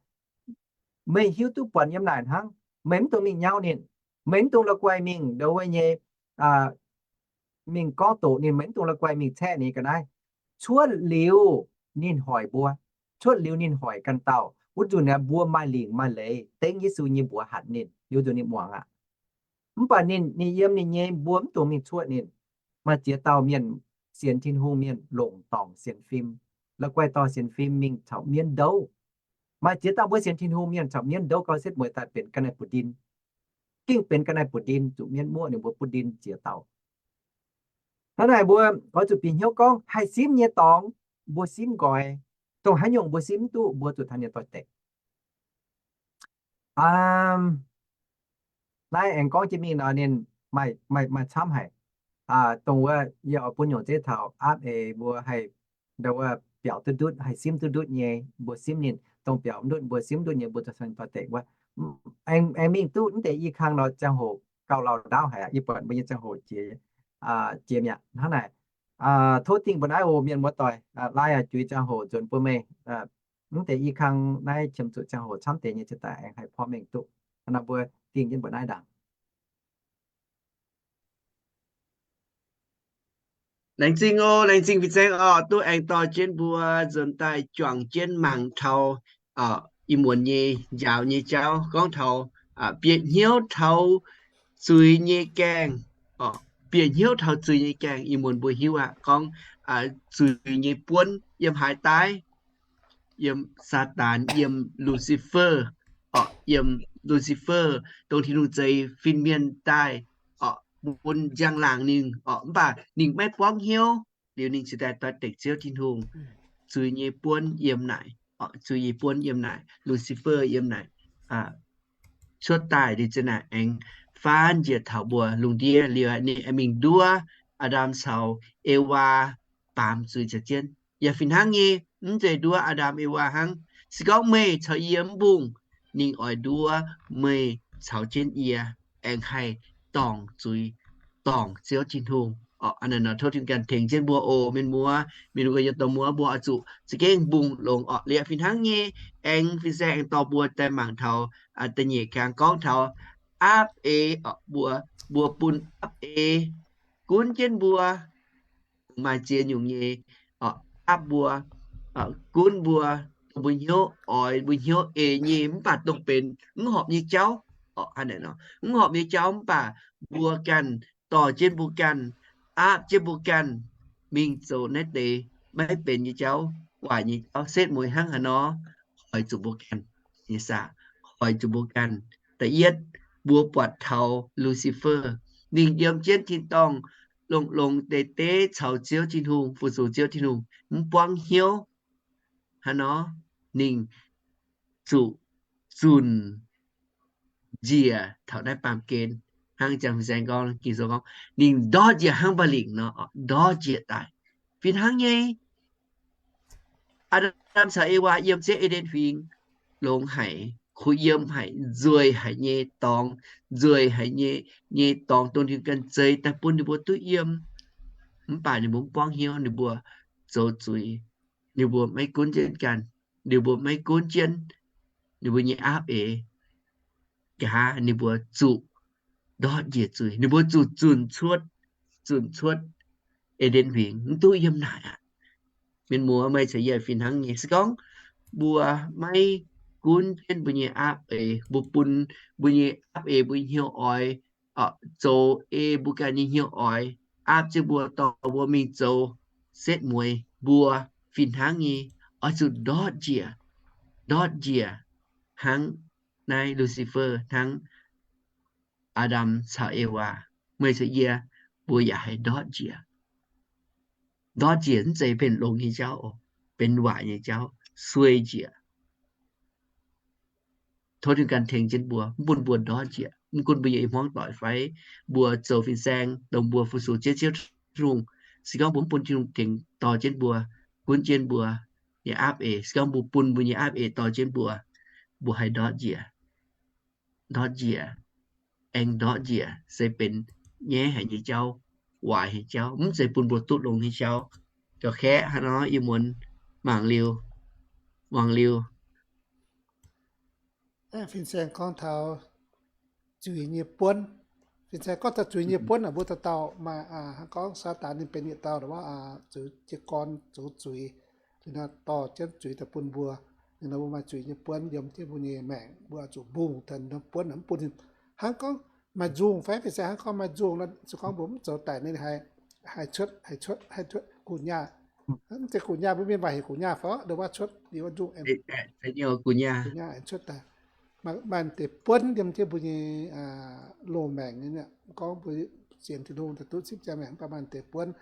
meih hiuv duqv buatc yiem naaic hnangv, meih mv dungx mingh nyauv ninh. Meih mv dungx la'guaih mingh ndau wuov nyei mingh gorngv doqc ninh, meih mv dungx la'guaih mingh caeqv ninh ga'naaiv. Cuotv liuz ninh hoic mbuo, cuotv liuz ninh hoic ganh dauh, wuov nzunc aeqv mbuo maaih lingc maaih leiz dengv Yesu nyei mbuox hatc ninh, liuz nzunc ninh muangx aqv. Mv baac ninh, ninh yiem ninh nyei, mbuo mv dungx mingh cuotv ninh. Maaih ziex dauh mienh sienx Tin-Hungh mienh longc dorngc sienx fim, la'guaih dorh sienx fim mingh caux mienv ndouv. Maaih ziex dauh mbuo sienx Tin-Hungh mienh caux mienv ndouv gauh setv mueiz daaih benx ga'naaiv buoz-ndin. Gengh benx ga'naaiv buoz-ndin, zuqc mienv muoqv ninh mbuo buoz-ndin ziex dauh. Hnangv naaic mbuo oix zuqc bieqc hnyouv gorngv haih simv nyei dorngx, mbuo simv nqoi. Dongh haaix nyungc mbuo simv mv duqv, mbuo zuqc taux ninh doix-dekc. Naaiv aengx gorngv jienv mingh nor ninh maaih, maaih camv haic. Dongh wuov yie oix bun nyungc zeiv taux aapv eix mbuo haih ndau wuov biaux duqv ndutv, haih simv duqv ndutv nyei, mbuo simv ninh. Dongh biaux ndutv mbuo simv ndutv nyei, mbuo zuqc taux ninh doix-dekc wuov. Aengx mingh duqv mv deix i kang nor ziangh hoc gauh lauh ndaauv haic aqv. Yie buatc mbuo nyei ziangh hoc jiex, jiex mi'aqv. Hnangv naaic, tov dingh mbuo naaiv oc mienh muoz-doic, laih juix ziangh hoc nzuonx bun meih. Mv deix i kang naaiv qiemx zuqc ziangh hoc camv deix nyei ziouc daaih aengx haih porv mengh duqv. Nor mbuo dingh jienv mbuo naaiv ndaangc. Laengz zingh oc, laengz zingh fin-saeng oc, duqv aengx dorh jienv mbuo nzuonx daaih juangc jienv mangc taux ih muonz nyei njaaux nyei jauv gorngv taux bieqc hnyouv taux zuiz nyei gaengh. Bieqc hnyouv taux zuiz nyei gaengh, ih muonz mbuo hiuv aqv gorngv zuiz nyei buonv yiem haaix daaih? Yiem Saadaan, yiem Lucifer, yiem Lucifer, dongh Tin-Hungh zeix fin-mienh daaih bun njang-laangc ninh, mv baac ninh maiv buangv hnyouv, liuz ninh ziouc daaih doix-dekc Ziouv Tin-Hungh. Zuiz nyei buonv yiem naaic, zuiz nyei buonv yiem naaic, Lucifer yiem naaic cuotv daaih liuz ziouc naaic aengx faanv njiec taux mbuo lungh ndiev liuz ninh aengx mingh nduov Aa^ndam caux Ewaa baamz zuiz ziouc jienv. Yaac fih hnangv nyei, mv zeiz nduov Aa^ndam Ewaa hnangv. Se gorngv meih caux yie mv mbungh, ninh oix nduov meih caux jienv yie aengx haih dorngc zuiz, dorngc Ziouv Tin-Hungh. Oc, hnangv naaic nor tov Tin-Hungh ganh tengx jienv mbuo oc, mienh muoz. Mienh muoz yiem dorh mbuo, mbuo oix zuqc za'gengh mbungh longx oc. Liuz fin-hnangv nyei, aengx fin-saeng aengx dorh mbuo daaih mangc taux da'nyeic kang gorngv taux aapv eix oc. Mbuo, mbuo bun aapv eix gunv jienv mbuo, maaih ziex nyungc nyei aapv mbuo, gunv mbuo, dongh mbuo hnyouv oix, mbuo hnyouv eix nyei, mv baac dongh benx mv horpc nyei jauv. Hnangv naaic nor, mv horpc nyei jauv mv baac mbuo ganh dorh jienv mbuo ganh, aapv jienv mbuo ganh mingh zoux naaiv deix maiv benx nyei jauv, waaic nyei jauv, setv mueiz hnangv haaix nor, hoic zuqc mbuo ganh nyei saah, hoic zuqc mbuo ganh. Da'yietv, mbuo buatc taux Lucifer, ninh yiem jienv tin-dorngh longx-longx deix deix caux Ziouv Tin-Hungh, fu-sux Ziouv Tin-Hungh, mv buangv hnyouv. Hnangv nor, ninh zuqc zunc njiec taux naaiv baamh gen, hnangv jang fin-saeng gorngv, Ging-Sou gorngv, ninh ndortv njiec hnangv mba'lingc nor, ndortv njiec daaih. Fih hnangv nyei, Aa^ndam caux Ewaa yiem ziouv E^nden Huingx, longx haic, kuh yiem haic, nzueic haic nyei dorngx, nzueic haic nyei, nyei dorngx dongh ninh ganh zeix daaih bun ninh mbuo duqv yiem. Mv baac ninh mbuo mv buangv hnyouv, ninh mbuo zoux zuiz, ninh mbuo maiv gunv jienv ganh, ninh mbuo maiv gunv jienv ninh mbuo nyei aapv eix. Nqa'haav ninh mbuo zuqc ndortv njiec zuiz, ninh mbuo zuqc zunc cuotv, zunc cuotv E^nden Huingx, mv duqv yiem naaic aqv. Mienh muoz, meih caux yie fih hnangv nyei. Se gorngv mbuo maiv gunv jienv mbuo nyei aapv eix, mbuo bun mbuo nyei aapv eix mbuo hnyouv oix zoux ei mbuo ganh nyei hnyouv oix, aapv jienv mbuo dorh mbuo mingh zoux setv mueiz, mbuo fih hnangv nyei oix zuqc ndortv njiec, ndortv njiec hnangv naaiv Lucifer, hnangv Aa^ndam caux Ewaa, meih caux yie, mbuo yaac haih ndortv njiec. Ndortv njiec mv zeiz benx longx nyei jauv, benx waaic nyei jauv, suei njiec. Tov Tin-Hungh ganh tengx jienv mbuo, mv bun mbuo ndortv njiec. Mv gunv mbuo yiem hmuangv doic fai mbuo zoux fin-saeng, dongh mbuo fu-sux jienv Ziouv Tin-Hungh, se gorngv mbuo mv bun Tin-Hungh tengx dorh jienv mbuo, gunv jienv mbuo nyei aapv eix, se gorngv mbuo bun mbuo nyei aapv eix dorh jienv mbuo, mbuo haih ndortv njiec. Ndortv njiec, aengx ndortv njiec se benx nyaiv haic nyei jauv, waaic haic jauv, mv zeiz bun mbuo duqv longx nyei jauv. Gauh kaeqv haaix nor, yie muonz mangc liuz, muangx liuz, fin-saeng gorngv taux zuiz nyei buonv. Fin-saeng gorngv taux zuiz nyei buonv naaic, mbuo dauh dauh maaih, hnangv gorngv Saadaan ninh benx yietc dauh, zuiz jiez gorn zoux zuiz, ninh dorh jienv zuiz daaih bun mbuo. Ninh nor mbuo maaih zuiz nyei buonv yiem jienv mbuo nyei maengc, mbuo zuqc mbungh taux ninh buonv naaic, mv bun ninh. Hnangv gorngv maaih nzungh fai, fin-saeng hnangv gorngv maaih nzungh nor, se gorngv mbuo mv zoux daic ninh haih, haih cuotv, haih cuotv, haih cuotv gu'nyaah. Mv zeiz gu'nyaah, mbuo mienh waac heuc gu'nyaah fai, ndo wuov cuotv liuz wuov nzungh, gu'nyaah haih cuotv daaih. Maaih deix buonv yiem jienv mbuo nyei loz-maengc nyei. Gorngv mbuo sienx Tin-Hungh daaih duqv cipv ziangh maengc, mv baac maaih deix buonv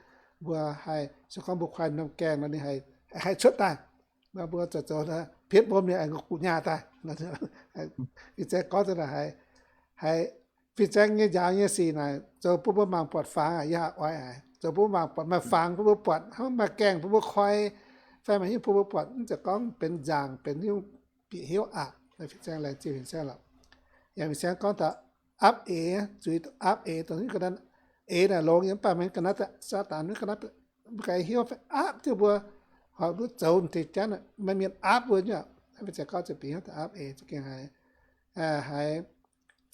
mbuo haih, se gorngv mbuo kuaaiv norm gaengh nor ninh haih, haih cuotv daaih. Mbuo zoux zoux pietv wuom ninh aengx gu'nyaah daaih. Fin-saeng gorngv daaih haih, fin-saeng nyei njaaux nyei sic naaic zoux bun mbuo mangc buatc fangx aqv, yaac oix aqv. Zoux bun mbuo mangc buatc maaih fangx bun mbuo buatc, hnangv maaih gaengh bun mbuo koi, fai maaih hnyouv bun mbuo buatc, mv zeiz gorngv benx nzaangc, benx hnyouv bieqc heuv aqv. Fin-saeng laengz zingh fin-saeng lorqc. Yaac fin-saeng gorngv taux aapv eix, zuiz aapv eix dongh ga'naaiv. Eix naaic longx nyei, mv baac maiv ga'naaiv, Saadaan maiv ga'naaiv, mbuo ganh hnyouv fai aapv jienv mbuo, hoic mbuo zoux deix janv, maaih mienh aapv mbuo nyei. Fin-saeng gorngv za'gengh aapv eix, za'gengh haiz, haiz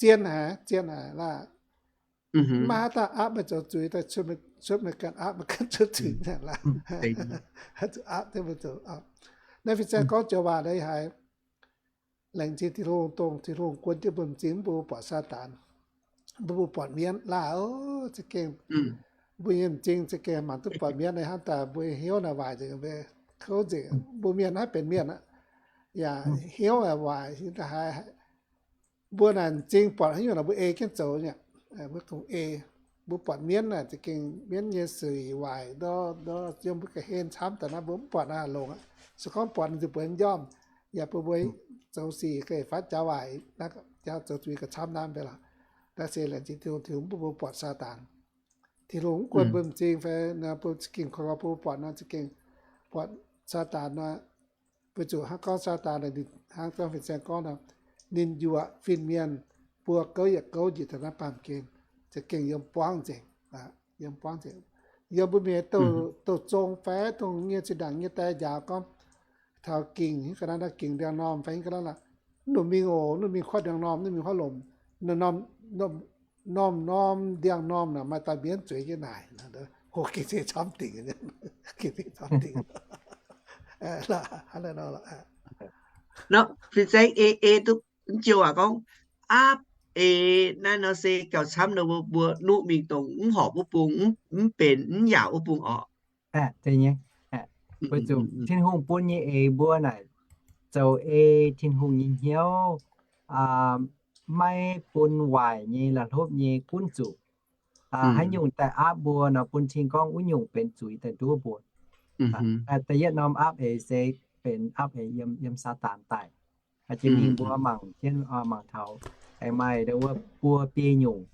zien haic, zien haic laah. Maiv maaih haaix dauh aapv meih zoux zuiz daaih, cuotv meih ganh aapv, meih ganh cuotv zuiz laah. Zuqc aapv jienv mbuo zoux. Naaiv fin-saeng gorngv joux waac naaiv haiz laengz zingh Tin-Hungh, dongh Tin-Hungh guon jienv mbuo m'zing, mv bun mbuo buatc Saadaan, mv bun mbuo buatc mienv laah. Za'gengh mbuo nyei m'zing za'gengh mangc duqv buatc mienv naaiv, hnangv daaih mbuo hnyouv naaiv waaic nzengc, kouv nzengc. Mbuo mienh naaiv benx mienh aqv, yaac hnyouv waaic, haaix mbuo naaic m'zing buatc haaix nyungc nor mbuo ei jienv zoux nyei. Mbuo kungx ei, mbuo buatc mienv naaic za'gengh mienv nyei sic waaic, ndor, ndor yiem mbuo ga'hlen camv daaih naaiv mbuo mv buatc naaiv longx aqv. Se gorngv buatc ninh zuqc mbuox njormh, yaac bun mbuo zoux sic ga'faatv jaax waaic, jaax zoux zuiz ga'camv naaiv mv bei lorqc. Naaiv se laengz zingh Tin-Hungh, Tin-Hungh mv bun mbuo buatc Saadaan. Tin-Hungh mv guon mbuo m'zing fai nor, mbuo za'gengh koi nor mbuo buatc nor, za'gengh buatc Saadaan nor, weic zuqc hnangv gorngv Saadaan naaic, ninh hnangv gorngv fin-saeng gorngv nor, ninh yuoqc fin-mienh buo gouv yietc gouv njiec taux naaiv baamh gen, za'gengh yiem buangv nzengc, yiem buangv nzengc. Yiem mbuo mienh douh zong fai dongh nyei zinh ndaangc nyei die njaaux gorngv, taux gingc hingv ga'naaiv, gingc ndiangx-normh fai hingv ga'naaiv lorqc, mv nungx mingh oc, mv nungx mingh kuotv ndiangx-normh, mv nungx mingh kuotv lomc, normh norm ndiangx-normh naaic maaih dauh mbienv zueiz jienv naaic. Hov, gengh se camv dingc, gengh se camv dingc. Nor fin-saeng ei ei duqv mv jouh aac gorngv, aapv eix naaiv nor se gauh camv nor, mbuo nuqv mingh dongh mv horpc wuov bung, mv benx mv yaauc wuov bung orqc. Weic zuqc Tin-Hungh bun nyei eix mbuo naaic zoux ei Tin-Hungh nyei hnyouv, maiv bun waaic nyei la'hlopv nyei gunv zuqc. Haaix nyungc daaih aapv mbuo nor, bun cing gorngv wuov nyungc benx zuiz daaih nduov mbuo. Da'yietv norm aapv eix se benx aapv eix yiem, yiem Saadaan daaih. Jiex mingh mbuo mangc jienv, mangc taux aengx maaih ndo wuov buo biei nyungc,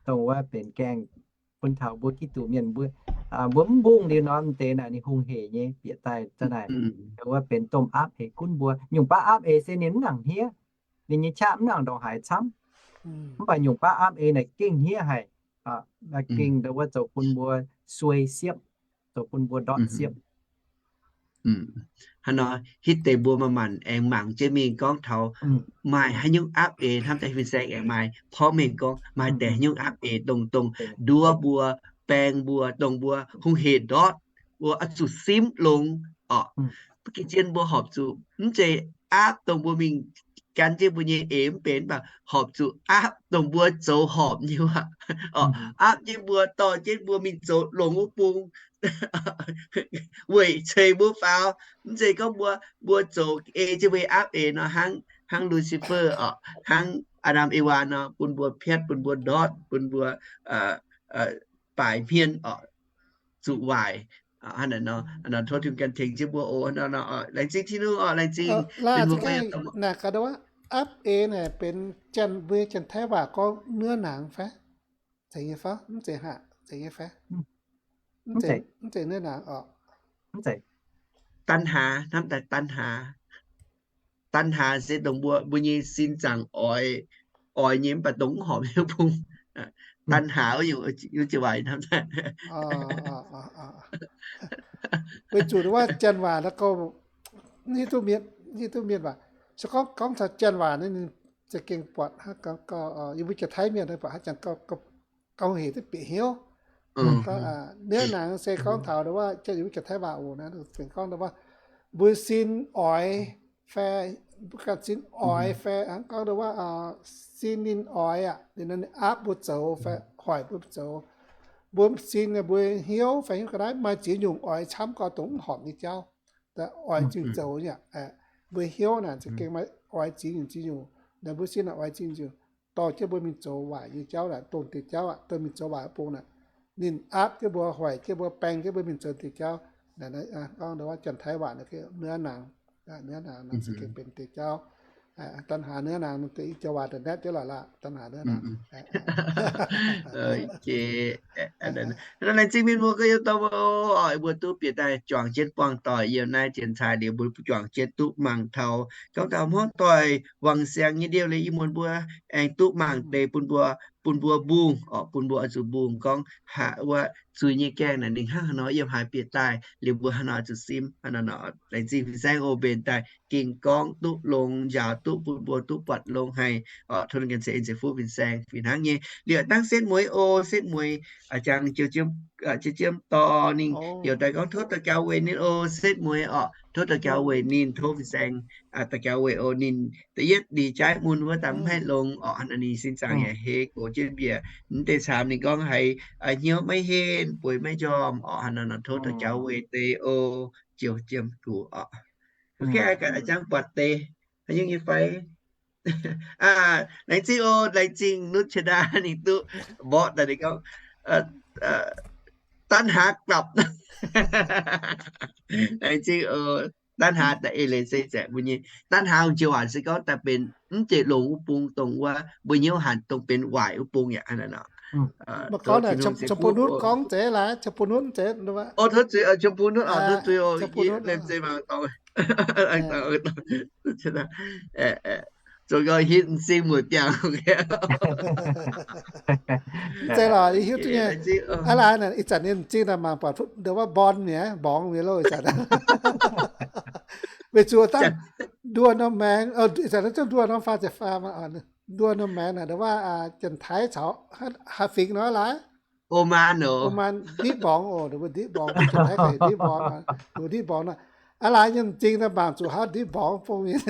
dongh wuov benx gaengh bun taux mbuo Giduc mienh mbuo, mbuo mv mbungh liuz nor, mv deix naaic ninh hungh hec nyei bieqc daaih za'naaic, ndo wuov benx domh aapv eix gunv mbuo. Nyungc baav aapv eix se ninh mv nangc hniev, ninh nyei qaqv mv nangc ndongc haaix camv. Mv baac nyungc baav aapv eix naaic gengh hniev haic, gengh ndo wuov zoux bun mbuo suei siepv, zoux bun mbuo ndortv siepv. Hnangv nor, hitv deix mbuo manc-manc aengx mangc jienv mingh gorngv taux maaih haaix nyungc aapv eix hnamv daaih fin-saeng aengx maaih porv mengh gorngv maaih deix haaix nyungc aapv eix dongh, dongh nduov mbuo, baeng mbuo, dongh mbuo hungh hec ndortv, mbuo oix zuqc simv longx orqc. Mv baac gengh zien mbuo horpc zuqc mv zeiz aapv dongh mbuo mingh gan jienv mbuo nyei eix mv benx, mv baac horpc zuqc aapv dongh mbuo zoux horpc nyei waac orqc. Aapv jienv mbuo, dorh jienv mbuo mingh zoux longx wuov bung weic ceix mbuo faaux. Mv zeiz gorngv mbuo, mbuo zoux ei jienv mbuo nyei aapv eix nor hnangv, hnangv Lucifer orqc, hnangv Aa^ndam Ewaa nor, bun mbuo piatv, bun mbuo ndortv, bun mbuo baaic hmien orqc, zuqc waaic. Hnangv naaic nor, tov Tin-Hungh ganh tengx jienv mbuo oc. Laengz zingh Tin-Hungh orqc, laengz zingh. Naaic gaax ndo wuov, aapv eix naaic benx janx, mbuo Janx-Taiv waac gorngv เนื้อหนัง fai? Zeiz nyei fai? Mv zeiz haac, zeiz nyei fai? Mv zeiz เนื้อหนัง orqc. ตัณหา, hnamv daaih ตัณหา. ตัณหา se dongh mbuo, mbuo nyei sin zaangc oix, oix nyei mv baac dongh mv horpc nyei bung. ตัณหา wuov nyungc, wuov jiex waac hnamv daaih. Weic zuqc wuov janx waac naaiv gauh, hiuv duqv mienh, hiuv duqv mienh waac. Se gorngv, gorngv taux janx waac naaiv ninh za'gengh buatc hnangv, yie mbuo Janx-Taiv mienh buatc hnangv janx gauh hec duqv bieqc hnyouv. เนื้อหนัง se gorngv taux ndo wuov, janx, yie mbuo Janx-Taiv waac oc, naaiv benx gorngv ndo wuov mbuo sin oix fai, mbuo ganh sin oix fai, hnangv gorngv ndo wuov sin ninh oix aqv, ninh aapv mbuo zoux fai hoic mbuo zoux. Mbuo sin, mbuo hnyouv fai hnyouv ga'naaiv maaih ziex nyungc oix camv gau dongh mv horpc nyei jauv, oix zingh zoux nyei. Mbuo hnyouv naaic za'gengh maaih oix ziex nyungc, ziex nyungc. Naaiv mbuo sin naaic oix ziex nyungc, dorh jienv mbuo mingh zoux waaic nyei jauv naaic, dongh deix jauv aqv, dongh mingh zoux waaic bung naaic, ninh aapv jienv mbuo, hoic jienv mbuo, baeng jienv mbuo mingh zoux deix jauv. Naaiv gorngv ndo wuov Janx-Taiv waac naaiv เนื้อหนัง, เนื้อหนัง naaiv za'gengh benx deix jauv. ตัณหา เนื้อหนัง deix i jauv waac da'naetv jienv lorqc laac, ตัณหา เนื้อหนัง. Laengz zingh mienh muoz gorx-youz dorn mbuo oc, mbuo duqv bieqc daaih juangc jienv buangh doic yiem naaiv dienx cai liuz, mbuo juangc jienv duqv mangc taux gorngv taux hmuangv doic wangc siangx nyei liouh leiz, ih muonz mbuo aengx duqv mangc deix bun mbuo, bun mbuo mbungh orqc, bun mbuo oix zuqc mbungh gorngv haaix wuov zuiz nyei gaengh naaic ninh hnangv haaix nor yiem haaix bieqc daaih liuz mbuo haaix nor oix zuqc simv hnangv nor. Laengz zingh fin-saeng oc, mbenc daaih ging gorngv duqv longx, njaaux duqv bun mbuo duqv buatc longx haic orqc. Tov ninh ganh ceix en ceix fuqv fin-saeng fih hnangv nyei. Liuz dangv setv mueiz oc, setv mueiz a'jang jiem dorh ninh heuc daaih gorngv tov daux gaux weic ninh oc, setv mueiz orqc, tov daux gaux weic ninh, tov fin-saeng daux gaux weic oc. Ninh da'yietv ninh jaiv mun wuov daaih mv haih longx orqc, ninh sin zaangc yaac hei gox jienv mbiec. Mv deix caamx ninh gorngv haiz hnyouv maiv henv, bueix maiv njormh orqc, hnangv nor tov daux gaux weic deix oc. Jiem jiem guqc orqc. Ga'jangv buatc deix haaix nyungc nyei fai? Laengz zingh oc, laengz zingh nutv qiex ndaa ninh duqv mborqv daaih ninh gorngv ตัณหากลับ. Laengz zingh oc, ตัณหา da'eix leiz se zaeqc mbuo nyei ตัณหา hungh jiex waac se gorngv daaih benx mv zeiz longx wuov bung dongh wuov mbuo hnyouv hanc dongh benx waaic wuov bung yaac hnangv nor. Mv gorngv naaic, Chempuonutv gorngv zeiz laaix, Chempuonutv zeiz. Tov zuiz, Chempuonutv oc, tov zuiz oc, laengz zingh mangc dorngx. Zoux gau hitv m'zing mueic biangh. Mv zeiz lorqc, yie hiuv duqv nyei. Aav laaix ih zanc ninh m'zing naaic mangc buatc ndo wuov mborn mi'aqv, mborngx mi'aqv loh ih zanc. Weic zuqc dangh nduoh norm maengx, ih zanc naaiv zungv nduoh norm faah ziepc faah, nduoh norm maengx naaic ndo wuov Janx-Taiv caux haaix fingx nor laaix? Oman, ndiqv mborngx oc, mbuo ndiqv mborngx, Janx-Taiv ndiqv mborngx, ndiqv mborngx nor. Aav laaix nyei m'zing naaic mangc zuqc haaix ndiqv mborngx bung mingh.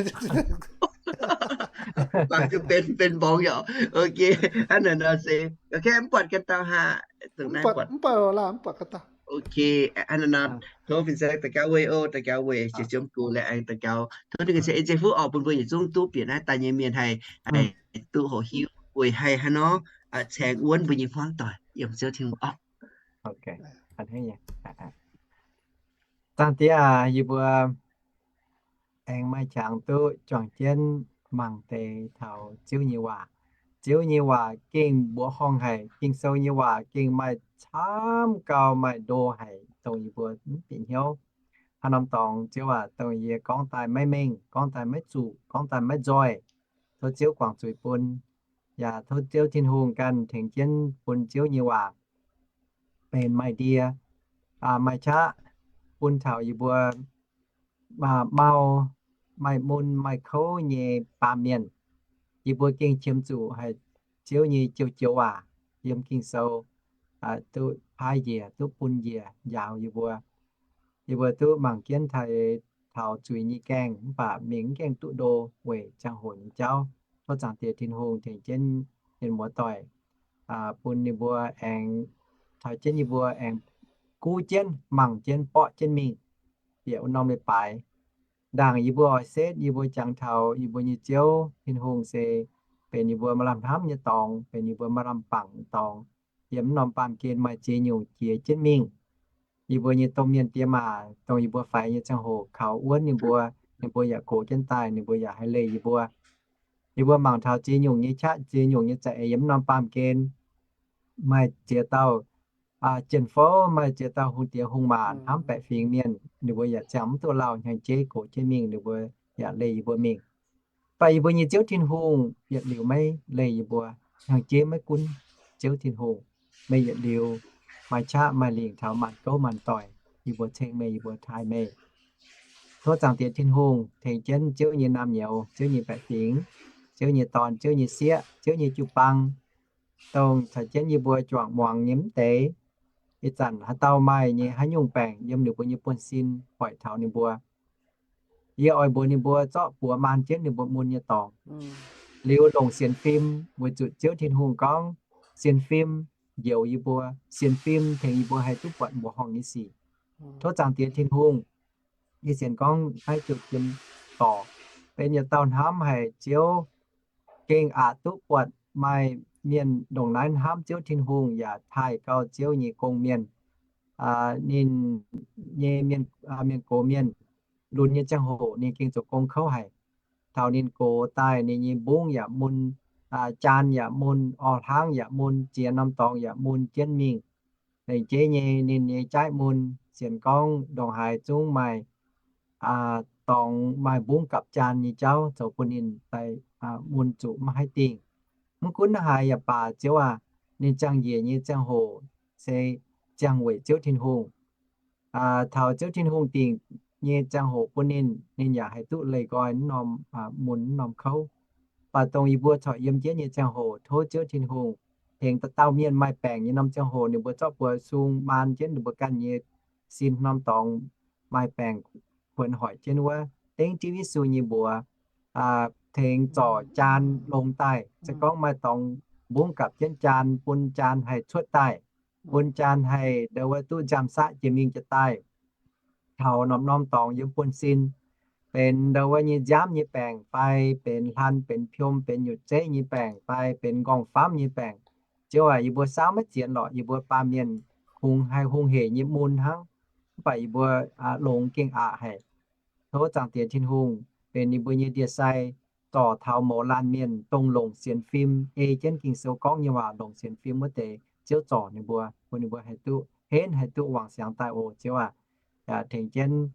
Mangc zuqc benx, benx mborngx yaac ok. Hnangv naaic nor se, ok, mv buatc ganh dauh haic, mv buatc laaix, mv buatc ganh dauh. Ok, hnangv naaiv nor, tov fin-saeng daux gaux weic, o, daux gaux weic, ziouc ziouc gux laengz aengx daux gaux. Tov ninh ganh ceix en zeiv-fun oc bun mbuo yietc zungv duqv bieqc naaiv daaih nyei mienh haih duqv hoqc hiuv weic haih hnangv nor caengx wuonv mbuo nyei hmuangv doic yiem Ziouv Tin-Hungh oc. Zaangc Diex aac, yie mbuo aengx maaih qangx duqv juangc jienv mangc deix taux Ziouv nyei waac. Ziouv nyei waac gengh mbuoqc horngh haic. Ging-Sou nyei waac gengh maaih camv gau, maaih ndo haic, dongh yie mbuo mv bieqc hnyouv. Haaix norm dorngx Ziouv aac, dongh yie gorngv daaih maiv mengh, gorngv daaih maiv zuqc, gorngv daaih maiv nzoih, tov Ziouv guangc zuiz bun. Yaac tov Ziouv Tin-Hungh ganh tengx jienv bun Ziouv nyei waac benx maaih ndie, maaih qaqv, bun taux yie mbuo mau, maaih mun maaih kouv nyei baamh mienh. Yie mbuo gengh qiemx zuqc haiz Ziouv nyei joux-joux waac yiem Ging-Sou duqv paaiv njiec, duqv bun njiec njaaux yie mbuo. Yie mbuo duqv mangc jienv taux zuiz nyei gaengh mv baac mingh mv gaengh duqv ndo weic ziangh hoc nyei jauv. Tov Zaangc Diex Tin-Hungh tengx jienv mienh muoz-doic, bun ninh mbuo aengx taux jienv yie mbuo aengx guv jienv, mangc jienv, borqv jienv mingh bieqc wuov norm leiz-baaix. Ndaangc yie mbuo oix setv, yie mbuo jangx taux yie mbuo nyei Ziouv Tin-Hungh se benx yie mbuo maaih lamh hnamv nyei dorngx, benx yie mbuo maaih lamh bangc nyei dorngx. Yiem mv norm baamh gen maaih ziex nyungc jiex jienv mingh. Yie mbuo nyei domh mienh diex maac, dongh yie mbuo faix nyei ziangh hoc kaux wuonv ninh mbuo, ninh mbuo yaac gox jienv daaih, ninh mbuo yaac haih leih yie mbuo. Yie mbuo mangc taux ziex nyungc nyei qaqv, ziex nyungc nyei za'eix yiem mv norm baamh gen maaih ziex dauh jien-fouv, maaih ziex dauh hungh diex hungh maac hnamv baeqc fingx mienh, ninh mbuo yaac ziangh mv duqv lauh hnyangx-jeiv gox jienv mingh, ninh mbuo yaac leih yie mbuo mingh. Mv baac yie mbuo nyei Ziouv Tin-Hungh yietc liuz maiv leih yie mbuo, hnyangx-jeiv maiv gunv Ziouv Tin-Hungh. Meih yietc liuz maaih qaqv maaih lingc taux maanc gouv maanc doic, yie mbuo ceng meih, yie mbuo taaih meih. Tov Zaangc Diex Tin-Hungh tengx jienv Ziouv nyei naamh nyouz, Ziouv nyei baeqc fingx, Ziouv nyei dorn, Ziouv nyei sieqv, Ziouv nyei jiu-baang, dongh caux jienv yie mbuo juangc muangx nyei mv deix. Ih zanc haaix dauh maaih nyei haaix nyungc baengc yiem ninh mbuo nyei buonv-sin hoic taux ninh mbuo, yie oix mbuox ninh mbuo zorqv buoz maan jienv ninh mbuo mun nyei dorngx, liuz longc sienx fim, weic zuqc Ziouv Tin-Hungh gorngv sienx fim njoux yie mbuo, sienx fim tengx yie mbuo haih duqv buatc mbuoqc horngh nyei sic. Tov Zaangc Diex Tin-Hungh, yie sienx gorngv naaiv ziouc jiem dorc, benx yietc dauh hnamv haic Ziouv, gengh aqc duqv buatc maaih mienh ndongc naaiv hnamv Ziouv Tin-Hungh yaac taaih gau Ziouv nyei gong-mienh. Ninh nyei mienh, mienh gox mienh, lunx nyei ziangh hoc ninh gengh zoux gong kouv haic. Taux ninh gox daaih ninh nyei mbungv yaac mun, jaan yaac mun, orv-hlaang yaac mun, ziex norm dorngx yaac mun jienv mingh. Lengc jeiv nyei ninh nyei jaiv mun, sienx gorngv ndongc haaix zungv maaih dorngx maaih mbungv gapv jaan nyei jauv zoux bun ninh daaih mun zuqc maiv haih dingh. Mv gunv naaiv haaix yaac baac Ziouv aac, ninh ziangh njiec nyei ziangh hoc se ziangh weic Ziouv Tin-Hungh. Taux Ziouv Tin-Hungh dingc nyei ziangh hoc bun ninh, ninh yaac haih duqv leih nqoi mv norm mun mv norm kouv. Mv baac dongh yie mbuo corc yiem jienv nyei ziangh hoc, tov Ziouv Tin-Hungh tengx dauh dauh mienh maaih baengc nyei norm ziangh hoc ninh mbuo zorqv buoz sung maan jienv ninh mbuo ganh nyei sin norm dorngx maaih baengc kuonx hoic jienv wuov, dengv Ziouv Yesu nyei mbuox tengx zorc jaan longx daaih. Se gorngv maaih dorngx mbungv gapv jienv jaan, bun jaan haih cuotv daaih, bun jaan haih ndo wuov duqv nziaamv saqv jiex mingh jiex daaih. Taux norm-norm dorngx yiem buonv-sin, benx ndo wuov nyei nziaamv nyei baengc fai benx hlan benx piom benx nyutc zeiv nyei baengc fai benx nqorngv-famv nyei baengc. Ziouv aac, yie mbuo saauv maiv zienx lorqc, yie mbuo baamh mienh kungx haih hungh hec nyei mun hnangv, mv baac yie mbuo longx gengh aqc haic. Tov Zaangc Diex Tin-Hungh benx yie mbuo nyei ndie-sai, zorc taux mouz laanh mienh dongh longc sienx fim ei jienv Ging-Sou gorngv nyei waac, longc sienx fim wuov deix Ziouv zorc ninh mbuo, bun ninh mbuo haih duqv henv, haih duqv wangc siangx daaih oc Ziouv aac. Yaac tengx jienv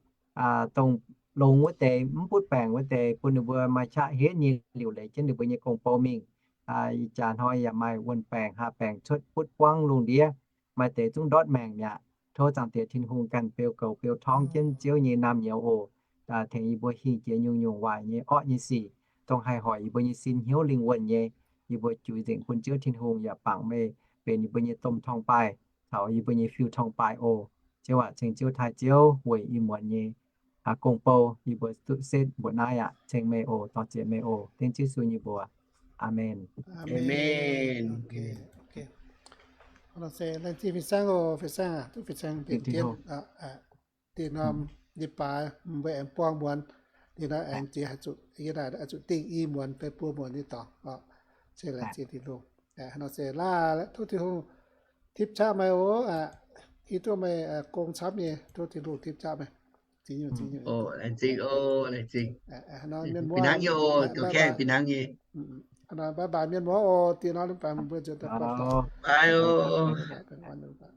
dongh longx wuov deix, mv butv baengc wuov deix, bun ninh mbuo maaih qaqv henv nyei liuc leiz jienv ninh mbuo nyei gong-bou mingh. Ih jaax hnoi yaac maaih wuonh baengc, haav baengc cuotv butv buangv lungh ndiev, maaih deix zungv ndortv maengc mi'aqv. Tov Zaangc Diex Tin-Hungh ganh beu goux beu torngv jienv Ziouv nyei naamh nyouz oc. Tengx yie mbuo hingh jiex nyungc-nyungc waaic nyei orqv nyei sic, dongh haih hoic yie mbuo nyei sin hnyouv lingh wuonh nyei. Yie mbuo juix nzengc bun Ziouv Tin-Hungh yaac bangc meih benx yie mbuo nyei domh torngv-baaih caux yie mbuo nyei fiuv torngv-baaih oc. Ziouv aac, ceng Ziouv taaih Ziouv weic ih muonz nyei gong-bou yie mbuo duqv setv mbuoqc naaiv aqv. Ceng meih oc. Dorh ziex meih oc. Dengv Ziouv Yesu nyei mbuox. Aamen. Aamen. Laengz zingh fin-saeng oc. Fin-saeng aac, duqv fin-saeng mbenc jienv. Dinh norm leiz-baaix mbuo aengx buangh muonz, dinh norm aengx ziex haih zuqc, yie naaic zuqc dingh i muonz fai buo muonz nyei dorngx. Se laengz zingh Tin-Hungh. Nor se laah, tov Tin-Hungh tipv qaqv meih oc. Hiuv duqv meih gong camv nyei, tov Tin-Hungh tipv qaqv meih. Laengz zingh oc, laengz zingh. Bye bye mienh muoz oc. Dinh norm mbuo nzuonx daaih buangh dorngx.